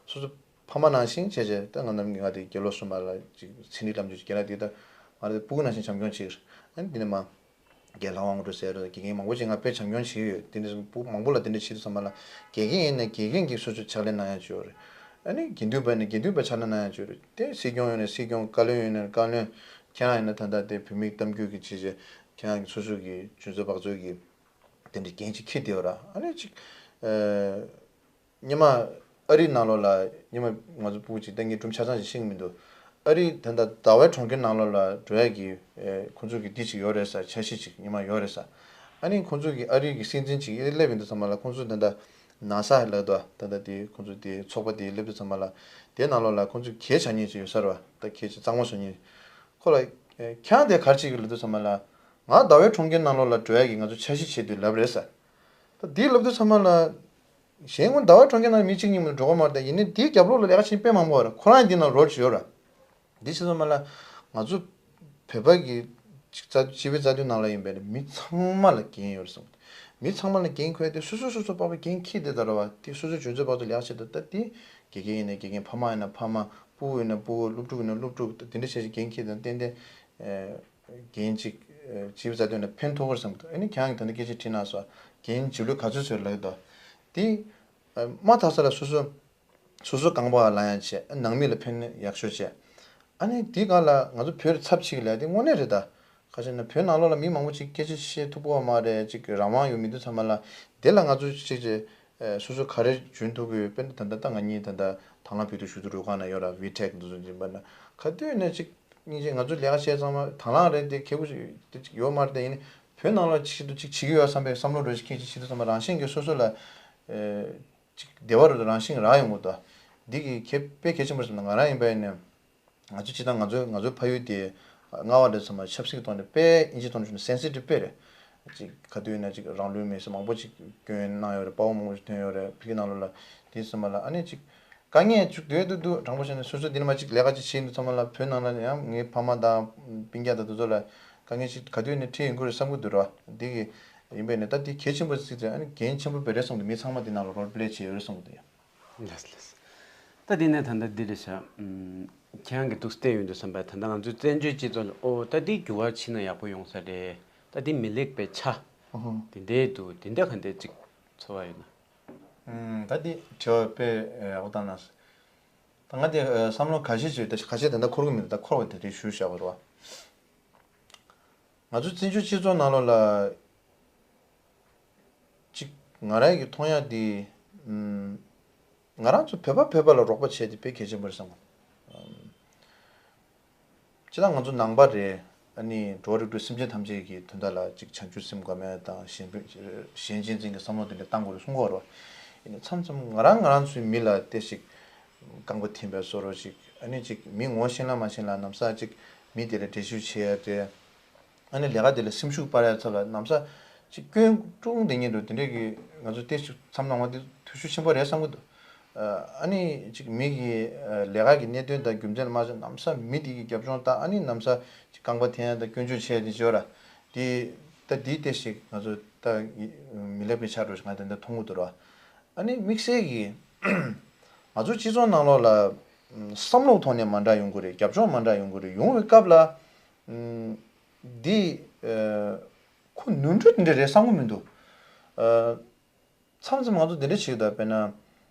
སོ་སོ། ཕ་མ་ནང་བཞིན་བྱས་བྱས་ད་ང་རྣམས་ང་དེ་དགེ་སློབ་གསུམ་པ་ལ་ཅིག་ཚན་རིག་ལམ་རྒྱུད་ཀྱི་རྒན་ལགས་དེ་ད་ང་རེ་སྤུ་གུ་ནང་བཞིན་བྱམས་སྐྱོང་བྱེད། ཨ་ནི་འདི་ནས་མ་རྒན་ལྷ་དབང་འགྲོ་ཟེར་རོ་དགེ་རྒན་མང་པོ་ཅིག་ང་དཔེ་བྱམས་སྐྱོང་བྱེད་ཡོད། དེ་འདྲ་སྤུ་གུ་མང་པོ་ལ་དེ་འདྲ་བྱེད་དུས་ཙམ་པ་ལ་དགེ་རྒན་ཡིན་ན་དགེ་རྒན་གྱིས་སོ་སོ་ཕྱག་ལས་གནང་ཡ་བྱོས་རེད། ཨ་ནི་དགེ་འདུན་པ་ཡིན་ན་དགེ་འདུན་པ་ཕྱག་ལས་གནང་ཡ་བྱོས་རེད། དེ་སྲིད་སྐྱོང་ཡོད་ན་སྲིད་སྐྱོང་བཀའ་བློན་ཡོད་ན་བཀའ་བློན་ཁྱེད་རང་ཡིན་ན་ད་ལྟ་དེ་བོད་མིའི་གཏམ་རྒྱུད་ཀྱི་ཆེད་ཆེད་ཁྱེད་རང་གི་སོ་སོ་གི་ཆུ་ཚོད་བག་ཚོད་ཀྱི་དེ་འདྲ་འགན་ཅིག་འཁྱེར་བསྡད་ཡོད་ར། ཨ་ནི་ཅིག་ཨ། སྔོན་མ་ཨ་རིའི་ནང་ལོགས་ལ་སྔོན་མ་ང་ཚོ་སྤུ་གུ་ཅིག་ད་ངས་སྒྲུང་ཆ་ཚང་ཞིག་ཤེས་ཀྱི་མི་འདུག་ཨ་རིའི་ད་ལྟ་ཟླ་བའི་གྲོང་ཁྱེར་ནང་ལོགས་ལ་འགྲོ་ཡ་གི་ཨེ་ཁོང་ཚོ་གི་འདི་ཅིག་ཡོད་རེད་ས། འཆར་གཞི་ཅིག་སྔོན་མ་ཡོད་རེད་ས། ཨ་ནི་ཁོང་ཚོ་གི་ཨ་རི་གི་སྲིད་འཛིན་ཅིག་སླེབས་ཡོང་དུས་ཙམ་པ་ལ། ཁོང་ཚོ་ད་ལྟ་ན་ས་ལབ་འདུག་ད་ལྟ་དེ་ཁོང་ཚོ་དེ་ཚོགས་པ་དེ་སླེབས་དུས་ཙམ་པ་ལ། དེའི་ནང་ལོགས་ལ་ཁོང་ཚོ་གྱེས་བཞག་མཁན་ཅིག་ཡོད་ས་རེད་བ། ད་གྱེས་ཅིག་གཙང་མ་བཟོ་མཁན། ཁོ་ལ་ཁྱེད་རང་དེ་ག་རེ་བྱེད་ཀྱི་ལབ་དུས་ཙམ་པ་ལ། ང་ཟླ་བའི་གྲོང་ཁྱེར་ནང་ལོགས་ལ་འགྲོ་ཡ་གི་ང་ཚོ་འཆར་གཞི་བྱེད་དུས་ལབ་རེད་ཟེར། ད་དེ་ལབ་དུས་ཙམ་པ་ལ། གཞན་ངོ་ཟླ་བ་གྲོང་ཁྱེར་ནང་མི་གཅིག་གཉིས་མིན་འགྲོ་གི་མ་རེད། ད་ཡིན་ནའི་དེའི་རྒྱབ་ལོགས་ལ་ལས་ཀ་བྱེད་མཁན་དཔེ་མང་པོ་ཡོད་རེད། ཁོ་རང་འདི་ནང་རོལ་ཅིག་ཡོད་རེད། འདི་བྱས་ཙང་མ་ལ་ང་ཚོ་བོད་པ་གི་སྤྱི་པའི་རྩ་དོན་ནང་ལ་ཡིན་པས་ན། མི་ཚང་མ་ལ་འགན་ཡོད་རེད་བསམ། མི་ཚང་མ་ལ་འགན་འཁུར་ཡ་དེ་སོ་སོ་སོ་སོ་པ་པ་འགན་འཁྱེར་བསྡད་ད་ར་བ། དེ་སོ་སོའི་འཇོན་ཚོད་བར་དུ་ལས་ཀ་བྱེད་ད། ད་དེ་དགེ་རྒན་ཡིན་ན་དགེ་རྒན། ཕ་མ་ཡིན་ན་ཕ་མ། སྤུ་གུ་ཡིན་ན་སྤུ་གུ། སློབ་ཕྲུག་ཡིན་ན་སློབ་ཕྲུག། ད་དེ་འདྲ་བྱས་བྱས་འགན་འཁྱེར་ད། ཏན་ཏན་འགན་ཅིག་སྤྱི་པའི་རྩ་དོན་ལ་ཕན་ཐོགས་ཀྱི་རེད་བསམ་གི་འདུག་ཨ་ནི་ཁྱེད་རང་གིས་ད་ལྟ་སྐད་ཆ་དྲིས་གནང་སོང་། འགན་ལྗིད་ལོས་ག་ཚོད་ཚོད་ལབ་ཀྱི་འདུག་དེ་མ་དག་ས་ལ་སོ་སོ་སོ་སོ་རྐང་པ་ལ་ཡང་བྱས། ནང་མི་ལ་ཕན་ཡག་ཤོས་བྱས། ཨ་ནི་དེའི་སྒང་ལ་ང་ཚོ་བོད་ཚབ་བྱེད་ཀྱི་ལས་དེ་དངོས་གནས་རེད་ད། ག་ཅི་ན་བོད་ནང་ལོགས་ལ་མི་མང་པོ་ཅིག་སྐད་ཆ་བཤད་ཐུབ་ཀྱི་ཡོད་མ་རེད། ཅིག་རང་དབང་ཡོད་མི་འདུག་ཚང་མ་ལ། དེ་ལ་ང་ཚོ་ཅིག་ཅིག་ཨ་སོ་སོ་ག་རེ་འཇོན་ཐུབ་ཀྱི་ཡོད། དཔེར་ན་ད་ལྟ་ད་ང་གཉིས་ད་ལྟ་དང་བླངས་བོད་དུ་ཞུ་གཏུག་རུ་ཁག་ནང་ཡོད་ར། ཝི་ཊེག་འདི་ཚོ་ཡིན་པ་ན། ག་དུས་ནས་ཅིག་སྙིང་རྗེ། ང་ཚོ་ལས་ཀ་བྱས་ཚང་མ་དང་བླངས་རེད་དེ། ཁེ་པོ་ཅིག་དེ་ཅིག་ཡོད་མ་རེད་དེ། ཡིན་ནའི་བོད་ནང་ལ་ཆེད་དུ་ཅིག་བྱེད་ཀྱི་ཡོད་བསམ་པའི་བསམ་བློ་འདྲ་ཞིག་འཁྱེར་ཅིག་བྱེད་དུས་ཙམ་པ་རང་བཞིན་གྱིས་སོ་སོ་ལ་ཨ་ཅིག་བདེ་བ་རུ་རང་བཞིན་གྱིས་རག་ཡོང་གི་འདུག་འདི་གི་གལ་དཔེ་གལ་ཆེན་པོ་རེད་བསམ་ན། ང་རང་ཡིན་པ་ཡིན་ནའི། ང་ཚོ་སྤྱིར་བཏང་ང་ཚོའི་ང་ཚོའི་ཕ་ཡུལ་དེ་རྔ་བ་འདྲ་ཚང་མ་ཆབ་སྲིད་ཀྱི་ཐོག་ནས་དཔེ་ཨིན་ཇིའི་ཐོག་ནས་བྱུང་ན་སེན་སི་ཊིབ་དཔེ་རེད། ཅིག་ག་དུས་ཡིན་ན་ཅིག་རང་ལུས་མེར་སྲེག་མང་པོ་ཅིག་སྐྱོན་གནང་ཡོད་རེད། དཔའ་བོ་མང་པོ་ཞིག་ཐོན་ཡོད་རེད་ཕ་གི་ནང་ལོགས་ལ། དེ་ཚང་མ་ལ་ཨ་ནི་ཅིག་དཀའ་ངལ་ཅིག་འདུག་འདུག་འདུག་དྲང་པོ་བཤད་ན། སོ་སོ་འདི་ནས་མར་ཅིག་ལས་ཀ་ཅིག་བྱེད་དུས་ཚང་མ་ལ་བོད་ནང་ལ་ཡང་ངའི་ཕ་མ་དང་སྤུན་ཀྱག་དང་དེ་ཚོ་ལ་དཀའ་ངལ་ཅིག་ག་དུས་ནས་འཕྲད་ཡོང་གི་རེད་བསམ་གྱི་འདུག་ར། འདི་གི་ཡིན་པས་ནས་ད་འདི་གལ་ཆེན་པོ་ཅིག་དེ་ཨ་ནི་འགན་ཆེན་པོ་དཔེ་རེད་བསམ་གྱི་འདུག་མི་ཚང་མ་འདི་ནང་ལ་རོལ་པི་ལེ་བྱས་ཡོད་རེད་བསམ་གྱི་འདུག་ཡ། ལགས་ལགས། ད་དེ་ནས་ད་ལྟ་འདི་རེད་ཤག་ཨུམ། ཁྱེད་རང་གིས་འདུག་བལྟས་ཡོང་དུས་ཙམ་པ། ད་ལྟ་ང་ཚོའི་བཙན་བྱོལ་སྤྱི་ཚོགས་ལ་ཨོ་ད་འདི་འགྱུར་བ་ཕྱིན་ན་ཡག་པོ་ཡོང་ས་རེད། ད་འདི་མི་ལེགས་པའི་ཆ་ཨོ་ཧོ། དེ་འདྲའི་འདུག་དེ་འདྲ་ག་འདྲ་ཅིག་ཚོར་བ་ཡོད་ན། ཨུམ། ད་འདི་དྲི་བ་དཔེ་ཡག་པོ་བཏང་གནང་སོང་། ད་ང་དེ་བསམ་བློ་ཁ་ཤས་ཅིག་ད་ཁ་ཤས་ད་ལྟ་འཁོར་གི་མི་འདུག་ད་འཁོར་བ་དེ་རེ་ཞུ་བཞག་པ་རེད་བ། ང་ཚོ་བཙན་བྱོལ་སྤྱི་ཚོགས་ནང་ལོགས་ལ་ཅིག་ང་རང་གི་མཐོང་ཡག་འདི། ཨུམ། ང་རང་ཚོ་བོད་པ་བོད་པ་ལ་རོགས་པ་བྱས་དེ་དཔེ་གལ་ཆེན་པོ་རེད་བསམ་གི། ཨུམ། སྤྱིར་བཏང་ང་ཚོ་ནང་པ་རེད། ཨ་ནི་འགྲོ་བ་རིགས་དྲུག་སེམས་ཅན་ཐམས་ཅད་ཀྱི་དོན་དག་ལ་ཅིག་བྱང་ཆུབ་སེམས་དགོས་མེད་དང་། གཞན་ཕན་གཞན་གཅེས་འཛིན་གྱི་བསམ་བློ་དེ་འདྲ་བཏང་དགོས་རེད་གསུང་གི་ཡོད་རེད་བ། ཡིན་ནའི་མཚམས་མཚམས་ང་རང་ང་རང་ཚོའི་མི་ལ་དེ་ཞིག་རྐང་པ་འཐེན་པའི་བཟོ་འདྲ་ཞིག་ཨ་ནི་ཅིག་མི་ངོ་ཤེས་ལ་མ་ཤེས་ལ་ནམ་ཟླ་ཅིག་མི་དེ་ལ་འགྲེལ་བཤད་བྱེད་ཡ་དེ། ཨ་ནི་ལས་ཀ་དེ་ལ་སེམས་ཤུགས་སྤར་ཡ་ཚོ་ལ་ནམ་ཟླ་ཅིག་སྐྱོན་དཀྲུག་བསྡད་མཁན་འདུག་དེ་འདྲས་ཀྱི་ང་ཚོ་ཏོག་ཙམ་མཚམས་ནང་བ་དེ་ཐུ་ཤུ་ཆེན་པོ་རེད་བསམ་གྱི་འདུག་ཨ་ནི་ཅིག་མི་གི་ལས་ཀ་གི་གནད་དོན་དང་རྒྱུ་མཚན་ལ་མ་ཆགས། ནམ་ཟླ་མི་དེ་གི་རྒྱབ་ལྗོངས་དང་། ཨ་ནི་ནམ་ཟླ་ཅིག་རྐང་པ་འཐེན་ཡ་དང་སྐྱོན་བརྗོད་བྱས་དེ་བྱས་ར། དེ་ད་དེ་ཏོག་ཙམ་ང་ཚོ་ད་མི་ལེགས་པའི་ཆ་འདྲ་ཞིག་ང་ད་ལྟ་མཐོང་གི་འདུག་ར། ཨ་ནི་དམིགས་བསལ་གྱི་ང་ཚོ་སྤྱི་ཚོགས་ནང་ལོགས་ལ་བསམ་བློའི་ཐོག་ནས་མ་འདྲ་ཡོང་གི་རེད། རྒྱབ་ལྗོངས་མ་འདྲ་ཡོང་གི་རེད། ཡོང་བའི་སྐབས་ལ་འདི་ཁོ་ནོར་འཁྲུལ་འདི་འདྲ་རེད་བསམ་གྱི་མི་འདུག་མཚམས་མཚམས་ང་ཚོ་འདི་འདྲ་བྱེད་ཀྱི་འདུག་དཔེར་ན་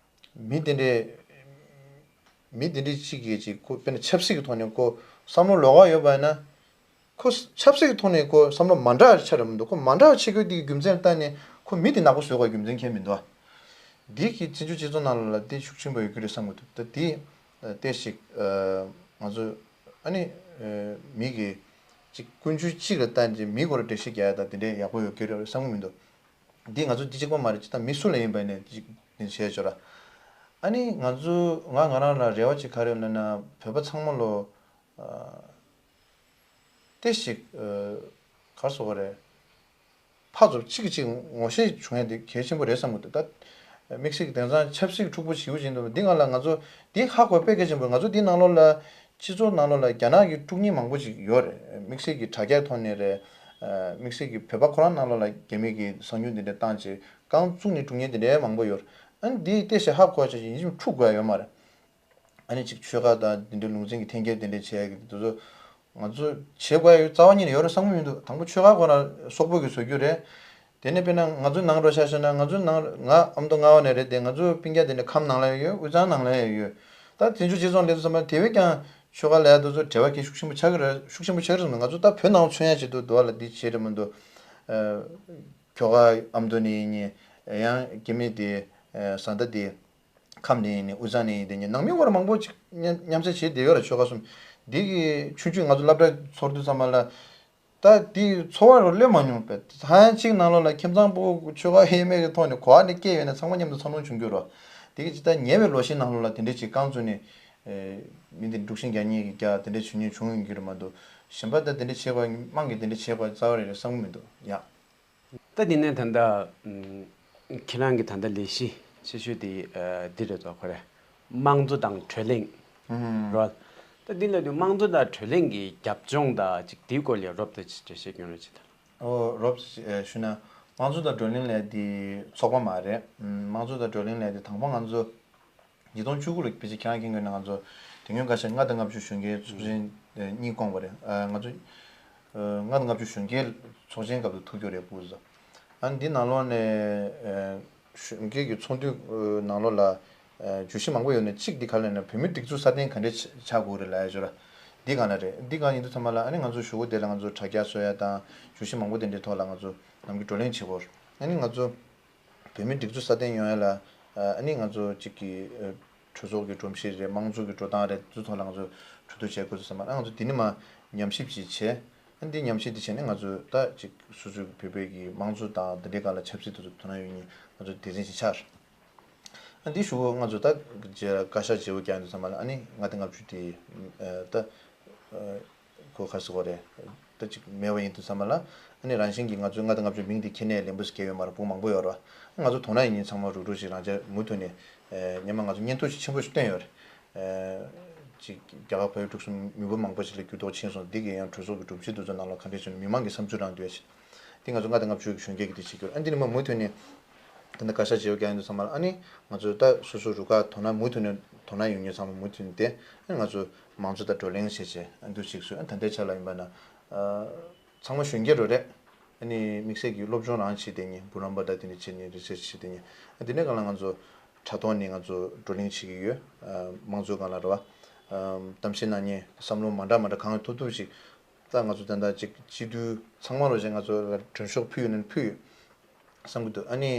མི་འདི་འདྲས་མི་འདི་འདྲས་གཅིག་གིས་ཅིག་ཁོ་དཔེར་ན་ཆབ་སྲིད་ཀྱི་ཐོག་ནས་ཁོ་བསམ་བློ་ལོགས་ཀ་ཡོད་པ་ཡིན་ན། ཁོ་ཆབ་སྲིད་ཀྱི་ཐོག་ནས་ཁོ་བསམ་བློ་མ་འདྲ་བ་ཆགས་རེད་མི་འདུག་ཁོ་མ་འདྲ་བ་བྱེད་དགོས་དེ་གི་རྒྱུ་མཚན་ལ་བལྟས་ནས་ཁོ་མི་དེ་ནག་པོ་བཟོ་དགོས་རྒྱུ་མཚན་གང་ཡང་མི་འདུག་འདི་གི་བཙན་བྱོལ་སྤྱི་ཚོགས་ནང་ལ་དེ་ཤུགས་ཆེན་པོ་ཡོད་ཀྱི་རེད་བསམ་གྱི་འདུག་ད་དེ་ཏོག་ཙམ་ང་ཚོ་ཨ་ནི་མི་གི་ཅིག་ཀུན་སྤྱོད་གཅིག་ལ་བལྟས་ནས་མི་སྐོར་འགྲེལ་བཤད་རྒྱག་ཡ་ད་དེ་འདྲའི་ཡག་པོ་ཡོད་ཀྱི་རེད་བསམ་གྱི་མི་འདུག་འདི་ང་ཚོ་འདི་གཅིག་པ་མ་རེད། ཅི་ད་མི་སུ་ལ་ཡིན་པ་ཡིན་ནའི་ཅིག་འདི་བྱས་ཆོག་ར། ཨ་ནི་ང་ཚོ་ང་ང་རང་ལ་རེ་བ་ཅིག་ག་རེ་ཡོད་ལབ་ན། བོད་པ་ཚང་མ་ལོ་ཏོག་ཙམ་ག་རེ་ཟེར་དགོས་རེད། ཕར་ཚུར་གཅིག་གིས་གཅིག་ངོ་ཤེས་བྱུང་ཡ་དེ་གལ་ཆེན་པོ་རེད་བསམ་གྱི་འདུག་ད་དམིགས་བསལ་གྱི་དེང་སང་ཆབ་སྲིད་འཁྲུག་པོ་ཞེ་པོ་ཅིག་འདུག་འདི་སྒང་ལ་ང་ཚོ་འདི་ཧ་གོ་དཔེ་གལ་ཆེན་པོ། ང་ཚོ་འདི་ནང་ལོགས་ལ་སྤྱི་ཚོགས་ནང་ལོགས་ལ་རྒྱ་ནག་གི་དཀྲུག་མཁན་མང་པོ་ཅིག་ཡོད་རེད། དམིགས་བསལ་གྱི་དྲ་རྒྱའི་ཐོག་ནས་རེད། དམིགས་བསལ་གྱི་བོད་པ་ཁོ་རང་ནང་ལོགས་ལ་རྒྱ་མི་གི་གསང་ཉུལ་འདི་འདྲ་བཏང་བྱས་རྐང་བཙུགས་ནས་དཀྲུག་མཁན་འདི་འདྲ་མང་པོ་ཡོད་རེད། ཨ་ནི་འདི་ཏོག་ཙམ་ཧ་གོ་བྱས་ཡིན་གཅིག་མིན་འཁྲུག་དགོས་ཡ་ཡོད་མ་རེད། ཨ་ནི་ཅིག་ཆོལ་ཁ་དང་དེ་འདྲའི་ལུང་ཚན་གྱི་འཐེན་འཁྱེར་དེ་འདྲ་བྱས་ཀྱི་དེ་ཚོ་ང་ཚོ་བྱེད་དགོས་ཡ་ཡོད་རྩ་བ་ཉིད་ནས་ཡོད་རེད་བསམ་གྱི་མི་འདུག་དང་པོ་ཆོལ་ཁ་ཁོ་རང་སོག་པོ་གིས་བཟོ་རྒྱུ་རེད། དེ་ནས་དཔེར་ན་ང་ཚོའི་ནང་འགྲོ་ཤག་ཤག་ན། ང་ཚོའི་ནང་ང་ཨ་མདོ་རྔ་བ་ནས་རེད་དེ། ང་ཚོའི་སྤུན་ཀྱག་དེ་འདྲ་ཁམས་ནང་ལ་ཡོད། དབུས་གཙང་ནང་ལ་ཡང་ཡོད། ད་བཙན་བྱོལ་སྤྱི་ཚོགས་སླེབས་དུས་ཙམ་པ་དེ་བས་ཀྱང་ཆོལ་ཁ་ལབ་ཡ་དེ་ཚོ་འབྲེལ་བ་གལ་ཤུགས་ཆེན་པོ་ཆགས་ཀྱི་རེད། ཤུགས་ཆེན་པོ་ཆགས་ཀྱི་རེད་ཟེར་ན། ང་ཚོ་ད་བོད་ནང་མཚོན་ཡ་བྱེད་དུས་འདུག་བ་ལ་འདི་བྱེད་རེད་མི་འདུག་ཁྱོ་ག་ཨ་མདོ་ནས་ཡིན་ནའི་ཡང་སྐྱེ་དམན་དེ་བཟའ་ཟླ་དེ། ཁམས་ནས་ཡིན་ནའི་དབུས་གཙང་ནས་ཡིན་དེ་ནས་ནང་མི་སྐོར་མང་པོ་ཅིག་མཉམ་མཉམ་བསྲེས་བྱས་བསྡད་ཡོད་རེད། ཆོལ་ཁ་གསུམ་འདི་གི་ཆུང་ཆུང་ང་ཚོ་སློབ་གྲྭ་ཚོར་དུས་ཙམ་པ་ལ་ ད་དེའི་ཚོར་བ་རུ་སླེབས་མ་མྱོང་པས། ཧ་ཅང་གཅིག་ནང་ལོགས་ལ་ཁྱིམ་ཚང་ཕྲུ་གུ་ཆོལ་ཁ་དབྱེ་མེད་ཀྱི་ཐོག་ནས་ག་བ་ནས་སྐྱེས་ཡོད་ན་ཚང་མ་མཉམ་དུ་འཚར་ལོངས་བྱུང་རྒྱུ་རེད། དེ་གི་ཇི་ལྟར་ཉེ་བའི་ལོ་ཤས་ནང་ལོགས་ལ་དེ་འདྲའི་ཅིག་རྐང་བཙུགས་ནས་མི་འདི་དཀྲུག་ཤིང་རྒྱག་མཁན་གྱི་རྒྱ་དེ་འདྲ་བྱེད་མཁན་བྱུང་ཡོང་གི་རེད་མ་གཏོགས། གཞན་པ་ད་དེ་འདྲ་བྱེད་དགོས་དམངས་ཀྱིས་དེ་འདྲ་བྱེད་དགོས་རྩ་བ་རེ་རེ་བསམ་གྱི་མི་འདུག་ཡ། ད་དེ་ནས་ད་ལྟ་ཁྱེད་རང་གི་ད་ལྟ་ལས་གཞི་ཆེ་ཤོས་དེ་འདི་རེད་དོ། ཁོ་རེ་དམངས་གཙོ་དང་བགྲོ་གླེང་རོལ། ད་འདི་ལ་དུས་དམངས་གཙོ་དང་བགྲོ་གླེང་གི་རྒྱབ་ལྗོངས་དང་ཅིག་དེའི་སྐོར་ལ་རོབ་ཙམ་ཅིག་འགྲེལ་བཤད་སྐྱོན་རོགས་བྱེད་དང་། ཨོ་རོབ་ཙམ་ཞུས་ན། དམངས་གཙོ་དང་བགྲོ་གླེང་ལས་དེ་ཚོགས་པ་མ་རེད། དམངས་གཙོ་དང་བགྲོ་གླེང་ལས་དེ་དང་པོ་ང་ཚོ་ཉིས་སྟོང་བཅུ་དགུ་ལ་ཕལ་ཆེར་ཁྱེད་རང་མཁྱེན་གྱི་ཡོད་ན། ང་ཚོ་དེ་སྔོན་བཀའ་ཤག་ལྔ་དང་ལྔ་བཅུ་གཞོན་སྐྱེས་ཚོགས་ཆེན་གཉིས་བསྐོངས་པ་རེད། ང་ཚོ་ལྔ་དང་ལྔ་བཅུ་གཞོན་སྐྱེས་ཚོགས་ཆེན་སྐབས་སུ་ཐུག་རྒྱུ་རེད་ཕུགས་སོ། ཨ་ནི་འདི་ནང་ལོགས་ནས་གཞོན་སྐྱེས་ཀྱི་ཚོགས་འདུའི་ནང་ལོགས་ལ་བརྗོད་གཞི་མང་པོ་ཡོད་ནས། གཅིག་འདི་ག་ལ་ན་བོད་མིའི་སྒྲིག་འཛུགས་སྲ་བརྟན་ག་འདྲས་ཆགས་དགོས་རེད་ལབ་ཡ་ཅིག་ཡོད་ར། འདི་གང་ལ་རེད། འདི་གང་ཡིན་དུས་ཚང་མ་ལ་ཨ་ནི་ང་ཚོ་གཞུག་གུ་དེ་ལ་ང་ཚོ་དྲ་རྒྱ་བཟོ་ཡ་དང་བརྗོད་གཞི་མང་པོ་དེ་འདྲའི་ཐོག་ལ་ང་ཚོ་ནམ་རྒྱུན་བགྲོ་གླེང་བྱེད་དགོས། ཨ་ནི་ང་ཚོ་བོད་མིའི་སྒྲིག་འཛུགས་སྲ་བརྟན་ཡོང་ཡ་ལ་ཨ་ནི་ང་ཚོ་གཅིག་གི་གྲོས་ཚོགས་ཀྱི་སྒྲོམ་གཞི་རེད། དམངས་གཙོ་གི་འགྲོ་སྟངས་རེད། དེ་ཚོ་ཐོག་ལ་ང་ཚོ་གྲོས་བསྡུར་བྱེད་དགོས་ཚུལ་ཚང་མ། ཨ་ང་ཚོ་འདི་ནས་མར་ཉམས་ཞིབ་ཅིག་བྱས། ཨ་འདི་ཉམས་ཞིབ་འདི་བྱས་ནས་ང་ཚོ་ད་ཅིག་སོ་སོའི་བོད་པའི་གི་དམངས་གཙོ་དང་འདི་འདྲའི་སྒང་ལ་ཆབ་སྲིད་དེ་ཚོ་དོ་སྣང་ཡོད་མཁན་ང་ཚོ་སྡེ་ཚན་ཞིག་ཆགས། ཨ་འདི་གཞུག་གུ་ང་ཚོ་ད་རྗེས་བཀའ་ཤག་བརྗེ་པོ་རྒྱག་ཡོང་དུས་ཙམ་པ་ལ་ཨ་ནི་ལྔ་དང་ལྔ་བཅུ་དེ་ད་གོ་ག་རེ་ཟེར་དགོས་རེད། ད་ཅིག་མེད་པ་ཡིན་དུས་ཙམ་པ་ལ་ཨ་ནི་རང་བཞིན་གྱིས་ང་ཚོའི་ལྔ་དང་ལྔ་བཅུ་མིང་དེ་ཁྱེར་ནས་ལན་པོ་ཞིག་སྐྱེལ་ཡོད་མ་རེད། ཕྲུ་གུ་མང་པོ་ཡོད་རེད་བ། ང་ཚོ་དོ་སྣང་ཡོད་མཁན་ཚང་མ་རུག་རུག་ཅིག་རང་ཅག་མུ་མཐུད་ནས་སྔོན་མ་ང་ཚོ་སྙན་ཐོ་ཞིག་ཆེན་པོ་ཞིག་བཏོན་ཡོད་རེད། ཅིག་རྒྱ་གར་བལ་ཡུལ་འབྲུག་གསུམ་མི་འབོར་མང་པོ་ཞིག་ལ་འགྱུར་ལྡོག་ཕྱིན་སོང་། འདི་གའི་ཡང་གྲོས་ཚོགས་ཀྱི་སྒྲོམ་གཞི་དེ་ཚོ་ནང་ལ་ག་འདྲས་བྱུང་ན་མི་མང་གི་བསམ་ཚུལ་རང་འདུས་ཡ་ཞིག་འདི་ང་ཚོ་ལྔ་དང་ལྔ་བཅུ་གི་གཞོན་སྐྱེས་ཀྱི་དེ་བྱེད་རྒྱུ། ཨ་འདི་ནི་མ་མུ་མཐུད་ནས་ད་ལྟ་བཀའ་ཤག་བརྗེ་པོ་རྒྱག་ཡོང་དུས་ཙམ་པ་ལ་ཨ་ནི་ང་ཚོ་ད་སོ་སོ་རུ་ཁག་དོ་སྣང་མུ་མཐུད་ནས་དོ་སྣང་ཡོད་མཁན་ཚང་མ་མུ་མཐུད་ནས་དེ་ཨ་ནི་ང་ཚོ་མང་གཙོ་དང་བགྲོ་གླེང་བྱས་བྱས་ཨ་འདུ་ཞིག་སུ་ཨ་ད་ལྟའི་ཆ་ལ་ཡིན་པ་ན་ཚང་མ་གཞོན་སྐྱེས་རོ་རེད། ཨ་ནི་དམིགས་བསལ་གྱི་སློབ་སྦྱོང་རང་བྱེད་བསྡད་མཁན་བུ་རམ་པ་དང་དེ་འདྲ་བྱེད་མཁན་རི་སར་ཆི་བྱེད་བསྡད་མཁན་ཨ་དེ་འདྲའི་སྒང་ལ་ང་ཚོ་དྲ་ཐོག་ནས་ང་ཚོ་བགྲོ་གླེང་བྱེད་ཀྱི་ཡོད། དམངས་གཙོའི་སྒང་ལ་རེད་བ། གཏམ་བཤད་གནང་མཁན་བསམ་བློ་མ་འདྲ་མ་འདྲ་གང་ཐུབ་ཐུབ་ཅིག་ད་ང་ཚོ་ད་ལྟ་ཅིག་སྤྱི་འཐུས་ཚང་མ་རོ་ཅིག་ང་ཚོ་ལ་མགྲོན་ཤོག་ཕུལ་ཡོད་ན་ཕུལ་ཡོད་བསམ་གྱི་འདུག་ཨ་ནི་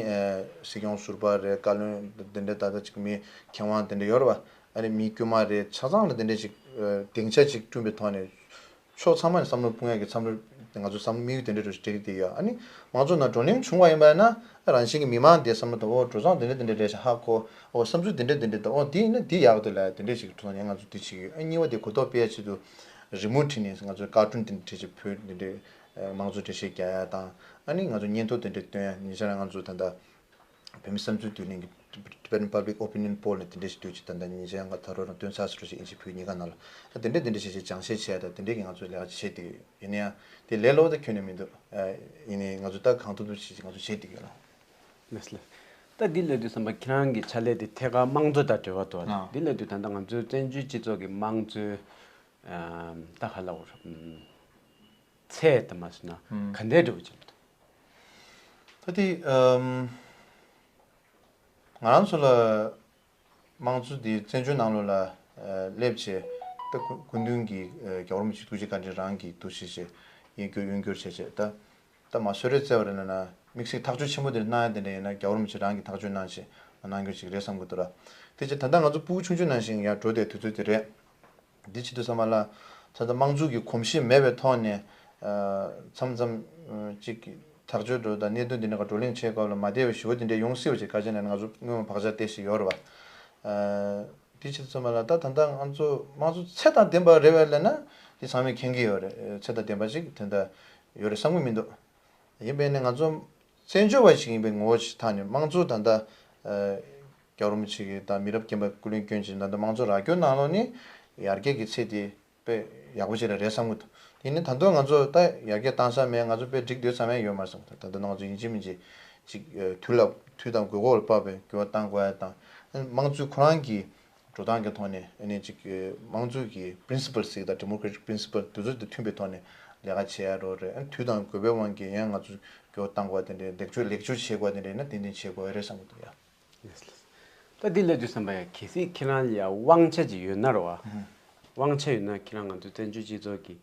སྲིད་སྐྱོང་ཟུར་པ་རེད། བཀའ་བློན་དེ་འདྲ་ད་ལྟ་ཅིག་མི་མཁས་དབང་དེ་འདྲ་ཡོད་རེད་བ། ཨ་ནི་མི་དཀྱུས་མ་རེད། ཆ་ཚང་ལ་དེ་འདྲ་ཅིག་སྡིངས་ཆ་ཅིག་བསྐྲུན་པའི་ཐོག་ནས་ཕྱོགས་ཚང་མ་ནས་བསམ་བློ་སྤུངས་ཡག་གི་བསམ་བློ་ང་ཚོ་བསམ་བློ་དམིགས་ཡུལ་དེ་འདྲ་འདྲ་ཞིག་སྤྲད་ཀྱི་བསྡད་ཡོད། ཨ་ནི་མང་ཚོགས་ནང་བགྲོ་གླེང་བྱུང་བ་ཡིན་པ་ཡིན་ན་རང་བཞིན་གྱི་མི་མང་དེ་བསམ་བློ་དང་ཨོ་འགྲོ་སོང་དེ་འདྲ་དེ་འདྲ་རེད་ཤག་ཧ་གོ་ཨོ་བསམ་ཚུལ་དེ་འདྲ་དེ་འདྲ་དང་ཨོ་འདི་ཡིན་ན་འདི་ཡག་འདུག་ལ་དེ་འདྲ་ཞིག་གྲུབ་སོང་ཡང་ང་ཚོ་འདི་བྱེད་ཀྱི་ཡོད། ཨ་གཉིས་པ་དེ་གོ་རྟོགས་སྤེལ་ཡ་ཆེད་དུ་རི་མོ་བྲིས་ནས་ང་ཚོ་བཀའ་དྲུང་དེ་འདྲ་བྲིས་བྱས་བོད་འདི་འདྲའི་དམངས་གཙོ་འགྲེལ་བཤད་རྒྱག་ཡ་དང་ཨ་ནི་ང་ཚོ་སྙན་ཐོ་དེ་འདྲ་སྟོན་ཡ་ཉེ་ཆར་ང་ཚོ་ད་ལྟ་བོད་མི་བསམ་ཚུལ་བསྡུ་ལེན་གྱི་Tibetan Public Opinion Poll ནས་དེ་འདྲ་ཞིག་བསྡུས་ཀྱི་ད་ལྟ་ཉེ་ཆར་ཡང་ད་རོ་རང་སྟོན་ཚར་སོང་རེད་ཞེས་ཨིན་ཇི་བོད་གཉིས་ཀ་ནང་ལ་ད་དེ་འདྲ་དེ་འདྲ་ཞིག་ཞིག་སྦྱང་བཤད་བྱས་ད་དེ་འདྲ་གི་ང་ཚོ་ལས་ཀ་ཅིག་བྱེད་དེ་ཡིན་ན་ཡང་དེ་ལས་སླ་བོ་ད་ཁྱོན་ནས་མི་འདུག་ཡིན་ནའི་ང་ཚོ་ད་གང་ཐུབ་ཐུབ་ཞིག་ང་ཚོ་བྱེད་དེ་ཡོད་ལ། ལགས་སོ། ད་འདི་ལབ་དུས་ཙམ་པ་ཁྱེད་རང་གི་ཕྱག་ལས་དེ་ཐད་ཀར་དམངས་གཙོ་དང་འབྲེལ་བ་འདུག་ཨ། འདི་ལབ་དུས་ད་ལྟ་ང་ཚོའི་བཙན་བྱོལ་སྤྱི་ཚོགས་ཀྱི་དམངས་གཙོའི་ད་ག་ལབ་དགོས་རེད། ཚད་དུ་མ་སོང་ན་ག་འདྲའི་འགྲོ་བཞིན་འདུག་ད་དེ་ང་རང་ཚོ་ལ་དམངས་གཙོ་འདི་བཙན་བྱོལ་ནང་ལོགས་ལ་སླེབས་བྱས་ད་སྐུ་མདུན་གྱིས་རྒྱལ་བ་རིན་པོ་ཆེ་ཐུགས་རྗེ་བཀའ་དྲིན་རང་གིས་འདུ་ཤེས་བྱས་གཡས་སྐྱོར་གཡོན་སྐྱོར་བྱས་བྱས་ད་ད་མ་གསོལ་རས་སྩལ་བ་རེད་ན་ན་དམིགས་བསལ་ཐག་གཅོད་ཆེན་པོ་དེ་གནང་ཡ་དེ་འདྲ་ཡིན་ན་རྒྱལ་བ་རིན་པོ་ཆེ་རང་གིས་ཐག་གཅོད་གནང་བྱས་གནང་རྒྱུ་ཞིག་རེད་བསམ་གྱི་འདུག་ར། དེ་བྱས་ད་ལྟ་ང་ཚོ་ཕྲུ་གུ་ཆུང་ཆུང་ནང་བཞིན་ཡར་འགྲོ་བསྡད་དུས་ཚོད་དེ་རེད། འདི་བྱེད་དུས་ཙམ་པ་ལ་ད་ལྟ་དམངས་གཙོ་གི་གོམས་གཤིས་མེད་པའི་ཐོག་ནས་མཚམས་མཚམས་ཅིག་ཐག་གཅོད་འགྲོ་དང་གནད་དོན་འདི་འདྲ་ག་བགྲོ་གླེང་བྱེད་སྐབས་ལ་མ་བདེ་བའི་ཞུ་བ་འདི་འདྲ་ཡོང་སྲིད་པ་ཅིག་བཀའ་བཅག་ནས་ང་ཚོ་སྔོན་མ་བག་ཆགས་བལྟས་ཤིག་ཡོད་རེད་བ། འདི་བྱེད་དུས་ཙམ་པ་ལ་ད་ད་ལྟ་ང་ཚོ་དམངས་གཙོ་ཚད་དང་ལྡན་པ་རེད་བས་ལབ་ན་འདི་ཚང་མས་མཁྱེན་གྱི་ཡོད་རེད། ཚད་དང་ལྡན་པ་ཅིག་དེ་འདྲ་ཡོད་རེད་བསམ་གྱི་མི་འདུག་ཡིན་པས་ནི་ང་ཚོ་བཙན་བྱོལ་བ་ཞིག་ཡིན་པའི་ངོ་བོ་ཞིག་ཐོག་ནས་དམངས་གཙོ་ད་ལྟ་རྒྱལ་བ་རིན་པོ་ཆེ་གིས་དང་མི་རབས་རྒན་པ་སྐུ་ལས་བསྐྱོན་ཅིང་ད་ལྟ་དམངས་གཙོ་རག་རྒྱུ་ནང་ལོགས་ནི་ཡར་རྒྱས་ཀྱི་ཚད་དེ་དཔེ་ཡག་པོ་ཅིག་ལ་རེད་བསམ་གྱི་འདུག་དེ་ནི་ད་དུང་ང་ཚོ་ད་ཡར་རྒྱས་བཏང་ས་མེད། ང་ཚོ་དཔེ་འགྲིག་སྡོད་ས་མེད་ཡོད་མ་རེད་བསམ་གྱི་འདུག་ད་དུང་ང་ཚོ་ཡིན་གཅིག་མིན་གཅིག་ཅིག་དུས་ལ་དུས་དང་དགོས་མཁོ་ལ་དཔག་པའི་འགྱུར་བ་གཏང་དགོས་ཡ་དང་དམངས་གཙོའི་ཁོ་རང་གི་འགྲོ་སྟངས་ཀྱི་ཐོག་ནས་ཨ་ནི་ཅིག་དམངས་གཙོའི་གི་principle་ཟེར་དང་democratic principle་དེ་ཚོ་དང་མཐུན་པའི་ཐོག་ནས་ལས་ཀ་བྱེད་ཡ་རོགས་རེད། ཨ་ནི་དུས་དང་དགོས་པའི་དབང་གིས་ཡང་ང་ཚོ་འགྱུར་བ་གཏང་དགོས་པ་དེ་འདྲའི་ལེགས་བཅོས་ལེགས་བཅོས་བྱེད་དགོས་པ་དེ་འདྲ་ཡིན་ན་ཏན་ཏན་བྱེད་དགོས་ཡ་རེད་བསམ་གྱི་འདུག་ཡ། ད་འདི་ལབ་དུས་ཙམ་པ་ཡ་གལ་སྲིད་ཁྱེད་རང་ལ་ཡ་དབང་ཆ་ཅིག་ཡོད་ན་རེད་བ། དབང་ཆ་ཡོད་ན་ཁྱེད་རང་ང་ཚོ་བཙན་བྱོལ་སྤྱི་ཚོགས་ཀྱི་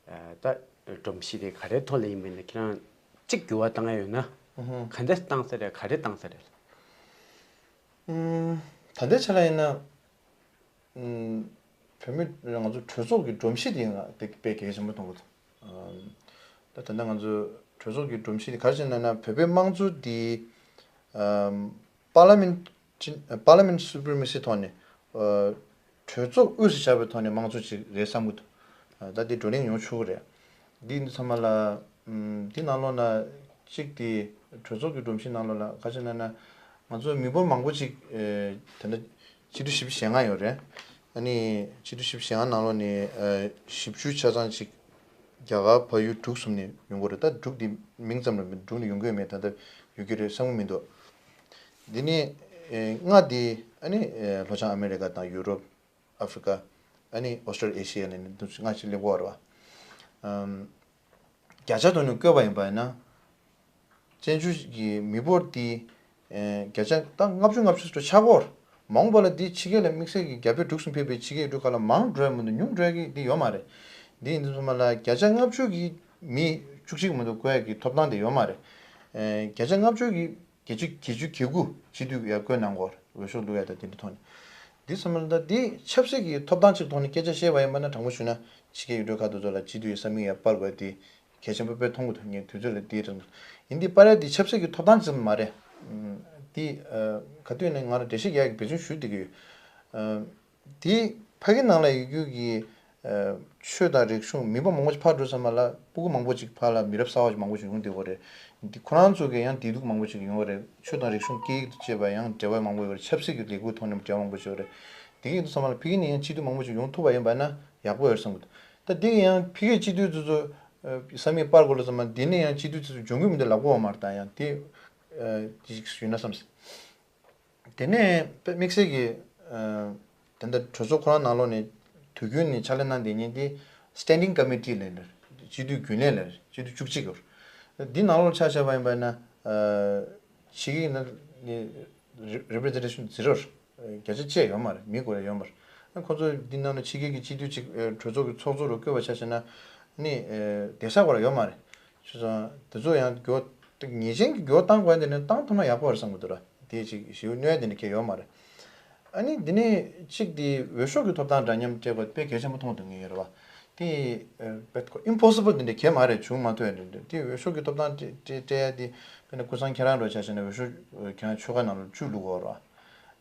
ད་སྒྲོམ་གཞི་དེ་ག་རེའི་ཐོག་ལ་ཡིན་པ་ཡིན་ན་ཁྱེད་རང་གཅིག་འགྱུར་བ་གཏང་ཡ་ཡོད་ན་ག་འདྲ་གཏང་ས་རེད། ག་རེ་གཏང་ས་རེད། ད་ལྟའི་ཆ་ལ་ཡིན་ན། བོད་མི་ང་ཚོ་གྲོས་ཚོགས་ཀྱི་སྒྲོམ་གཞི་དེ་ང་དེ་དཔེ་གལ་ཆེན་པོ་མཐོང་གི་འདུག་ད་ལྟ་ང་ཚོ་གྲོས་ཚོགས་ཀྱི་སྒྲོམ་གཞི་དེ་ག་རེ་བྱས་ན་ན་བོད་པའི་དམངས་གཙོ་དེ་ཨམ། པར་ལི་མེན་ཊི་པར་ལི་མེན་ཊི་སུ་པི་རི་མེ་སི་ཐོག་ནས་ཨ། གྲོས་ཚོགས་དབུས་སུ་བཞག་པའི་ཐོག་ནས་དམངས་གཙོ་ཅིག་རེད་བསམ་གྱི་འདུག་ཨ། ད་དེ་བགྲོ་གླེང་ཡོང་ཆོག་གི་རེད། འདི་འདི་ཚང་མ་ལ་ཨམ། འདི་ནང་ལོགས་ན་གཅིག་དེ་གྲོས་ཚོགས་ཀྱི་སྒྲོམ་གཞི་ནང་ལོགས་ལ་ག་རེ་བྱས་ན་ན་ང་ཚོ་མི་འབོར་མང་པོ་ཅིག་ཨེ། ད་ལྟ་སྤྱི་འཐུས་བཞི་བཅུ་ཞེ་ལྔ་ཡོད་རེད། ཨ་ནི་སྤྱི་འཐུས་བཞི་བཅུ་ཞེ་ལྔ་ནང་ལོགས་ནས་ཨེ། བཞི་བཅུ་ཆ་ཚང་ཅིག་རྒྱ་གར་བལ་ཡུལ་འབྲུག་གསུམ་ནས་ཡོང་གི་རེད། ད་འབྲུག་འདི་མིང་ཙམ་རེད། འབྲུག་ནས་ཡོང་གི་ཡོད་མེད་ད་ལྟ་ཡོད་ཀྱི་རེད་བསམ་གྱི་མི་འདུག་འདི་ནས་ཨེ། ལྔ་འདི་ཨ་ནི་ཨེ། ལྷོ་བྱང་ཨ་མེ་རི་ཀ་དང་ཡུ་རོབ། ཨ་ཧྥི་རི་ཀ། ཨ་ནི་ཨོ་སི་ཊོ་ལི་ཨེ་ཤི་ཡ་ནས་འདི་ཚོ་ལྔ་ཅིག་སླེབས་ཀྱི་ཡོད་རེད་བ། ཨམ། བརྒྱ་ཆ་ཐོག་ནས་བཀོད་པ་ཡིན་པ་ཡིན་ན། བཙན་བྱོལ་གྱི་མི་འབོར་དེ་ཨེ། བརྒྱ་ཆ་ད་ལྔ་བཅུ་ང་བཅུ་ཙམ་ཆགས་ཀྱི་ཡོད་རེད། མ་འོངས་པ་ལ་འདི་ཕྱི་རྒྱལ་ལ་དམིགས་བསལ་གྱི་རྒྱ་བལ་འབྲུག་གསུམ་ཕེབས་པའི་ཕྱི་རྒྱལ་ཡུལ་གྲུ་ཁག་ལ་མང་འགྲོ་ཡ་མི་འདུག་ཉུང་འགྲོ་ཡ་གི་འདི་ཡོད་མ་རེད། འདི་ཡིན་དུས་ཙམ་པ་ལ་བརྒྱ་ཆ་ལྔ་བཅུ་གི་མི་བཅུ་གཅིག་མ་གཏོགས་བཀོད་ཡ་གི་ཐོབ་ཐང་དེ་ཡོད་མ་རེད། ཨེ། བརྒྱ་ཆ་ལྔ་བཅུ་གི་བརྒྱད་ཅུ་བརྒྱད་ཅུ་གྱ་དགུ་སྤྱི་འཐུས་ཡར་བསྐོས་གནང་གི་ཡོད་རེད། འོས་ཤོག་བླུག་ཡ་དང་དེ་འདྲའི་ཐོག་ནས། འདི་ཚང་མ་ལ་ད་འདི་ཆབ་སྲིད་ཀྱི་ཐོབ་ཐང་ཅིག་ཐོག་ནས་སྐད་ཆ་བཤད་པ་ཡིན་པ་ན་དྲང་པོ་ཞུས་ན་ཕྱི་རྒྱལ་ཡུལ་གྲུ་ཁག་དེ་ཚོ་ལ་སྤྱི་འཐུས་ཡི་ས་མིག་ཡར་སྤར་དགོས་དེ་གལ་ཆེན་པོ་དཔེ་མཐོང་གི་འདུག་ངས་དུས་ཚོད་ལ་འདི་རིང་ཡིན་འདི་སྤར་ཡ་འདི་ཆབ་སྲིད་ཀྱི་ཐོབ་ཐང་ཙམ་མ་རེད། འདི་ག་དུས་ནས་ང་ལ་འགྲེལ་བཤད་རྒྱག་ཡ་གི་འབད་བརྩོན་ཞུ་བསྡད་ཀྱི་ཡོད། དེ་ཕ་གི་ནང་ལ་ཡོད་རྒྱུ་གི་ཆོས་དང་རིག་གཞུང་མི་འབོར་མང་པོ་ཅིག་ཕར་འགྲོ་ཙམ་པ་ལ་སྤུ་གུ་མང་པོ་ཅིག་ཕར་ལ་མི་རབས་གསར་བ་ཅིག་མང་པོ་ཅིག་ཡོང་བསྡད་ཡོད་རེད། འདི་ཁོ་རང་ཚོ་གི་ཡང་བདེ་སྡུག་མང་པོ་ཅིག་ཡོང་གི་རེད། ཆོས་དང་རིག་གཞུང་སྐད་ཡིག་དང་བཅས་པ་ཡང་འབྲེལ་བ་མང་པོ་ཡོད་རེད། ཆབ་སྲིད་ཀྱི་ལས་འགུལ་ཐོག་ནས་འབྲེལ་བ་མང་པོ་ཅིག་ཡོད་རེད། དེ་གི་ཡིན་དུས་ཙམ་པ་ལ་ཕ་གི་ནས་ཡང་སྤྱི་འཐུས་མང་པོ་ཅིག་ཡོང་ཐུབ་པ་ཡིན་པ་ན་ཡག་པོ་ཡོད་བསམ་གི་འདུག་ད་དེ་གི་ཡང་ཕ་གིའི་སྤྱི་འཐུས་ཚོ་ཚོ་ས་མིག་སྤར་དགོས་ལ་ཙམ་པ་འདི་ནས་ཡང་སྤྱི་འཐུས་ཚོ་ཚོ་འབྱུང་གི་མི་འདུག་ལབ་དགོས་པ་མ་རེད། ད་ཡང་དེ་ཅིག་ཞུས་ན་བསམ་སོང་། དེ་ནས་དམིགས་བསལ་གྱི་ཨ། དེ་འདྲ་གྲོས་ཚོགས་ཁོ་རང་ནང་ལོགས་ནས་དུས་རྒྱུན་ནས་ཕྱག་ལས་གནང་བསྡད་མཁན་དེ་Standing Committee ལབ་ནས་སྤྱི་འཐུས་རྒྱུན་ལས་ལབ་སྤྱི་འཐུས་བཅུ་གཅིག་ཡོད། འདི་ནང་ལོགས་ཆ་བཞག་པ་ཡིན་པ་ན་ཨ། ཕྱི་གི་ནི་Representation Zero བརྒྱ་ཆ་བཅས་ཡོད་མ་རེད། མི་དགོས་ཡ་ཡོད་མ་རེད། ཁོ་ཚོ་འདི་ནང་ལ་ཕྱི་རྒྱལ་གྱི་སྤྱི་འཐུས་གཅིག་གྲོས་ཚོགས་ཀྱི་ཚོགས་གཙོ་རུ་བསྐོས་པ་ཆ་བཞག་ན་ནི་བསྡད་ས་དགོས་ར་ཡོད་མ་རེད། བྱས་ཙང་དེ་ཚོ་ཡང་འགྱུར་བ་ངེས་ཅན་གྱི་འགྱུར་བ་བཏང་དགོས་ཡ་དེ་ནི་བཏང་ཐུབ་ན་ཡག་པོ་རེད་བསམ་གྱི་འདུག་ར། དེ་ཅིག་ཞེ་པོ་གནོད་ཡ་དེ་འདྲ་གང་ཡང་ཡོད་མ་རེད། ཨ་ནི་འདི་ནས་གཅིག་དེ་འོས་ཤོག་གི་ཐོབ་ཐང་འདྲ་མཉམ་སྤྲད་དགོས་དཔེ་གལ་ཆེན་པོ་མཐོང་འདུག་ངས་རེད་བ། དེ་དཔེ་ཁོ་Impossible དེ་འདྲ་གང་ཡང་མ་རེད། བྱུང་མ་ཐུབ་ཡ་འདྲ་འདྲ། དེ་འོས་ཤོག་གི་ཐོབ་ཐང་སྤྲད་སྤྲད་སྤྲད་ཡ་དེ་དཔེར་ན་ཀུན་བཟང་ཁྱེད་རང་འདྲ་བྱས་བྱས་ན་འོས་ཤོག་ཁྱེད་རང་ཆོལ་ཁ་ནང་ལ་བཅུ་བླུག་དགོས་རེད་བ།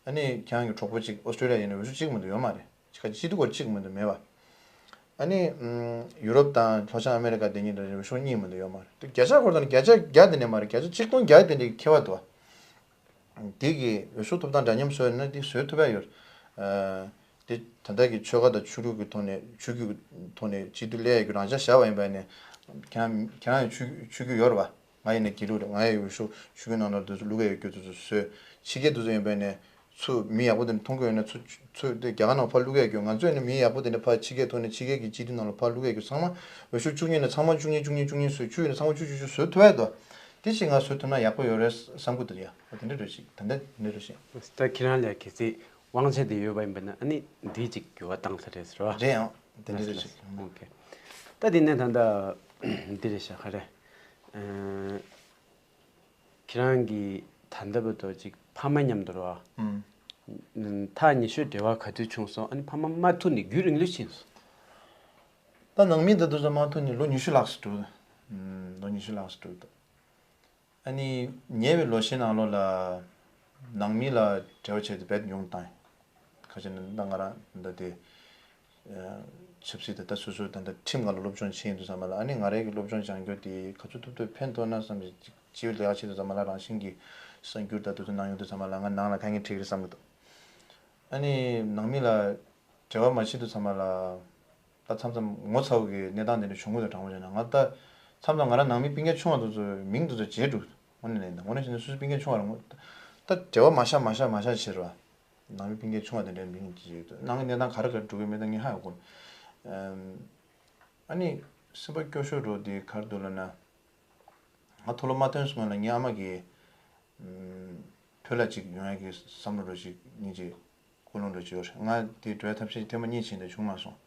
ཨ་ནི་ཁྱེད་རང་གི་གྲོགས་པོ་གཅིག་ཨོ་སི་ཀྲོ་ལི་ཡ་ཡིན་ན་འོས་ཤོག་གཅིག་མ་གཏོགས་ཡོད་མ་རེད། གཅིག་ག་སྤྱི་འཐུས་སྐོར་གཅིག་མ་གཏོགས་མེད་པ། ཨ་ནི་ཨམ། ཡུ་རོབ་དང་ལྷོ་བྱང་ཨ་མེ་རི་ཀ་དེ་གཉིས་དང་འོས་ཤོག་གཉིས་མ་གཏོགས་ཡོད་མ་རེད། དེ་བརྒྱ་ཆ་སྐོར་དང་བརྒྱ་ཆ་བརྒྱ་དེ་འདྲ་མ་རེད། བརྒྱ་ཆ་གཅིག་སྟོང་བརྒྱ་དེ་འདྲའི་ཁྱད་པར་འདུག་བ། དེ་གི་འོས་ཤོག་ཐོབ་ཐང་འདྲ་མཉམ་བཟོས་ན་དེ་བཟོ་ཐུབ་ཡ་ཡོད། ཨ། དེ་ད་ལྟ་གི་ཆོལ་ཁ་དང་ཆོས་ལུགས་ཀྱི་ཐོག་ནས་ཆོས་བརྒྱུད་ཀྱི་ཐོག་ནས་སྤྱི་འཐུས་སླེབས་ཡ་གི་རང་འཇགས་བཞག་པ་ཡིན་པ་ནས་ཁྱེད་རང་ཁྱེད་རང་ཡང་ཆོས་ཆོས་བརྒྱུད་ཡོད་རེད་བ། ང་ཡིན་ན་དགེ་ལུགས་རེད། ང་ཡི་འོས་ཤོག་ཆོས་བརྒྱུད་ནང་ལ་དེ་ཚོ་བླུག་ཡ་ཡོད་རྒྱུ་དེ་ཚོ་བཟོས། ཕྱི་རྒྱལ་དེ་ཚོ་ཡིན་པ་ནས་ཚུར་མི་ཡག་པོ་དེ་འདྲ་མཐོང་གི་ཡོད་ན་ཚུར་ཚུར་དེ་རྒྱ་གར་ནང་ཕར་བླུག་ཡ་རྒྱུ། ང་ཚོ་ཡིན་ན་མི་ཡག་པོ་དེ་འདྲ་ཕར་ཕྱི་རྒྱལ་ཐོག་ནས་ཕྱི་རྒྱལ་གྱི་སྤྱི་འཐུས་ནང་ལ་ཕར་བླུག་ཡ་རྒྱུ་ཚང་མ་འོས་ཤོག་བཅུ་གཉིས་ནས་ཚང་མ་བཅུ་གཉིས་བཅུ་གཉིས་བཅུ་གཉིས་བཟོས། བཅུ་ཡིན་ན་ཚང་མ་བཅུ་བཅུ་བཅུ་བཟོས་ཐུབ་ཡ་འདུག་དེ་ཅིག་ང་བཟོས་ཐུབ་ན་ཡག་པོ་ཡོད་རེད་བསམ་གི་འདུག་ཡ། འོ་དེ་འདྲ་རེད་ཅིག་ད་ལྟ་དེ་འདྲ་རེད་ཅིག་ད་ཁྱེད་རང་ལ་གལ་སྲིད་དབང་ཆ་དེ་ཡོད་པ་ཡིན་པ་ན་ཨ་ནི་འདི་ཅིག་འགྱུར་བ་བཏང་ས་རེད་ཟེར་བ། རེད་ཨང་། དེ་འདྲ་རེད་ཅིག་ཨོ་ཁེ། ད་དེ་ནས་ད་ལྟ་འདི་རེད་ཤག་ག་རེ། ཨ། ཁྱེད་རང་གིས་ད་ལྟ་བར་དུ་ཅིག་ཕ་མ་མཉམ་དུ་རེད་བ། ཨུམ། ཐག་ཉེ་ཤོས་འབྲེལ་བ་ག་དུས་བྱུང་སོང་། ཨ་ནི་ཕ་མ་མ་ཐུག་ནས་རྒྱུན་རིང་ལོས་ཕྱིན་སོང་། ད་ནང་མི་འདི་དུས་ཚོད་མ་ཐུག་ནས་ལོ་ཉི་ཤུ་ལྷག་ཙམ་འགྲོ། ཨུམ། ལོ་ཉི་ཤུ་ལྷག་ཙམ་འགྲོ་འདུག་ཨ་ནི་ཉེ་བའི་ལོ་ཤས་ནང་ལོགས་ལ་ནང་མི་ལ་འབྲེལ་བ་བྱས་ཏེ་རྦད་ཉུང་བཏང་། ཁ་ཅིག་ནི་ད་ང་རང་ད་དེ་ཆབ་སྲིད་དེ་ད་སོ་སོའི་ད་ལྟ་ཁྲིམས་སྒང་ལ་སློབ་སྦྱོང་བྱེད་ཡིན་དུས་ཙམ་པ་ལ། ཨ་ནི་ང་རའི་གི་སློབ་སྦྱོང་སྦྱང་རྒྱུ་དེ་ག་ཚོད་ཐུབ་ཐུབ་ཕན་ཐོགས་ན་བསམ་ཞིག་ཅིག་ལས་ཀ་བྱེད་དུས་ཙམ་པ་ལ་རང་བཞིན་གྱིས་གསར་འགྱུར་དང་དེ་ཚོ་ནང་ཡོང་དུས་ཙམ་པ་ལ་ང་ནང་ལ་ཁ་ངན་འཁྲིད་ཀྱི་རེད་བསམ་གྱི་འདུག་ཨ་ནི་ནང་མི་ལ་འབྲེལ་བ་མ་བྱེད་དུས་ཙམ་པ་ལ། ད་མཚམས་མཚམས་ངོ་ཚ་བོ་གི་གནས་སྟངས་དེ་འདྲ་བྱུང་གི་འདུག་དྲང་པོ་བྱས་ན་ང་ད་མཚམས་མཚམས་ང་རང་ནང་མི་སྤུན་ཀྱག་ཆུང་བ་དེ་ཚོའི་མིང་དེ་ཚོ་བརྗེད་འགྲོ། དངོས་གནས་ལན་ད་དངོས་གནས་བྱས་ན་སོ་སོའི་སྤུན་ཀྱག་ཆུང་བ་རང་ངོ་ད་འབྲེལ་བ་མ་བཞག་མ་བཞག་མ་བཞག་བྱེད་རོགས། ནང་མི་སྤུན་ཀྱག་ཆུང་བ་དེ་འདྲའི་མིང་བརྗེད་འགྲོ། ནང་གི་གནས་སྟངས་ག་རེ་ག་རེ་འགྲོ་གི་མེད་ད་ངས་ཧ་ཡང་གོ། ཨ་ནི་སེམས་པ་སྐྱོ་ཤོས་འགྲོ་དེ་ག་རེ་འདུག་ལབ་ན། ང་མཐོ་སློབ་མ་ཐོན་སྔོན་ལ་ངའི་ཨ་མ་གིས་ཨམ། བོད་ལ་ཅིག་ཡོང་ཡ་གི་བསམ་བློ་འདྲ་ཅིག་སྙིང་རྗེ་ཀུན་སློང་འདྲ་ཅིག་ཡོད་རེད། ང་དེ་འགྲོ་ཡ་ཐབས་ཤེས་ཐེངས་མ་གཉིས་ཕྱིན་ཏེ་བྱུང་མ་སོང་།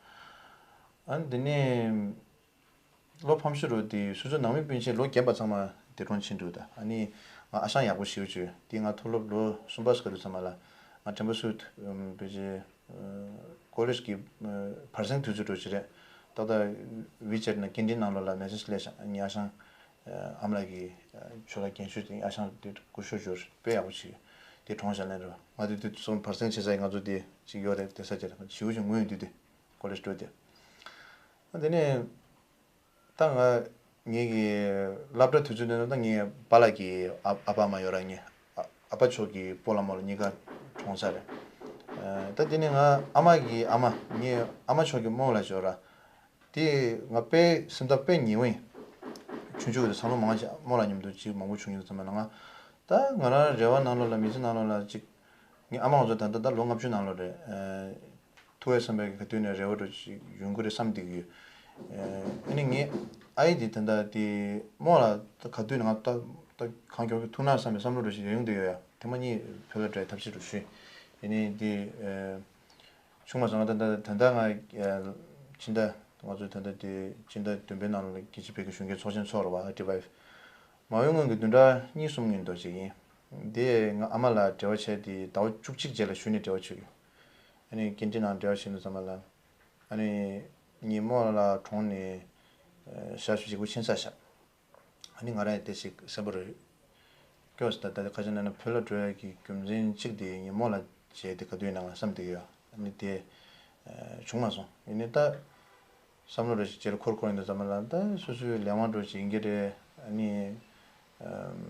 ཨ་ནི་དེ་ནས་བློ་ཕམ་ཤོས་འདྲ་དེ་སོ་སོའི་ནང་མི་སྤུན་མཆེད་ལོ་རྒན་པ་ཚང་མ་འདས་གྲོངས་ཕྱིན་འདུག་ད་ཨ་ནི་ང་ཨ་ཞང་ཡག་པོ་ཞེ་པོ་ཅིག་ཡོད། དེ་ང་མཐོ་སློབ་ལོ་གསུམ་པ་སྐབས་དུས་ཙམ་པ་ལ་ང་དྲན་པ་སུ་ཕལ་ཆེར་ཀོ་ལེཇ་གི་བར་གསེང་དུས་ཚོད་འདྲ་ཅིག་རེད། ཏག་ཏག་ཝི་ཆེ་ཊི་ནང་སྐད་འཕྲིན་ནང་ལོགས་ལ་མེ་སེ་ཇི་སླེབས་ཤག་ངའི་ཨ་ཞང་ཨ་མ་ལགས་ཀྱིས་ཨ་ཁྱོད་ལ་རྒན་ཤོས་དེ་ཨ་ཞང་དེ་སྐུ་ཞབས་ཞུ་དཔེ་ཡག་པོ་བྱེད། དེ་གྲོངས་ཤག་ལན་རེད་བ། ང་དེ་དུས་ཚོད་བར་སེང་བྱེད་ས་ཡི་ང་ཚོ་དེ་ཅིག་ཡོད་རེད། དེ་ས་ཆ་རེད། ང་ཞེ་པོ་ཅིག་ངུས་ཡོང་དུས་དེ་ཀོ་ལེཇ་འགྲོ་དེ། ཨ་དེ་ནས་ད་ང་ངེད་ཀྱི་སློབ་གྲྭ་དུས་ཚོད་དེ་ནང་ད་ངའི་པཱ་ལགས་ཀྱི་ཨ་ཨ་ཕ་ཨ་མ་ཡོད་ར། ངའི་ཨ་ཨ་ཕ་ཕྱོགས་ཀྱི་སྤོ་ལགས་རྨོ་ལགས་གཉིས་ཀ་གྲོངས་ཚར་རེད། ཨ་ད་དེ་ནས་ང་ཨ་མ་གི་ཨ་མ་ངའི་ཨ་མ་ཕྱོགས་ཀྱི་རྨོ་ལགས་ཡོད་ར། དེ་ང་དཔེ་སེམས་ཐག་དཔེ་ཉེ་བོ་ཡིན། ཆུང་ཆུང་དུས་འཚར་ལོངས་མང་ཆེ་རྨོ་ལགས་མཉམ་དུ་ཅིག་མང་པོ་བྱུང་ཡོད་ཙམ་པ་ན། ང་ད་ང་རང་རེ་བ་ནང་ལོགས་ལ་མི་ཚེ་ནང་ལོགས་ལ་ཅིག་ངའི་ཨ་མ་ང་ཚོ་ད་ལྟ་ད་ལོ་ལྔ་བཅུ་ནང་ལོགས་རེད། ཨ་ཐུག་པའི་བསམ་པའི་ག་དུས་ནས་རེ་བ་འདྲ་ཅིག་ཡོང་གི་རེད་བསམ་བསྡད་ཀྱི་ཡོད། ཨ་ནི་ངའི་ཨ་ཡེ་དེ་ད་ལྟ་དེ་རྨོ་ལགས་ད་ག་དུས་ནས་ང་ད་ད་གང་མགྱོགས་ཀྱི་ཐུག་ན་བསམ་པའི་བསམ་བློ་འདྲ་ཞིག་ཡོང་བསྡད་ཡོད་ཡ། དེ་མ་གཉིས་བོད་ལ་འགྲོ་ཡའི་ཐབས་ཤེས་འདྲ་ཞུས། ཨ་ནི་དེ་ཨ་བྱུང་མ་སོང་། ང་ད་ད་ད་ལྟ་ང་ཨ་ཕྱི་ཟླ་ང་ཚོ་ད་ལྟ་དེ་ཕྱི་ཟླ་བདུན་པའི་ནང་ལ་རྒྱལ་སྤྱིའི་བོད་ཀྱི་གཞོན་སྐྱེས་ཚོགས་ཆེན་ཚོགས་རེད་བ། ཨའི་ཊི་ཝའི་ཨེཕ། མ་འོངས་སྔོན་གྱི་བདུན་ཕྲག་གཉིས་གསུམ་ཉིན་ཐོ་ཞིག་ཡིན། དེ་ང་ཨ་མ་ལ་འབྲེལ་བ་བྱས་ཏེ་ཟླ་བ་བཅུ་གཅིག་རྗེས་ལ་གཞུག་ནས་འབྲེལ་བ་བྱས་ཡོད། ཨ་ནི་སྐད་འཕྲིན་ནང་འབྲེལ་བ་བྱས་དུས་ཙམ་པ་ལ། ཨ་ནི་ངའི་རྨོ་ལགས་གྲོངས་ནས་ཨ་ཞག་བཞི་བཅུ་ཞེ་དགུ་ཕྱིན་ཚར་ཤག་ཨ་ནི་ང་རང་ཡང་དེ་ཞིག་སེམས་པ་རུ་སྐྱོ་སོང་། ད་ལྟ་ཁ་ཤས་ན་ན་བོད་ལ་འགྲོ་ཡ་གི་རྒྱུ་མཚན་གཅིག་དེ་ངའི་རྨོ་ལགས་བྱས་ཏེ་ག་དུས་ཡིན་ནའང་བསམ་བསྡད་ཀྱི་ཡོད། ཨ་ནི་དེ་ཨ་བྱུང་མ་སོང་། ཡིན་ནའི་ད་བསམ་བློ་རེ་ཞིག་རྗེས་ལ་འཁོར་འཁོར་ཡོང་དུས་ཙམ་པ་ལ། ད་སོ་སོའི་ལས་དབང་འདྲ་ཞིག་ཡིན་གྱི་རེད། ཨ་ནི་ཨམ།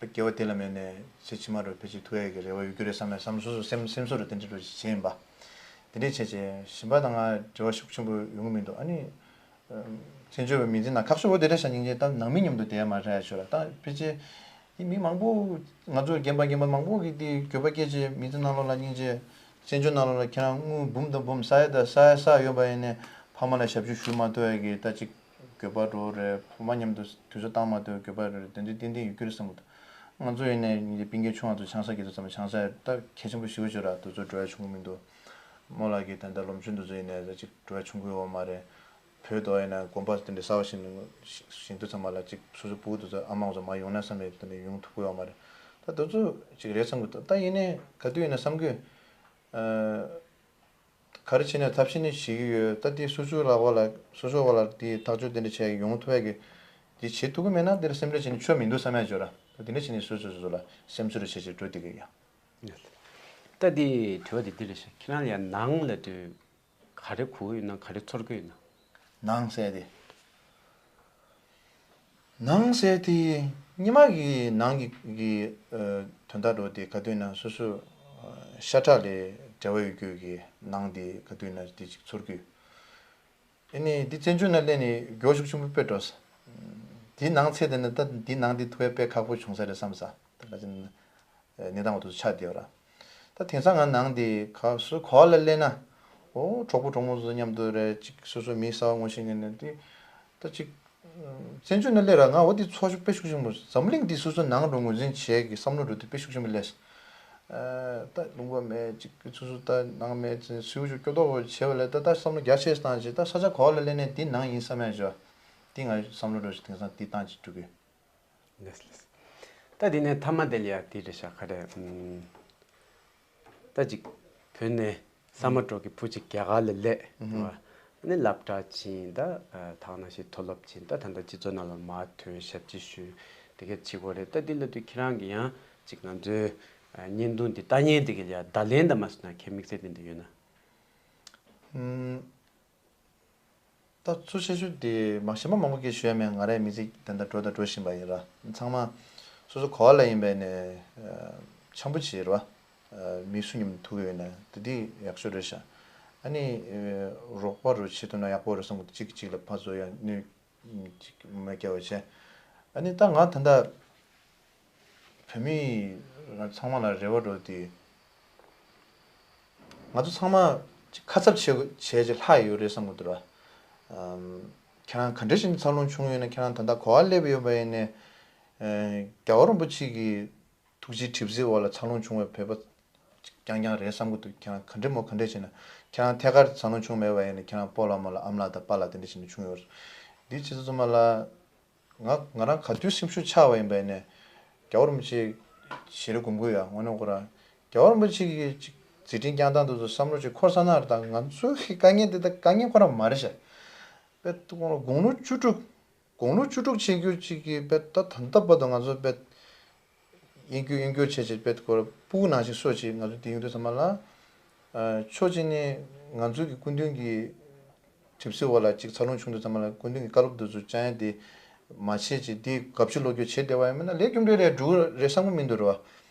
སྐྱེ་བ་དེ་ལ་མེད་ནས་ཚེ་ཕྱི་མ་རུ་ཕལ་ཆེར་ཐུག་ཡས་ཀྱི་རེ་བ་ཡོད་རྒྱུ་རེད་བསམ་ནས་བསམ། སོ་སོ་སེམས་སེམས་གསོ་རུ་དེ་འདྲ་རུ་བྱས་ཡིན་པ། དེ་འདྲས་བྱས་བྱས་གཞན་པ་དང་ང་འབྲེལ་བ་ཤུགས་ཆེན་པོ་ཡོང་གི་མི་འདུག་ཨ་ནི་བཙན་བྱོལ་བའི་མི་ཚེ་ནང་ཁག་ཤོས་པོ་དེ་འདྲ་ཤག་སྙིང་རྗེ། ད་ནང་མི་མཉམ་དུ་བསྡད་ཡ་མ་རེད་ཤོད་ར། ད་ཕལ་ཆེར་དེ་མི་མང་པོ་ང་ཚོ་རྒན་པ་རྒན་པ་མང་པོ་གིས་དེ་འགྱོད་པ་སྐྱེས་བྱས། མི་ཚེ་ནང་ལོགས་ལ་སྙིང་རྗེ། བཙན་བྱོལ་ནང་ལོགས་ལ་ཁྱེད་རང་དངུལ་འབུམ་དང་འབུམ་ཟ་ཡ་ད་ཟ་ཡ་ཟ་ཡོད་པ་ཡིན་ནའི་ཕ་མ་ལ་ཞབས་ཕྱི་ཞུ་མ་ཐུབ་ཡ་གི་ད་ཅིག་འགྱོད་པ་འདྲ་རེད། ཕ་མ་མཉམ་དུ་དུས་ཚོད་བཏང་མ་ཐུབ་འགྱོད་པ་རེད། དེ་འདྲ་ཏན་ཏན་ཡོད་རྒྱུ་རེད་བསམ་གི་འདུག་ང་ཚོ་ཡིན་ནའི་སྙིང་རྗེ་སྤུན་ཀྱག་ཆུང་བ་ཚོ་ཆང་ས་གི་དུས་ཙམ་ཆང་ས་ད་གལ་ཆེན་པོ་ཞེ་པོ་ཅིག་ར། དུས་ཚོད་འགྲོ་ཡ་བྱུང་གི་མི་འདུག་རྨོ་ལགས་ཀྱི་ད་ལྟ་ལོ་ཆུང་དུས་ཚོད་ཡིན་ནའི་ད་ཅིག་འགྲོ་ཡ་བྱུང་གི་ཡོད་མ་རེད། བོད་དུ་ཡིན་ན་དགོན་པ་དེ་འདྲ་གསར་པ་བཞེངས་བཞེངས་དུས་ཙམ་པ་ལ་ཅིག་སོ་སོ་སྤུ་གུ་དེ་ཚོ་ཨ་མ་ཚོ་མར་ཡོང་ན་བསམ་པའི་དེ་འདྲ་ཡོང་ཐུབ་ཀྱི་ཡོད་མ་རེད། ད་དེ་ཚོ་ཅིག་རེད་བསམ་གྱི་འདུག་ད་ཡིན་ནའི་ག་དུས་ཡིན་ན་བསམ་གྱི་ཡོད། ཨ། ག་རེ་བྱས་ནས་ཐབས་ཤེས་ནི་བྱེད་ཀྱི་ཡོད། ད་དེ་སོ་སོའི་ལག་པ་ལ་སོ་སོའི་འོག་ལ་དེ་ཐག་གཅོད་དེ་འདྲ་བྱས་ཡོང་ཐུབ་ཡ་གི་དེ་བྱེད་ཐུབ་ཀྱི་མེད་ན་དེ་ལ་སེམས་ཁྲལ་བྱས་ནས་ཆོ་མི་འདུག་བསམ་ཡ་ཅིག་ཡོད་ར། ད་དེ་འདྲ་བྱས་ནས་སོ་སོ་སོ་སོ་ལ་སེམས་ཚོར་བྱས་བྱས་འགྲོ་བསྡད་ཀྱི་ཡོད། ད་དེ་དྲི་བ་དེ་འདི་རེད་ཤག་ཁྱེད་རང་ལ་ཡང་ནང་ལབ་དུས་ག་རེ་གོ་གི་ཡོད་ན། ག་རེ་ཚོར་གི་ཡོད་ན། ནང་ཟེར་དེ། ནང་ཟེར་དེ་སྔོན་མ་གི་ནང་གི་གི་ཨ་དོན་དག་འདྲ་དེ་ག་དུས་ན་སོ་སོ་ཨ་ཤ་ཁྲག་ལས་འབྲེལ་བ་ཡོད་རྒྱུ་གི་ནང་དེ་ག་དུས་ན་དེ་ཅིག་ཚོར་གི་ཡོད། ཨ་ནི་འདི་བཙན་བྱོལ་ནང་སླེབས་ནས་མགྱོགས་ཤུགས་ཆེན་པོ་དཔེ་འགྲོ་སོང་། དེའི་ནང་ཚེ་དེ་ནི་ད་འདི་ནང་འདི་ཐུག་ཡ་དཔེ་ཁག་པོ་བྱུང་ས་རེད་བསམ་ས། ད་ག་ཅི་ན་གནས་སྟངས་འོག་ཏུ་ཆགས་བསྡད་ཡོད་ར། ད་དེང་སང་ང་ནང་འདི་ག་སུ་ག་བ་ལ་སླེབས་ན། འོ་གྲོགས་པོ་གྲོགས་མོ་ཚོ་མཉམ་དུ་རེད། ཅིག་སོ་སོ་མི་གསར་པ་ངོ་ཤེས་མཁན་ནི་འདི་ད་ཅིག་བཙན་བྱོལ་ནང་སླེབས་ར། ང་འོ་འདི་ཚོར་ཤུགས་དཔེ་ཤུགས་ཆེན་པོ། འཛམ་གླིང་འདི་སོ་སོ་ནང་འགྲོ་ངོས་འཛིན་བྱེད་ཀྱི་བསམ་བློ་འགྲོ་དུས་དཔེ་ཤུགས་ཆེན་པོ་སླེབས། ཨ་ད་ལུང་པ་མེད་ཅིག་སོ་སོ་ད་ནང་མེད་ཚེ་སུའུ་ཅུ་སྐྱོ་ཏོག་བྱས་པ་ལས་ད་ད་བསམ་བློ་རྒྱ་ཆེ་བཏང་བྱས། ད་ས་ཆ་ག་བ་ལ་སླེབས་ནས་འདི་ནང་ཡིན་བསམ་ཡ་བྱོས། འདི་ང་བསམ་བློ་འགྲོ་ཞིག་དེང་སང་འདི་བཏང་ཅིག་འགྲོ་གི། ལགས་ལགས། ད་འདི་ནས་མཐའ་མ་དེ་ལ་ཡ་དེ་རེད་ཤག་ག་རེ། ཨམ། ད་ཅིག་བོད་ནས་ས་མ་འབྲོག་གི་བུ་ཅིག་རྒྱ་གར་ལ་སླེབས། ཨུ་ཧུ། ཨ་ནི་སློབ་གྲྭ་ཕྱིན། ད་ཨ་ཐང་ན་ཞིག་མཐོ་སློབ་ཕྱིན། ད་ད་ལྟ་སྤྱི་ཚོགས་ནང་ལ་མར་ཐོན། ཞབས་ཕྱི་ཞུས། དེ་ག་བྱེད་དགོས་རེད། ད་འདི་ལབ་དུས་ཁྱེད་རང་གིས་ཡང་ཅིག་ང་ཚོའི་ཨ་བརྙན་ཐུང་འདི་ལྟ་མཁན་དེ་ག་ལ་ཡ་བརྡ་ལན་དང་མ་སོང་ན་ཁྱེད་དམིགས་བསལ་དེ་འདྲ་ཡོད་ན། ཨུམ། ད་གཙོ་ཆེ་ཤོས་དེ་མ་གཞན་པ་མང་པོ་སྐད་ཞུ་ཡ་མེད། ང་རའི་མི་ཚེ་ད་ལྟ་འགྲོ་དང་འགྲོ་བཞིན་པ་ཡིན་ར། ཚང་མ་སོ་སོ་ག་བ་ལ་ཡིན་པའི་ནས་ཨ་འཆམ་པོ་བྱེད་ར། ཨ་མི་སུ་མཉམ་ཐུག་ཡོད་ན་དེ་དེ་ཡག་ཤོས་རེད་ཤག་ཨ་ནི་ཨ་རོགས་པ་རུ་བྱེད་ཐུབ་ན་ཡག་པོ་རེད་བསམ་གི། གཅིག་གིས་གཅིག་ལ་ཕར་བཟོ་ཡ་གནོད་ཅིག་མ་སྐྱེལ་བ་བྱས། ཨ་ནི་ད་ང་ད་ལྟ་བོད་མི་ཚང་མ་ལ་རེ་བ་འདྲ་དེ། ང་ཚོ་ཚང་མ་ཅིག་ཁ་ཚབ་བྱེད་བྱས་ཅིག་ལྷག་ཡོད་རེད་བསམ་གི་འདུག་ར། ཨམ། ཁྱེད་རང་ག་འདྲ་ཞིག་འཚར་ལོངས་བྱུང་ཡོད་ན། ཁྱེད་རང་ད་ལྟ་ག་བ་སླེབས་ཡོད་པ་ཡིན་ནའི། ཨེ། རྒྱལ་བ་རིན་པོ་ཆེ་གི་ཐུགས་རྗེའི་གྲིབ་བསིལ་འོག་ལ་འཚར་ལོངས་བྱུང་བའི་བོད་པ་རྐྱང་རྐྱང་རེད་བསམ་གི་འདུག་ཁྱེད་རང་ག་འདྲ་མོ་ག་འདྲ་བྱས་ན། ཁྱེད་རང་ཐད་ཀར་འཚར་ལོངས་བྱུང་མེད་པ་ཡིན་ན་ཁྱེད་རང་སྤོ་ལགས་རྨོ་ལགས་ཨ་མ་ལགས་དང་པཱ་ལགས་དེ་འདྲ་བྱས་ནས་བྱུང་ཡོད་རེད། འདི་བྱས་ཙང་ཙམ་པ་ལ། ང་ང་རང་ག་དུས་སེམས་ཤུགས་ཆག་པ་ཡིན་པ་ཡིན་ནའི། རྒྱལ་བ་རིན་པོ་ཆེ་ཞལ་རས་སྒོམ་གྱི་ཡོད། དངོས་གནས་ཁོ་རང་རྒྱལ་བ་རིན་པོ་ཆེ་གིས་ཅིག་ སྒྲིག་ཁྲིམས་བསྐྱངས་སྟངས་དེ་ཚོ་བསམ་བློ་ཅིག་འཁོར་ས་ན་རེད། ད་ང་ཚོའི་དཀའ་ངལ་དེ་ད་དཀའ་ངལ་ཁོ་རང་མ་རེད་ཤག་དཔེ་དགུང་ལོ་བཅུ་དྲུག་དགུང་ལོ་བཅུ་དྲུག་བྱེད་རྒྱུ་ཅིག་གིས་དཔེ་ད་ད་ལྟ་བར་དུ་ང་ཚོ་དཔེ་གཡེང་རྒྱུ་གཡེང་རྒྱུ་བྱས་བྱས་དཔེ་སྐོར་སྤུ་གུ་ནང་བཞིན་གསོ་བྱས་ང་ཚོ་དེ་ཡོང་དུས་ཙམ་པ་ལ། ཕྱོགས་གཅིག་ནས་ང་ཚོ་གི་སྐུ་མདུན་གྱི་གྲིབ་བསིལ་འོག་ལ་ཅིག་འཚར་ལོངས་བྱུང་དུས་ཙམ་པ་ལ་སྐུ་མདུན་གྱི་བཀའ་སློབ་འདི་ཚོ་བསྐྱང་ཡ་དེ་མ་བྱས་བྱས་དེ་དགའ་བསུ་ལོ་རྒྱུས་བྱས་བསྡད་པ་ཡིན་ན་ལས་རྒྱུ་འབྲས་རེ་འགྲོ་གི་རེད་བསམ་གི་མི་འདུག་རེད་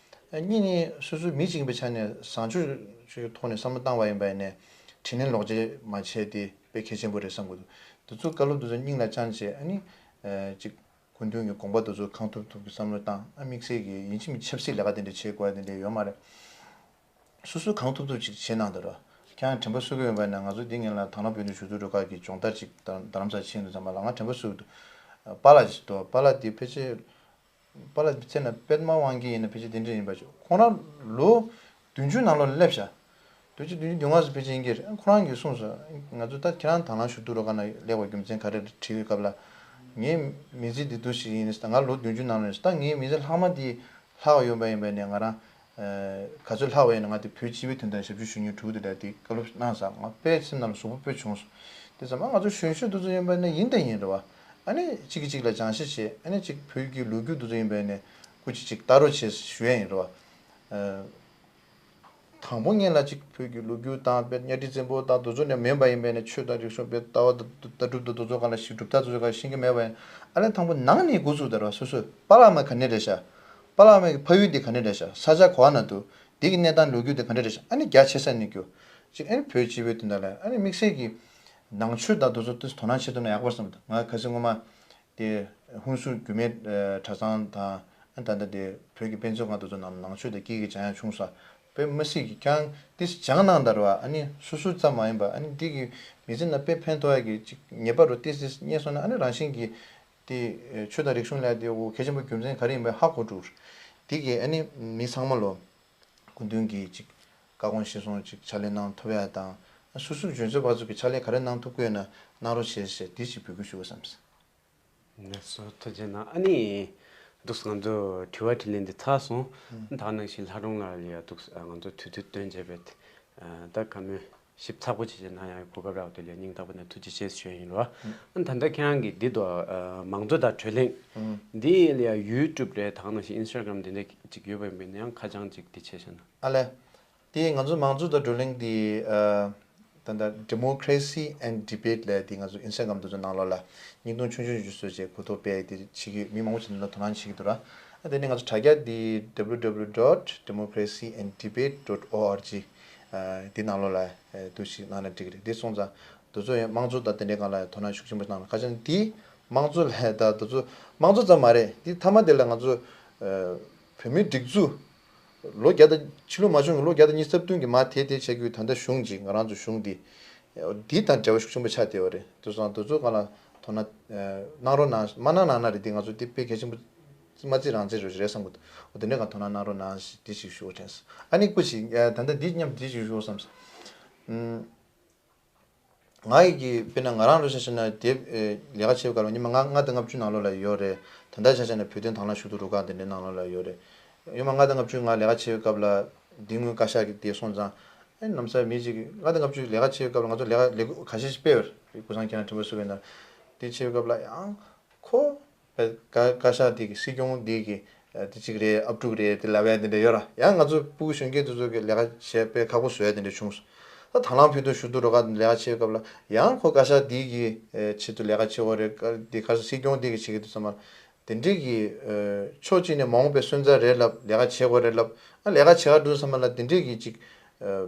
བ། གཉིས་ནས་སོ་སོའི་མི་གཅིག་ཡིན་པའི་ཆ་ནས་བཟང་སྤྱོད་ཀྱི་ཐོག་ནས་བསམ་བློ་བཏང་བ་ཡིན་པ་ཡིན་ནས་དྲིན་ལན་ལོག་འཇལ་མ་བྱས་དེ་དཔེ་གལ་ཆེན་པོ་རེད་བསམ་གི་འདུག་དེ་ཚོ་བཀའ་སློབ་དེ་ཚོ་སྙིང་ལ་བཅངས་བྱས་ཨ་ནི་ཅིག་སྐུ་མདུན་གྱི་དགོངས་པ་དེ་ཚོ་གང་ཐུབ་ཐུབ་ཀྱི་བསམ་བློ་བཏང་ཨ་དམིགས་བསལ་གྱི་ཡིན་གཅིག་མིན་ཆབ་སྲིད་ལས་ཀ་དེ་འདྲ་བྱེད་དགོས་ཡ་དེ་འདྲ་ཡོད་མ་རེད། སོ་སོས་གང་ཐུབ་ཐུབ་ཅིག་བྱེད་གནང་དང་ར། ཁྱེད་རང་དྲན་པ་གསོ་གི་ཡོད་པ་ན་ང་ཚོ་འདི་སྔོན་ལ་དྭགས་ལྷ་བོད་དོན་ཞུ་གཏུག་རུ་ཁག་གི་སྦྱོང་བརྡར་ཅིག་རྡ་རྡ་རམ་ས་ལ་ཕྱིན་དུས་ཙམ་པ་ལ་ང་དྲན་པ་གསོ་གི་འདུག་པཱ་ལགས་ཅིག་འདུག་པཱ་ལགས་འདི་ཕལ་ཆེར་པཱ་ལགས་འདི་ཚེ་ན་པདྨ་དབང་རྒྱལ་ཡིན་ན་ཕལ་ཆེར་འདི་འདྲ་ཡིན་པ་ཅིག་ཁོང་རང་ལོ་བདུན་ཅུ་ནང་ལོགས་ལ་སླེབས་ཤག་བདུན་ཅུ་བདུན་ཅུ་དོན་ལྔ་ཙམ་ཕལ་ཆེར་ཡིན་གྱི་རེད། ཁོ་རང་གིས་གསུངས་སོང་། ང་ཚོ་ད་ཁྱེད་རང་དྭགས་ལྷ་ཞུ་གཏུག་རུ་ཁག་ན་སླེབས་པའི་རྒྱུ་མཚན་ག་རེ་རེད་དྲིས་པའི་སྐབས་ལ། ངའི་མི་ཚེ་འདི་འདུག་ཞིག་ཡིན་ད་ང་ལོ་བདུན་ཅུ་ནང་ལ་ད་ངའི་མི་ཚེ་ལྷག་མ་འདི་ལྷག་ཡོད་པ་ཡིན་པ་ནས་ང་རང་ག་ཚོད་ལྷག་པ་ཡིན་ན་ང་དེ་བོད་སྤྱི་པའི་དོན་དག་ཞབས་ཕྱི་ཞུ་མཁན་དྲུག་དེ་འདྲ་དེ་བཀའ་སློབ་གནང་ས་ང་དཔེ་སེམས་ནང་ལ་ཟུག་པོ་དཔེ་བྱུང་སོང་། དེ་ཙམ་ང་ཚོ་གཞོན་གཞོན་འདུག་ཚོ་ཡིན་པ་ནས་ཡིན་དང་ཡིན་རེད་བ། ཨ་ནི་གཅིག་གིས་གཅིག་ལ་སྦྱང་བཤད་བྱེད་ཨ་ནི་གཅིག་བོད་ཀྱི་ལོ་རྒྱུས་འདུག་ཚོ་ཡིན་པ་ནས་སྐུ་མཁྱེན་གཅིག་ལྟ་རོགས་བྱེད་ཞུ་ཡ་ཡིན་རེད་བ། དང་པོ་ཉིད་ལ་གཅིག་བོད་ཀྱི་ལོ་རྒྱུས་དང་དཔེ་གཉའ་ཁྲི་བཙན་པོ་དང་དེ་ཚོ་ནས་མེད་པ་ཡིན་པས་ན་ཆོས་དང་རིག་གཞུང་དཔེ་ལྟ་བ་དང་ལྟ་གྲུབ་དང་དེ་ཚོ་ག་ལ་ཞིག་གྲུབ་མཐའ་དེ་ཚོ་ག་ཤེས་ཀྱི་མེད་པ་ཡིན་ཨ་ལས་དང་པོ་ནང་ནས་འགོ་ཚུགས་དར་བ་སོ་སོས་པཱ་ལགས་མ་ག་ནས་རེད་ཤག་པཱ་ལགས་མ་གི་ཕ་ཡུལ་འདི་ག་ནས་རེད་ཤག་ས་ཆ་ག་བ་ན་འདུག་འདི་གི་གནས་སྟངས་ལོ་རྒྱུས་འདི་ག་འདྲ་རེད་ཤག་ཨ་ནི་རྒྱ་ཆེ་ས་ནས་རྒྱུ་གཅིག་ཨ་ནི་བོད་སྤྱི་པའི་དོན་དག་ལ་ཨ་ནི་དམིགས་བསལ་གྱི་ནང་ཆོས་དང་དེ་ཚོ་དེ་དོ་སྣང་བྱེད་ཐུབ་ན་ཡག་པོ་རེད་བསམ་འདུག་ང་གལ་སྲིད་སྔོན་མ། དེ་ཧུན་སུར་རྒྱུད་སྨད་གྲྭ་ཚང་དང་ད་ལྟ་དེ་བོད་ཀྱི་དཔེ་མཛོད་ཁང་དེ་ཚོ་ནང་ནང་ཆོས་དང་སྐད་ཡིག་སྦྱང་ཡག་བྱུང་ས་དཔེ་མི་སྲིད་ཀྱི་ཀྱང་དེ་སྦྱང་གནང་དར་བ་ཨ་ནི་སོ་སོ་ཙམ་མ་ཡིན་པ་ཨ་ནི་དེ་གི་མི་ཚེ་ན་དཔེ་ཕན་ཐོགས་ཡག་གི་ཅིག་ངེས་པར་དུ་ཏིས་ཏིས་རྙེད་སོང་ན་ཨ་ནི་རང་བཞིན་གྱི་དེ་ཆོས་དང་རིག་གཞུང་ལ་དེ་འོ་གལ་ཆེན་པོ་རྒྱུ་མཚན་ག་རེ་ཡིན་པ་ཧ་གོ་འགྲོ། དེ་གི་ཨ་ནི་མི་ཚང་མ་ལོ་སྐུ་མདུན་གྱི་ཅིག་བཀའ་དགོངས་གཞིར་བཟུང་ཅིག་ཕྱག་ལས་གནང་ཐུབ་ཡག་དང་སོ་སོའི་གཞོན་ཚོའི་བར་ཚོ་གི་ཕྱག་ལས་ག་རེ་གནང་ཐུབ་ཀྱི་ཡོད་ན་གནང་རོགས་བྱེད་ཞེས་དེ་ཅིག་འབོད་སྐུལ་ཞུ་དགོས་བསམ། ལགས་སོ་ཐུགས་རྗེ་གནང་། ཨ་ནི། འདུག་ང་ཚོ་དྲི་བ་དྲིས་ལན་འདི་ཚར་སོང་། ད་ནང་བཞིན་ལྷ་སྒྲོན་ལགས་ལ་ཡ་འདུག་ང་ཚོ་དུས་ཚོད་བཏོན་བྱས་པས། ད་ག་མོས་ཞིབ་ཚགས་པོ་བྱེད་བྱེད་གནང་ཡ་གོ་སྐབས་རག་དུས་ལ་སྙིང་ཐག་པ་ནས་ཐུགས་རྗེ་ཆེ་ཞུ་ཡ་ཡིན་རོ། ད་ལྟ་ཁྱེད་རང་གིས་འདི་དོ་མང་གཙོ་དང་བགྲོ་གླེང་འདི་ལ་ཡ་ཡུ་ཊུབ་རེད་ད་ནང་བཞིན་ཨིན་སི་ཊ་གྷ་རམ་འདི་འདྲ་ཅིག་ཡོད་པ་ཡིན་པས་ན་ཡང་ཁ་བྱང་ཅིག་འདི་བྱས་བྱས་ན། ཨ་ལས། དེ་ང་ཚོ་མང་གཙོ་དང་བགྲོ་གླེང་དེ་ད་ལྟ་Democracy and Debate ལབ་དེ་ང་ཚོ་ཨིན་སི་ཊ་གྷ་རམ་དེ་ཚོ་ནང་ལོགས་ལ་བརྙན་ཐུང་ཆུང་ཆུང་ཞིག་བཟོས་བྱས་གོ་རྟོགས་སྤེལ་དེ་བྱེད་ཀྱི་མི་མང་པོ་ཞིག་ལ་དོ་སྣང་བྱེད་ཀྱི་འདུག་ར། དེ་ནས་ང་ཚོ་དྲ་རྒྱ་དེ་W W W dot democracy and debate dot O R G དེ་ནང་ལོགས་ལ་འདུག་ཞིག་གནང་ན་འགྲིག་གི་རེད། དེ་སོང་ཙང་དེ་ཚོ་ཡང་དམངས་གཙོ་དང་དེ་འདྲའི་སྒང་ལ་དོ་སྣང་ཤུགས་ཆེན་པོ་གནང་ཁ་ཆེན་དེ་དམངས་གཙོ་ལ་ད་དེ་ཚོ་དམངས་གཙོ་ཙམ་མ་རེད། དེ་མཐའ་མ་དེ་ལ་ང་ཚོ་བོད་མིའི་སྒྲིག་འཛུགས། ལོ་བརྒྱ་དང་ཕྱི་ལོ་མ་བྱུང་གི་ལོ་བརྒྱ་དང་ཉི་ཤུ་རྩ་བདུན་གྱི་མ་དེ་དེ་བྱེད་དགོས་ད་ལྟ་གཞུང་ཅིག་ང་རང་ཚོ་གཞུང་འདི་འདི་དང་འབྲེལ་བ་ཤུགས་ཆེན་པོ་ཆགས་བསྡད་པ་རེད། དེ་སོང་དེ་ཚོ་གང་ལ་དོ་སྣང་གནང་རོགས་གནང་མ་གནང་གནང་ན་རེད། འདི་ང་ཚོ་འདི་དཔེ་གལ་ཆེན་པོ་མ་བརྩི་རང་བརྩི་རེད་བསམ་གི་འདུག་འོ་དེ་འདྲའི་གང་དོ་སྣང་གནང་རོགས་གནང་ཞེས་འདི་ཞིག་ཞུ་བ་དྲན་སོང་། ཨ་ནི་སྐུ་ཞིག་ད་ལྟ་འདི་མཉམ་འདི་ཞིག་ཞུ་བསམ་སོང་། ང་ཡི་གི་དཔེར་ན་ང་རང་ལོ་ཆ་བཞག་ན་དེབ་ལས་ཀ་བྱེད་པའི་སྐབས་ལ་ཉི་མ་ལྔ་ལྔ་དང་ལྔ་བཅུ་ནང་ལོགས་ལ་ཡོད་རེད། ད་ལྟ་ཆ་བཞག་ན་བོད་དོན་དང་བླངས་ཞུ་གཏུག་རུ་ཁག་དེ་འདྲའི་ནང་ལོགས་ལ་ཡོད་རེད། ཉི་མ་ལྔ་དང་ལྔ་བཅུ་ང་ལས་ཀ་བྱེད་པའི་སྐབས་ལ་འདི་སྔོན་བཀའ་ཤག་གི་དེ་སོང་ཙང་ཨེ་ནམ་སར་མི་གཅིག་གིས་ལྔ་དང་ལྔ་བཅུ་ལས་ཀ་བྱེད་པའི་སྐབས་ལ་ང་ཚོ་ལས་ཀ་ལས་འགུལ་ཁ་ཤས་ཤིག་སྤེལ་བར་སྐུ་སངས་ཁྱེད་རང་དྲན་པ་གསོ་བའི་ནང་དེ་བྱེད་པའི་སྐབས་ལ་ཡང་ཁོ། བཀའ་བཀའ་ཤག་དེ་གི་སྲིད་སྐྱོང་དེ་གི་དེ་གཅིག་རེད་ཨབ་ཕྲུག་རེད་དེ་ལབ་ཡ་དེ་འདྲ་ཡོད་ར། ཡང་ང་ཚོ་སྤུ་གུ་གཞོན་སྐྱེས་དེ་ཚོ་གི་ལས་ཀ་བྱས་དཔེ་ཁག་པོ་བཟོ་ཡ་དེ་འདྲ་བྱུང་སོང་། ད་དང་བླངས་བོད་དོན་ཞུ་གཏུག་རུ་ཁག་ལས་ཀ་བྱེད་སྐབས་ལ་ཡང་ཁོ་བཀའ་ཤག་དེ་གི་ཆེད་དུ་ལས་ཀ་བྱེད་དགོས་རེད། དེ་ག་སྲིད་སྐྱོང་དེ་གི་བྱེད་ཀྱི་འདུག་ཚང་མ་དེ་འདྲའི་གི་ཕྱོགས་གཅིག་ནས་མ་འོངས་པའི་སོན་རྩ་རེད་ལབ་ལས་ཀ་བྱེད་དགོས་རེད་ལབ་ལས་ཀ་བྱེད་ག་འགྲོ་ཚང་མ་ལ་དེ་འདྲའི་གི་ཅིག་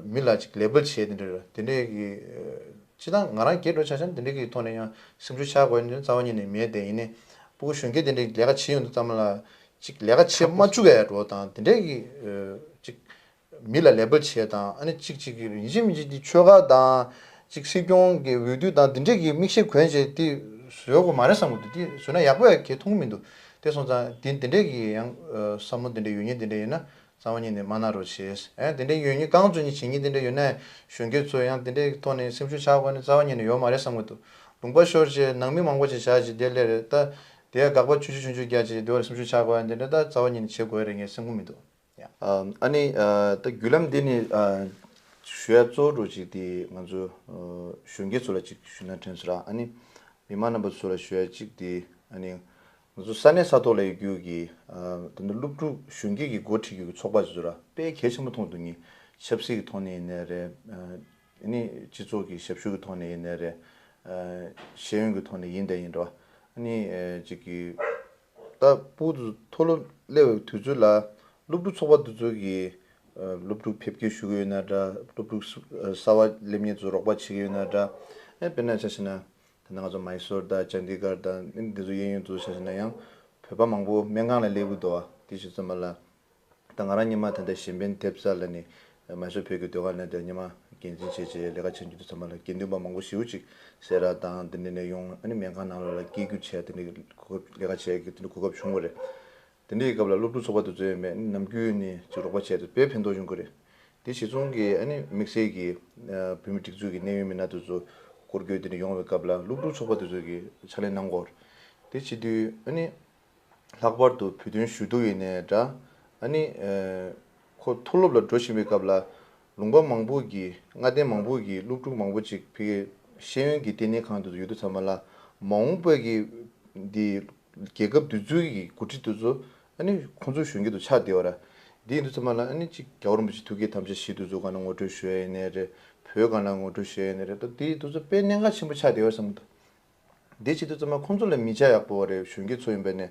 མི་ལ་ཅིག་ལེ་བལ་བྱེད་དེ་འདྲ་རེད། དེ་འདྲའི་གི་སྤྱི་བཏང་ང་རང་སྒེར་འགྲོ་ཆ་བཞག་ན་དེ་འདྲའི་གི་ཐོག་ནས་ཡང་སེམས་ཤུགས་ཆག་དགོས་ནི་རྩ་བ་ཉིད་ནས་མེད་དེ། ཡིན་ནའི་སྤུ་གུ་གཞོན་སྐྱེས་དེ་འདྲའི་ལས་ཀ་བྱེད་ཡོང་དུས་ཙམ་ལ་ཅིག་ལས་ཀ་བྱེད་མ་བཅུག་ཡ་འགྲོ་དང་དེ་འདྲའི་གི་ཅིག་མི་ལ་ལེ་བལ་བྱེད་དང་ཨ་ནི་ཅིག་ཅིག་གི་ཡིན་གཅིག་མིན་གཅིག་དེ་ཆོལ་ཁ་དང་ཅིག་སྲིད་སྐྱོང་གི་འོས་བསྡུ་དང་དེ་འདྲའི་གི་མིག་ཤེལ་གོན་བྱས་དེ་བཟོ་དགོས་མ་རེད་བསམ་གི་འདུག་དེ་བཟོས་ན་ཡག་པོ་ཡ་གལ་མཐོང་གི་མི་འདུག་དེ་སོང་ཙང་དེ་དེ་འདྲའི་གི་ཡང་བསམ་བློ་དེ་འདྲ་ཡོད་མཁན་དེ་འདྲ་ཡིན་ན། རྩ་བ་ཉིད་ནས་མ་གནང་རོགས་བྱེད། ཨེ་དེ་འདྲའི་ཡོད་ཉིད་རྐང་བཙུགས་ནས་བྱེད་ཉིད་དེ་འདྲ་ཡོད་ན་གཞོན་སྐྱེས་ཚོ་ཡང་དེ་འདྲའི་ཐོག་ནས་སེམས་ཤུགས་ཆག་དགོས་ནི་རྩ་བ་ཉིད་ནས་ཡོད་མ་རེད་བསམ་གི་འདུག་ལུང་པ་ཤོར་བྱས་ནང་མི་མང་པོ་ཞིག་བཞག་བྱས་དེ་སླེབས་རེད་ད། དེ་ཡང་དགག་པ་ཆུང་ཆུང་ཆུང་ཆུང་རྒྱག་བྱས་དེ་བར་སེམས་ཤུགས་ཆག་དགོས་ཡ་དེ་འདྲ་ད་རྩ་བ་ཉིད་ནས་བྱེད་དགོས་རེད་ངས་སེམས་ཁུར་མི་འདུག་ཨ་ནི་ད་བརྒྱུད་ལམ་འདི་ནི་ཨ་ ཞུ་ཡ་གཙོ་བོ་ཅིག་དེ་ང་ཚོ་ཨ་གཞོན་སྐྱེས་ཚོ་ལ་ཅིག་ཞུ་ན་དྲན་སོང་ར། ཨ་ནི་མི་མང་རྣམ་པ་ཚོ་ལ་ཞུ་ཡ་ཅིག་དེ་ཨ་ནི་ང་ཚོ་ས་གནས་ས་ཐོག་ལ་ཡོད་རྒྱུ་གི་ཨ་ད་ལྟ་སློབ་ཕྲུག་གཞོན་སྐྱེས་ཀྱི་འགོ་ཁྲིད་རྒྱུ་གི་ཚོགས་པ་ཚོ་ར་དཔེ་གལ་ཆེན་པོ་མཐོང་འདུག་ངས། ཆབ་སྲིད་ཀྱི་ཐོག་ནས་ཡིན་ནའི་རེད། ཨ་ནི་སྤྱི་ཚོགས་ཀྱི་ཞབས་ཞུ་གི་ཐོག་ནས་ཡིན་ནའི་རེད། ཨ་ཤེས་ཡོན་གྱི་ཐོག་ནས་ཡིན་དང་ཡིན་ར། ཨ་ནི་ཨ་ཅིག་གི་ད་ཕྲུ་གུ་ཚོ་མཐོ་སློབ་སླེབས་པའི་དུས་ཚོད་ལ་སློབ་ཕྲུག་ཚོགས་པ་དེ་ཚོ་གིས་ཨ་སློབ་ཕྲུག་ཕེབས་སྐྱེལ་ཞུ་གི་ཡོད་ན་འདྲ། སློབ་ཕྲུག་གསར་པ་སླེབས་མཁན་ཚོ་རོགས་པ་བྱེད་ཀྱི་ཡོད་ན་འདྲ། ཨེ་དཔེར་ན་ཆ་བཞག་ན་ད་ནང་ང་ཚོ་མའི་སོར་དང་ཅན་དི་གར་དང་ཨེ་འདི་ཚོ་གཡས་གཡོན་དུ་ཆ་བཞག་ན་ཡང་བོད་པ་མང་པོ་སྨན་ཁང་ལ་སླེབས་ཀྱི་འདུག་བ། དེ་བྱས་ཙང་མ་ལ། ད་ང་རང་སྔོན་མ་ད་ལྟ་གཞན་ཕན་ཐེབས་རྩ་ལ་ནི་མའི་སོར་བོད་ཀྱི་ཟློས་གར་ལེན་ལྟེ་སྔོན་མ་འགན་འཛིན་བྱས་བྱས་ལས་ཀ་བྱེད་རྒྱུ་དུས་ཙམ་པ་ལ་དགེ་འདུན་པ་མང་པོ་ཞེ་པོ་ཅིག་སེ་ར་དང་དེ་འདྲ་ནས་ཡོང་ཨ་ནི་སྨན་ཁང་ནང་ལོགས་ལ་སྐྱེལ་རྒྱུ་བྱས་དེ་འདྲའི་གོ་སྐབས་ལས་ཀ་བྱས་ཀྱི་དེ་འདྲའི་གོ་སྐབས་བྱུང་བ་རེད། དེ་འདྲའི་སྐབས་ལ་སློབ་ཕྲུག་ཚོགས་པ་དེ་ཚོ་ཡོད་མེད་ནམ་རྒྱུན་ནས་ཅིག་རོགས་པ་བྱས་ཏེ་དཔེ་ཕན་ཐོགས་ཡོང་གི་རེད། དེ་གཞི་བཟུང་གི་ཨ་ནི་དམིགས་བསལ་གྱི་བོད་མི་སྒྲིག་འཛུགས་ཀྱི་གནད་ཡོད་མི་སྣ་དེ་ཚོ་སྐོར་སྐྱོད་དེ་འདྲ་ཡོང་བའི་སྐབས་ལ་སློབ་ཕྲུག་ཚོགས་པ་དེ་ཚོ་གིས་ཕྱག་ལས་གནང་གི་ཡོད་རེད། དེ་བྱེད་དུས་ཨ་ནི། ལྷག་པར་དུ་བོད་དོན་ཞུ་གཏུག་ཡིན་ནའི་འདྲ། ཨ་ནི་ཨེ་ཁོ་མཐོ་སློབ་ལ་འགྲོ་བཞིན་པའི་སྐབས་ལ་ལུང་པ་མང་པོ་གི་མངའ་སྡེ་མང་པོ་གི་སློབ་ཕྲུག་མང་པོ་ཅིག་ཕ་གིའི་ཤེས་ཡོན་གྱི་ལྟེ་གནས་ཁང་དུ་ཡོད་དུས་ཙམ་པ་ལ་མ་འོངས་པའི་གི་འདི་རྒྱལ་ཁབ་འདི་ཚོའི་གི་འགོ་ཁྲིད་དེ་ཚོ་ཨ་ནི་ཁོང་ཚོའི་གཞོན་སྐྱེས་དུ་ཆགས་བསྡད་ཡོད་ར། འདི་ཡིན་དུས་ཙམ་པ་ལ་ཨ་ནི་ཅིག་རྒྱལ་བ་རིན་པོ་ཆེ་ཐུགས་བསྐྱེད་དམ་བཅའ་བཞི་དེ་ཚོ་ག་ན་ངོ་སྤྲོད་ཞུ་ཡ་ཡིན་ནའི་རེད། བོད་ག་ན་ངོ་སྤྲོད་ཞུ་ཡ་ཡིན་ནའི་རེད། ད་འདི་དེ་ཚོ་དཔེ་གནད་འགག་ཆེན་པོ་ཆགས་བསྡད་ཡོད་བསམ་གི་འདུག་དེ་བྱེད་དུས་ཙམ་པ་ཁོང་ཚོ་ལ་མི་ཆ་ཡག་པོ་རེད། གཞོན་སྐྱེས་ཚོ་ཡིན་པ་ནས་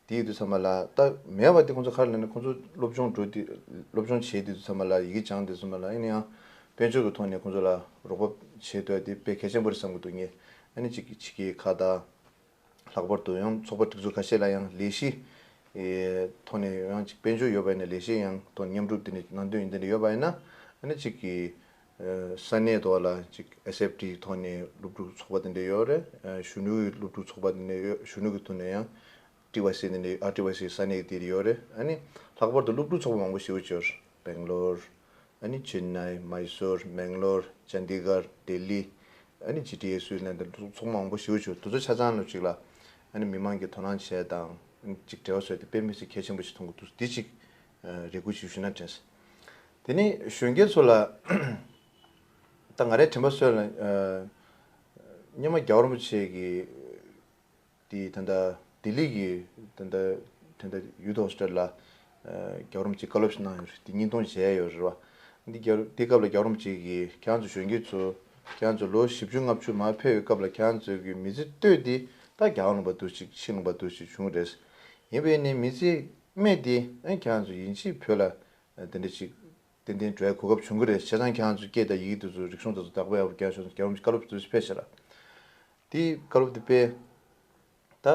དེ་ཡིན་དུས་ཙམ་པ་ལ་ད་མེད་པ་དེ་ཁོང་ཚོ་ག་རེ་ལབ་ན་ཁོང་ཚོ་སློབ་སྦྱོང་འགྲོ་དུས་སློབ་སྦྱོང་བྱེད་དུས་ཙམ་པ་ལ་ཡི་གེ་སྦྱང་དུས་ཙམ་པ་ལ་ཨ་ནི་ཡང་དཔལ་འབྱོར་གྱི་ཐོག་ནས་ཁོང་ཚོ་ལ་རོགས་པ་བྱེད་ཐུབ་ཡ་དེ་དཔེ་གལ་ཆེན་པོ་རེད་བསམ་གི་འདུག་ངས་ཨ་ནི་གཅིག་གཅིག་གི་ཁ་བརྡ་ལྷག་པར་དུ་ཡང་ཚོགས་པ་སྒྲིག་འཛུགས་ཁ་ཤས་ལ་ཡང་ལས་གཞི་ཐོག་ནས་ཡང་གཅིག་དཔལ་འབྱོར་ཡོད་པ་ཡིན་ན་ལས་གཞི་ཡང་ཐོག་མཉམ་རུབ་དེ་འདྲ་གནང་འདོད་ཡིན་དེ་འདྲ་ཡོད་པ་ཡིན་ན་ཨ་ནི་གཅིག་གི་ས་གནས་ཐོག་ལ་ཅིག་ཨེས་ཨེཕ་ཊི་ཐོག་ནས་སློབ་ཕྲུག་ཚོགས་པ་དེ་འདྲ་ཡོད་རེད། གཞོན་ནུའི་སློབ་ཕྲུག་ཚོགས་པ་དེ་འདྲ་ཡོད། གཞོན་ནུ་གི་ཐོག་ནས་ཡང་ཊི་ཝའི་སི་དེ་འདྲ་ཨར་ཊི་ཝའི་སི་ས་གནས་དེ་འདྲ་ཡོད་རེད། ཨ་ནི་ལྷག་པར་དུ་སློབ་ཕྲུག་ཚོགས་པ་མང་པོ་ཞེ་པོ་ཅིག་ཡོད་རེད། སྦེང་ལོར། ཨ་ནི་ཅེན་ནའི། མའི་སོར། མེང་ལོར། ཅན་དི་གར། ལྡི་ལི། ཨ་ནི་ཇི་ཊི་ཨེ་སུའི་ནང་དུ་ཚོགས་མང་པོ་ཞེ་པོ་ཅིག་ཡོད། དེ་ཚོ་ཆ་ཚང་ལ་ཅིག་ལ་ཨ་ནི་མི་མང་གིས་དོ་སྣང་བྱས་དང་ཅིག་འབྲེལ་བ་བཟོས་ཏེ་དཔེ་མི་སྲིད་གལ་ཆེན་པོ་ཞིག་མཐོང་གི་འདུག་འདི་ཅིག་རེ་སྐུལ་ཞིག་ཞུས་ན་དྲན། དེ་ནས་གཞོན་སྐྱེས་ཚོ་ལ་ད་ང་རའི་དྲན་པ་གསོས་ལ་སྔོན་མ་རྒྱལ་བ་རིན་པོ་ཆེ་གི་དེ་ད་ལྟ་ལྡི་ལི་གི་ད་ལྟ་ད་ལྟ་ཡུཐ་ཧོ་སི་ཊལ་ལ་རྒྱལ་བ་རིན་པོ་ཆེ་བཀའ་སློབ་ཞིག་གནང་ཡོད་རེད། དེ་བརྙན་ཐུང་མཇལ་ཡོད་རེད་བ། འདི་རྒྱལ་དེ་སྐབས་ལ་རྒྱལ་བ་རིན་པོ་ཆེ་གིས་ཁྱེད་རང་ཚོ་གཞོན་སྐྱེས་ཚོ་ཁྱེད་རང་ཚོ་ལོ་བཞི་བཅུ་ལྔ་བཅུ་མར་ཕེབས་པའི་སྐབས་ལ་ཁྱེད་རང་ཚོ་གི་མི་ཚེ་སྟོད་དེ་ད་རྒྱལ་བ་ལུང་པ་འདུག་ཅིག་ཕྱི་ལུང་པ་འདུག་ཅིག་བྱུང་རེད། ཡིན་པས་ནི་མི་ཚེ་སྨད་དེ་ཨ་ཁྱེད་རང་ཚོ་ཡིན་གཅིག་བོད་ལ་དེ་འདྲ་ཅིག་ཏན་ཏན་འགྲོ་ཡའི་གོ་སྐབས་བྱུང་གི་རེད། བྱས་ཙང་ཁྱེད་རང་ཚོ་སྐད་དང་ཡི་གེ་དེ་ཚོ་རིག་གཞུང་དེ་ཚོ་བདག་པོ་ཡག་པོ་རྒྱག་ཤོག་རྒྱལ་བ་རིན་པོ་ཆེ་བཀའ་སློབ་དེ་ཚོ་ཕེབས་ཤག་ར། དེའི་བཀའ་སློབ་དེ་དཔེ་ད་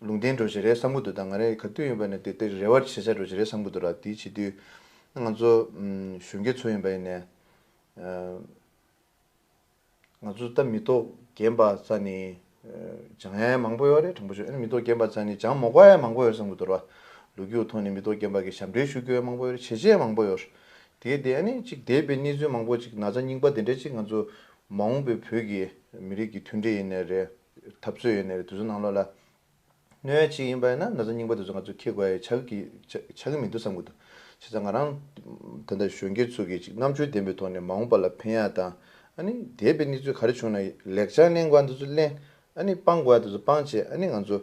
ལུང་བསྟན་འགྲོ་བཞིན་རེད་བསམ་གྱི་འདུག་ད་ང་རང་ག་དུས་ཡིན་པ་ནས་དེ་དེ་རེ་བ་བྱེད་ས་འགྲོ་བཞིན་རེད་བསམ་གྱི་འདུག་ར། དེ་བྱེད་དུས་ང་ཚོ་གཞོན་སྐྱེས་ཚོ་ཡིན་པ་ཡིན་ནས་ང་ཚོ་ད་མི་ཐོག་རྒན་པ་རྩ་ནས་སྦྱང་ཡ་མང་པོ་ཡོད་རེད། དྲང་པོ་ཞུ་ཨ་ནི་མི་ཐོག་རྒན་པ་རྩ་ནས་སྦྱང་མ་དགོས་ཡ་མང་པོ་ཡོད་བསམ་གྱི་འདུག་ར། ལོ་རྒྱུས་ཐོག་ནས་མི་ཐོག་རྒན་པ་གི་ཞབས་འདྲེན་ཞུ་རྒྱུ་ཡ་མང་པོ་ཡོད་རེད། བྱས་རྗེས་མང་པོ་ཡོད་རེད། དེ་ག་དེ་ཨ་ནི་གཅིག་འདས་པའི་གནས་ཚུལ་མང་པོ་ཅིག་ན་ཚ་རྙིང་པ་དེ་འདྲ་ཅིག་ང་ཚོ་མ་འོངས་པའི་བོད་ཀྱི་མི་རིགས་ཀྱི་མཐུན་སྒྲིལ་ཡིན་ནའི་རེད། འཐབ་རྩོད་ཡིན་ནའི་རེད། དེ་ཚོ་ནང་ལོགས་ལ་གནོད་ཡ་ཅིག་ཡིན་པ་ཡིན་ན་ན་ཚ་རྙིང་པ་དེ་ཚོ་ང་ཚོ་འཁྱེར་དགོས་ཡ་ཆགས་ཀྱི་ཆགས་ཆགས་ཀྱི་མི་འདུག་བསམ་གྱི་འདུག་བྱས་ཙང་ང་རང་ད་ལྟ་གཞོན་སྐྱེས་ཚོ་གི་ཅིག་རྣམ་དཔྱོད་ལྡན་པའི་ཐོག་ནས་མ་འོངས་པ་ལ་ཕན་ཡ་དང་ཨ་ནི་འདས་པའི་གནས་ཚུལ་ག་རེ་བྱུང་ན་ལེགས་ཆ་ལེན་དགོས་པ་འདི་ཚོ་ལེན། ཨ་ནི་སྤང་དགོས་པ་དེ་ཚོ་སྤངས་བྱས་ཨ་ནི་ང་ཚོ་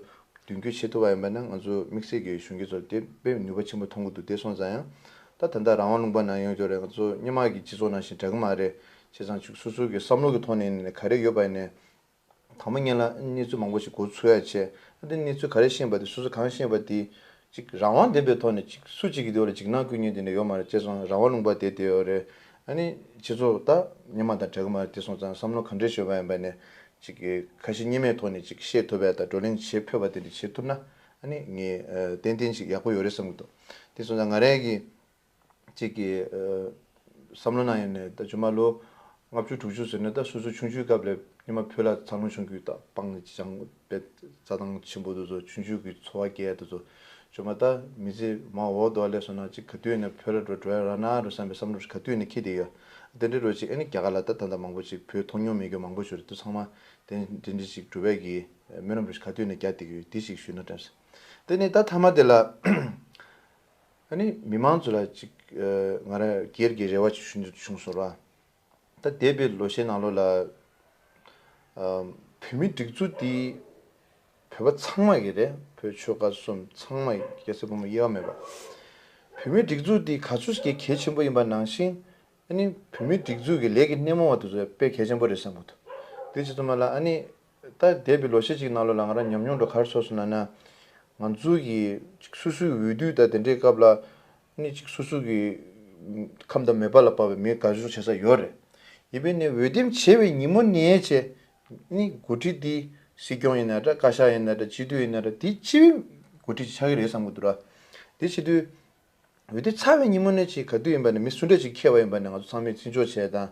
མདུན་སྐྱོད་བྱེད་ཐུབ་པ་ཡིན་པ་ན་ང་ཚོ་དམིགས་བསལ་གྱི་གཞོན་སྐྱེས་ཚོར་དེ་དཔེ་ནུས་པ་ཆེན་པོ་མཐོང་གི་འདུག་དེ་སོང་ཙང་ཡང་ད་ད་ལྟ་རང་དབང་ལུང་པ་ནང་ཡོང་རྒྱུ་རེད། ང་ཚོ་སྔོན་མ་གི་སྤྱི་ཚོགས་ནང་བཞིན་འདྲ་གི་མ་རེད། བྱས་ཙང་ཅིག་སོ་སོ་གི་བསམ་བློ་གི་ཐོག་ནས་ནས་ག་རེ་ཡོད་པ་ཡིན་ནའི་དང་པོ་ཉིད་ལ་གནས་ཚུལ་མང་པོ་ཞིག་མགོ་ཚོས་ཡ་བྱས། ཨ་དེ་གནས་ཚུལ་ག་རེ་ཤེས་པ་དེ་སོ་སོ་གང་ཤེས་པ་དེ་ཅིག་རང་དབང་ལྡན་པའི་ཐོག་ནས་ཅིག་སུ་གཅིག་གིས་དེ་བ་ལ་འཇིགས་སྣང་སྐུལ་མཁན་དེ་འདྲ་ཡོད་མ་རེད། བྱས་ཙང་རང་དབང་ལུང་པ་དེ་དེ་ཡོད་རེད། ཨ་ནི་སྤྱི་ཚོགས་ད་སྔོན་མ་དང་འདྲ་གི་མ་རེད། དེ་སོང་ཙང་བསམ་བློ་ག་འདྲས་ཤོད་པ་ཡིན་པ་ནས་ཅིག་གི་ཁ་ཞེ་གཉིས་མེད་ཐོག་ནས་ཅིག་བཤད་ཐུབ་པ་དང་བགྲོ་གླེང་བྱེད་ཕོད་པ་དེ་འདྲ་བྱེད་ཐུབ་ན་ཨ་ནི་ངས་ཨ་ཏན་ཏན་ཅིག་ཡག་པོ་ཡོད་རེད་བསམ་གྱི་འདུག་དེ་སོང་ཙང་ང་རང་གི་གཅིག་གི་ཨ་བསམ་བློ་ནང་ཡོད་ནས་ད་ཆུང་མ་ལོ་ལྔ་བཅུ་དྲུག་ཅུ་ཟེར་ནས་ད་སོ་སོ་ཆུང་ཆུང་སྐབས་ལ་སྔོན་མ་བོད་ལ་འཚར་ལོངས་བྱུང་རྒྱུ་ད་སྤང་ནས་ཅང་དཔེ་རྩྭ་ཐང་ཆེན་པོ་དེ་ཚོ་ཆུང་ཆུང་གི་འཚོ་བ་སྐྱེལ་ཡ་དེ་ཚོ་ཆུང་མ་ད་མི་ཚེ་མ་འོག་དོ་ལས་སོང་ན་ཅིག་ག་དུས་ནས་བོད་ལ་འགྲོ་འགྲོ་ཡ་ར་ན་རུ་བསམ་པའི་བསམ་བློ་ག་དུས་ནས་འཁྱེར་བསྡད་ཡོད། དེ་འདྲའི་རོ་ཅིག་ཨ་ནི་རྒྱ་གར་ལ་ད་ད་ལྟ་མང་པོ་ཅིག་བོད་མཐོང་མྱོང་མེད་རྒྱུ་མང་པོ་ཞིག་རེད། དེ་ཚང་མ་དེ་འདྲ་འདྲ་ཅིག་འགྲོ་བའི་གི་སྨོན་ལམ་རུ་ག་དུས་ནས་རྒྱག་བསྡད་ཀྱི་ཡོད། དེ་ཞིག་ཞུས་ན་དྲན་སོང་། དེ་ནས་ད་མཐའ་མ་དེ་ལ། ཨ་ནི་མི་མང་ཚོ་ལ་ཅིག་ཨ་ང་རང་སྒེར་གྱི་རེ་བ་ཅིག་ཞུ་འདོད་བྱུང་སོང་ར། ད་འདས་པའི་ལོ་ཤས་ནང་ལོགས་ལ་ཨ་བོད་མིའི་སྒྲིག་འཛུགས་འདི་བོད་པ་ཚང་མ་གི་རེད། བོད་ཆོལ་ཁ་གསུམ་ཚང་མ་གི། སྐྱ་སེར་ཕོ་མོ་དབྱེ་བ་མེད་པ། བོད་མིའི་སྒྲིག་འཛུགས་འདི་ག་ཚོད་ཀྱི་གལ་ཆེན་པོ་ཡིན་པ་ནང་བཞིན། ཨ་ནི་བོད་མིའི་སྒྲིག་འཛུགས་ཀྱི་ལས་ཀྱི་སྣེ་མོ་བ་དེ་ཚོ་དཔེ་གལ་ཆེན་པོ་རེད་བསམ་གྱི་འདུག་དེ་བྱས་ཙང་མ་ལ་ཨ་ནི་ད་འདས་པའི་ལོ་ཤས་ཅིག་ནང་ལོགས་ལ་ང་རང་ཉམས་མྱོང་འདྲ་ག་རེ་ཚོར་སོང་ལབ་ན། ང་ཚོ་གི་ཅིག་སོ་སོའི་འོས་བསྡུ་དང་དེ་འདྲའི་སྐབས་ལ་ཨ་ནི་ཅིག་སོ་སོ་གི་ཁམས་དང་མོས་པ་ལ་དཔག་པའི་མི་དགའ་ཕྱོགས་བྱེད་ས་ཡོད་རེད། ཡིན་པས་ནི་འོས་འདེམས་བྱས་པའི་ཉིན་མོ་ནས་བྱས་ནི་འགོ་ཁྲིད་འདི་སྲིད་སྐྱོང་ཡིན་ན་འདྲ། བཀའ་ཤག་ཡིན་ན་འདྲ། སྤྱི་འཐུས་ཡིན་ན་འདྲ། འདི་སྤྱི་པའི་འགོ་ཁྲིད་ཅིག་ཆགས་ཀྱི་རེད་བསམ་གྱི་འདུག་ར། དེ་བྱེད་དུས། འོས་བསྡུ་ཚར་བའི་ཉིན་མོ་ནས་ཅིག་ག་དུས་ཡིན་པ་ནས་མི་སུ་འདྲ་ཅིག་འཁེལ་བ་ཡིན་པ་ནས་ང་ཚོ་ཚང་མས་བརྩི་འཇོག་བྱས་དང་།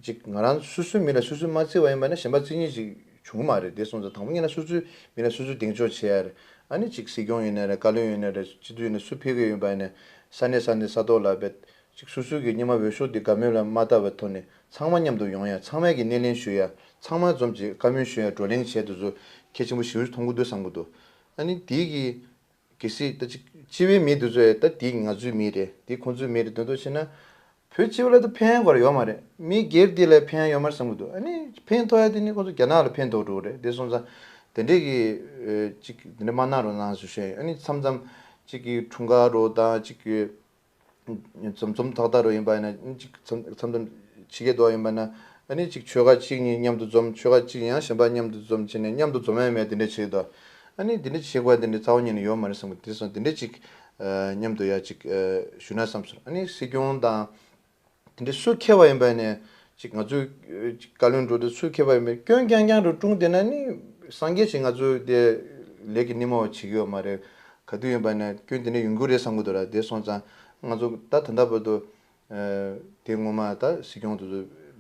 ཅིག་ང་རང་སོ་སོའི་མི་ལ་སོ་སོས་མ་བརྩི་བ་ཡིན་པ་ན་གཞན་པ་བརྩི་མཁན་ཅིག་བྱུང་གི་མ་རེད། དེ་སོང་ཙང་དང་པོ་ཉིད་ལ་སོ་སོའི་མི་ལ་སོ་སོས་གདེང་འཇོག་བྱེད་ཡ་རེད། ཨ་ནི་ཅིག་སྲིད་སྐྱོང་ཡིན་ན་རེད། བཀའ་བློན་ཡིན་ན་རེད། སྤྱི་འཐུས་ཡིན་ན་སུ་ཕེབས་ཀྱི་ཡིན་པ་ནས་ས་གནས་ས་གནས་ས་ཐོག་ལ་བས་ཅིག་སོ་སོའི་གི་སྙེ་མ་འོས་ཤོག་འདི་དགའ་མོས་ལ་མ་བལྟ་བའི་ཐོག་ནས་ཚང་མ་མཉམ་དུ་ཡོང་ཡ། ཚང་མས་གི་སྣེ་ལེན་ཞུ་ཡ། ཚང་མ་འཛོམས་ཅིག་བཀའ་མོལ་ཞུ་ཡ། བགྲོ་གླེང་བྱས་དེ་ཚོ་གལ་ཆེན་པོ་ཞེ་པོ་ཅིག་མཐོང་གི་འདུག་བསམ་གི་འདུག་ཨ་ནི་དེའི་གི་གལ་སྲིད་ད་ཅིག་སྤྱི་པའི་མི་དེ་ཚོ་ཡང་ད་དེ་ང་ཚོའི་མི་རེད། དེ་ཁོང་ཚོའི་མི་རེད་འདོད་འདོད་བྱས་ན། བོད་སྤྱི་པ་ལ་ད་ཕན་དགོས་ཡོད་མ་རེད། མི་སྒེར་དེ་ལ་ཕན་ཡོད་མ་རེད་བསམ་གྱི་འདུག་ཨ་ནི་ཕན་ཐོགས་ཡ་དེ་ནི་ཁོང་ཚོ་རྒྱ་ནག་ལ་ཕན་ཐོགས་འགྲོ་གི་རེད། དེ་སོང་ཙང་དེ་འདྲས་ཀྱི་ཨེ་ཅིག་དེ་འདྲས་མ་གནང་རོགས་གནང་ཞུ་བཤད་ཡིན། ཨ་ནི་མཚམས་མཚམས་ཅིག་གི་འཁྲུངས་སྐར་རོ་དང་ཅིག་གི་འཛོམས་འཛོམས་ཐག་ཐག་རོ་ཡིན་པ་ཡིན་ན། ཅིག་མཚམས་མཚམས་མཚམས་ཕྱི་རྒྱལ་དུ་ཡིན་པ་ན། ཨ་ནི་ཅིག་ཆོལ་ཁ་གཅིག་གཉིས་མཉམ་དུ་འཛོམས། ཆོལ་ཁ་གཅིག་ཡང་གཞན་པ་མཉམ་དུ་འཛོམས་བྱས་ནས་མཉམ་དུ་འཛོམས་ཡ་མེད་དེ་འདྲ་བྱེད་དོ། ཨ་ནི་དེ་འདྲ་བྱེད་དགོས་དེ་འདྲ་རྩ་བ་ཉིད་ནས་ཡོད་མ་རེད་བསམ་གི། དེ་སོང་དེ་འདྲ་ཅིག་ཨ་མཉམ་དུ་ཡ་ཅིག་ཨ་ཞུ་ན་བསམ་སོང་། ཨ་ནི་སྲིད་སྐྱོང་དང་དེ་འདྲ་སུ་འཁེལ་བ་ཡིན་པ་ནས་ཅིག་ང་ཚོས་ཨ་ཅིག་བཀའ་བློན་འགྲོ་དུས་སུ་འཁེལ་བ་ཡིན་པ་སྐྱོན་རྐྱང་རྐྱང་རུ་བཀྲུངས་བསྡད་ན་ནི་སངས་རྒྱས་ཞིག་ང་ཚོས་དེ་ལས་ཀྱི་སྣེ་མོ་བ་བྱེད་ཀྱི་ཡོད་མ་རེད། ག་དུས་ཡིན་པ་ནས་སྐྱོན་དེ་འདྲ་ཡོང་གི་རེད་བསམ་གི་འདུག་ར། དེ་སོང་ཙང་ང་ཚོ་ད་ད་ལྟ་བར་དུ་ཨ་དེ་སྔོན་མ་ད་སྲིད་སྐྱོང་དེ་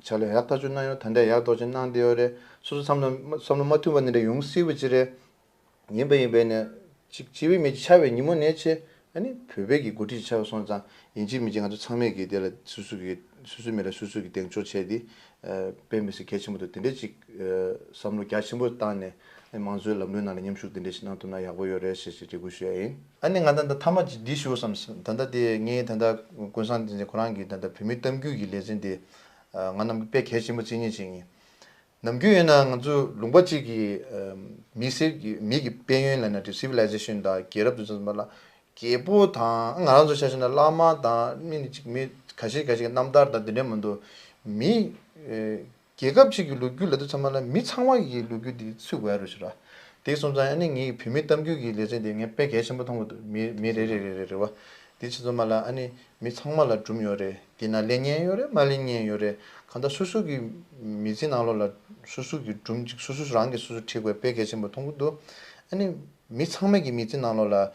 ཚོ་ཕྱག་ལས་ཡག་ཐག་ཆོད་གནང་ཡོད། ད་ལྟ་ཡག་ཐག་ཆོད་གནང་བསྡད་ཡོད་རེད། སོ་སོ་བསམ་བློ་བསམ་བློ་མ་མཐུན་པ་འདི་འདྲ་ཡོང་སྲིད་པ་ཅིག་རེད། ཡིན་པ་ཡིན་པས་ནས་ཅིག་སྤྱི་པའི་མི་ཅིག་ཆགས་པའི་ཉིན་མོ་ནས་བྱས་ཨ་ནི་བོད་པའི་གི་འགོ་ཁྲིད་ཅིག་ཆགས་སོང་ཙང་ཡིན་གཅིག་མིན་གཅིག་ང་ཚོ་ཚང་མས་གི་དེ་ལ་སོ་སོ་གི་སོ་སོའི་མི་ལ་སོ་སོ་གི་གདེང་འཇོག་བྱས་ཏེ་ཨ་དཔེ་མི་སྲིད་གལ་ཆེན་པོ་འདུག་དེ་འདྲས་ཅིག་ཨ་བསམ་བློ་རྒྱ་ཆེན་པོ་བཏང་ནས་ཨ་མང་གཙོའི་ལམ་ལུགས་ནང་ལ་མཉམ་ཞུགས་དེ་འདྲས་ཞིག་གནང་ཐུབ་ན་ཡག་པོ་ཡོད་རེད་ཞེས་ཞེས་འབོད་སྐུལ་ཞུ་ཡ་ཡིན། ཨ་ནི་ང་ད་ལྟ་མཐའ་མ་ཅིག་འདི་ཞུ་བསམ་སོང་། ད་ལྟ་དེ་ངས་ད་ལྟ་ཀུན་བཟང་བསྟན་འཛིན་ཁོ་རང་གིས་ད་ལྟ་བོད་མིའི་གཏམ་རྒྱུད་ཀྱི་ལེ་ཚན་དེ་ཨ་ང་རྣམས་ཀྱི་དཔེ་གལ་ཆེན་པོ་བརྩི་མཁན་ཅིག་ཡིན། ནམ་རྒྱུན་ཡིན་ན་ང་ཚོ་ལུང་པ་གཅིག་གི་ཨ་མི་སེར་གྱི་མི་གི་དཔལ་ཡོན་ལབ་ན་དེ་སི་ཝི་ལའི་ཛེ་ཤན་དང་རྒྱལ་རབས་དུ་མཚོན་པ་ལ་རྒྱལ་པོ་དང་ང་རང་ཚོ་ཆ་བཞག་ན་བླ་མ་དང་མི་ནི་གཅིག་མི་ཁ་ཤས་ཁ་ཤས་ཀྱི་རྣམ་ཐར་དང་དེ་འདྲ་མ་གཏོགས་མི་ཨེ་རྒྱལ་ཁབ་ཅིག་གི་ལོ་རྒྱུས་ལབ་དུས་ཚང་མ་ལ་མི་ཚང་མ་གི་ལོ་རྒྱུས་དེ་ཚུད་དགོས་ཡ་རེད་ཤག་ར། དེ་སོང་ཙང་ཨ་ནི་ངའི་བོད་མིའི་གཏམ་རྒྱུད་ཀྱི་ལེ་ཚན་དེ་ངས་དཔེ་གལ་ཆེན་པོ་མཐོང་གི་འདུག་མི་མི་རེ་རེ་རེ་རེ་རེད་བ། དེ་ཚོ་ཚང་མ་ལ་ཨ་ནི་མི་ཚང་མ་ལ་སྒྲུང་ཡོད་རེད། དེ་ན་ལེན་མཁན་ཡོད་རེད། མ་ལེན་མཁན་ཡོད་རེད། གང་ལྟར་སོ་སོ་གི་མི་ཚེ་ནང་ལོགས་ལ་སོ་སོ་གི་སྒྲུང་ཅིག་སོ་སོ་རང་གིས་སོ་སོ་ཁྲིད་དགོས་དཔེ་གལ་ཆེན་པོ་མཐོང་གི་འདུག་ཨ་ནི་མི་ཚང་མ་གི་མི་ཚེ་ནང་ལོགས་ལ་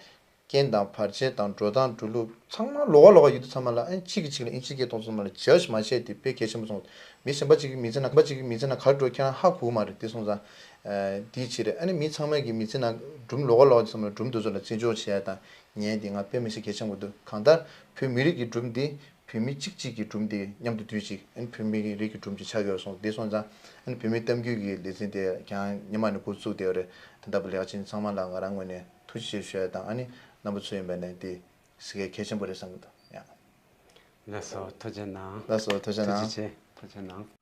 རྐྱེན་དང་བར་ཆད་དང་འགྲོ་སྟངས་འགྲོ་ལུགས་ཚང་མ་ལོགས་ཀ་ལོགས་ཀ་ཡོད་དུས་ཚང་མ་ལ་ཨ་ནི་གཅིག་གིས་གཅིག་ལ་ཨིན་ཇི་སྐད་གཏོང་ཚང་མ་ལ་ཇཇ་མ་བྱས་དེ་དཔེ་གལ་ཆེན་པོ་སོང་། མི་གཞན་པ་གཅིག་གི་མི་ཚེ་ན་གཞན་པ་གཅིག་གི་མི་ཚེ་ན་ག་རེ་འགྲོ་ཁྱེད་རང་ཧ་གོ་གི་མ་རེད། དེ་སོང་ཙང་ཨ་དེའི་ཕྱིར་ཨ་ནི་མི་ཚང་མ་གི་མི་ཚེ་ན་སྒྲུང་ལོགས་ཀ་ལོགས་ཀ་ཚང་མ་ལ་སྒྲུང་དེ་ཚོ་ལ་བརྩི་འཇོག་བྱས་དང་ཉན་དེ་ང་དཔེ་མི་སྲིད་གལ་ཆེན་པོ་འདུག་གང་ལྟར་བོད་མི་རིགས་ཀྱི་སྒྲུང་འདི་བོད་མི་གཅིག་གཅིག་གི་སྒྲུང་དེ་མཉམ་དུ་བསྡུས་ཅིག་ཨ་ནི་བོད་མི་རིགས་ཀྱི་སྒྲུང་ཅིག་ཆགས་ཡོད་སོང་། དེ་སོང་ཙང་ཨ་ནི་བོད་མིའི་གཏམ་རྒྱུད་ཀྱི་ལེ་ཚན་དེ་ཀྱང་སྔོན་མ་ནས་འགོ་བཙུགས་བསྡད་ཡོད་རེད། དེ་ལྟ་བུ་ལེགས་ཆེན་ཚང་མ་ལ་ང་རང་ངོས་ནས་ཐུགས་རྗེ་ཆེ་ཞུ་ཡ་དང་ཨ་ནི་རྣམ་པ་ཚོ་ཡིན་པ་ནས་དེ་གཟིགས་གལ་ཆེན་པོ་རེད་བསམ་གྱི་འདུག་ཡ། ལགས་སོ་ཐུགས་རྗེ་གནང་། ལགས་སོ་ཐུགས་རྗེ་གནང་། ཐུགས་རྗེ་ཆེ་ཐུགས་རྗེ་གནང་།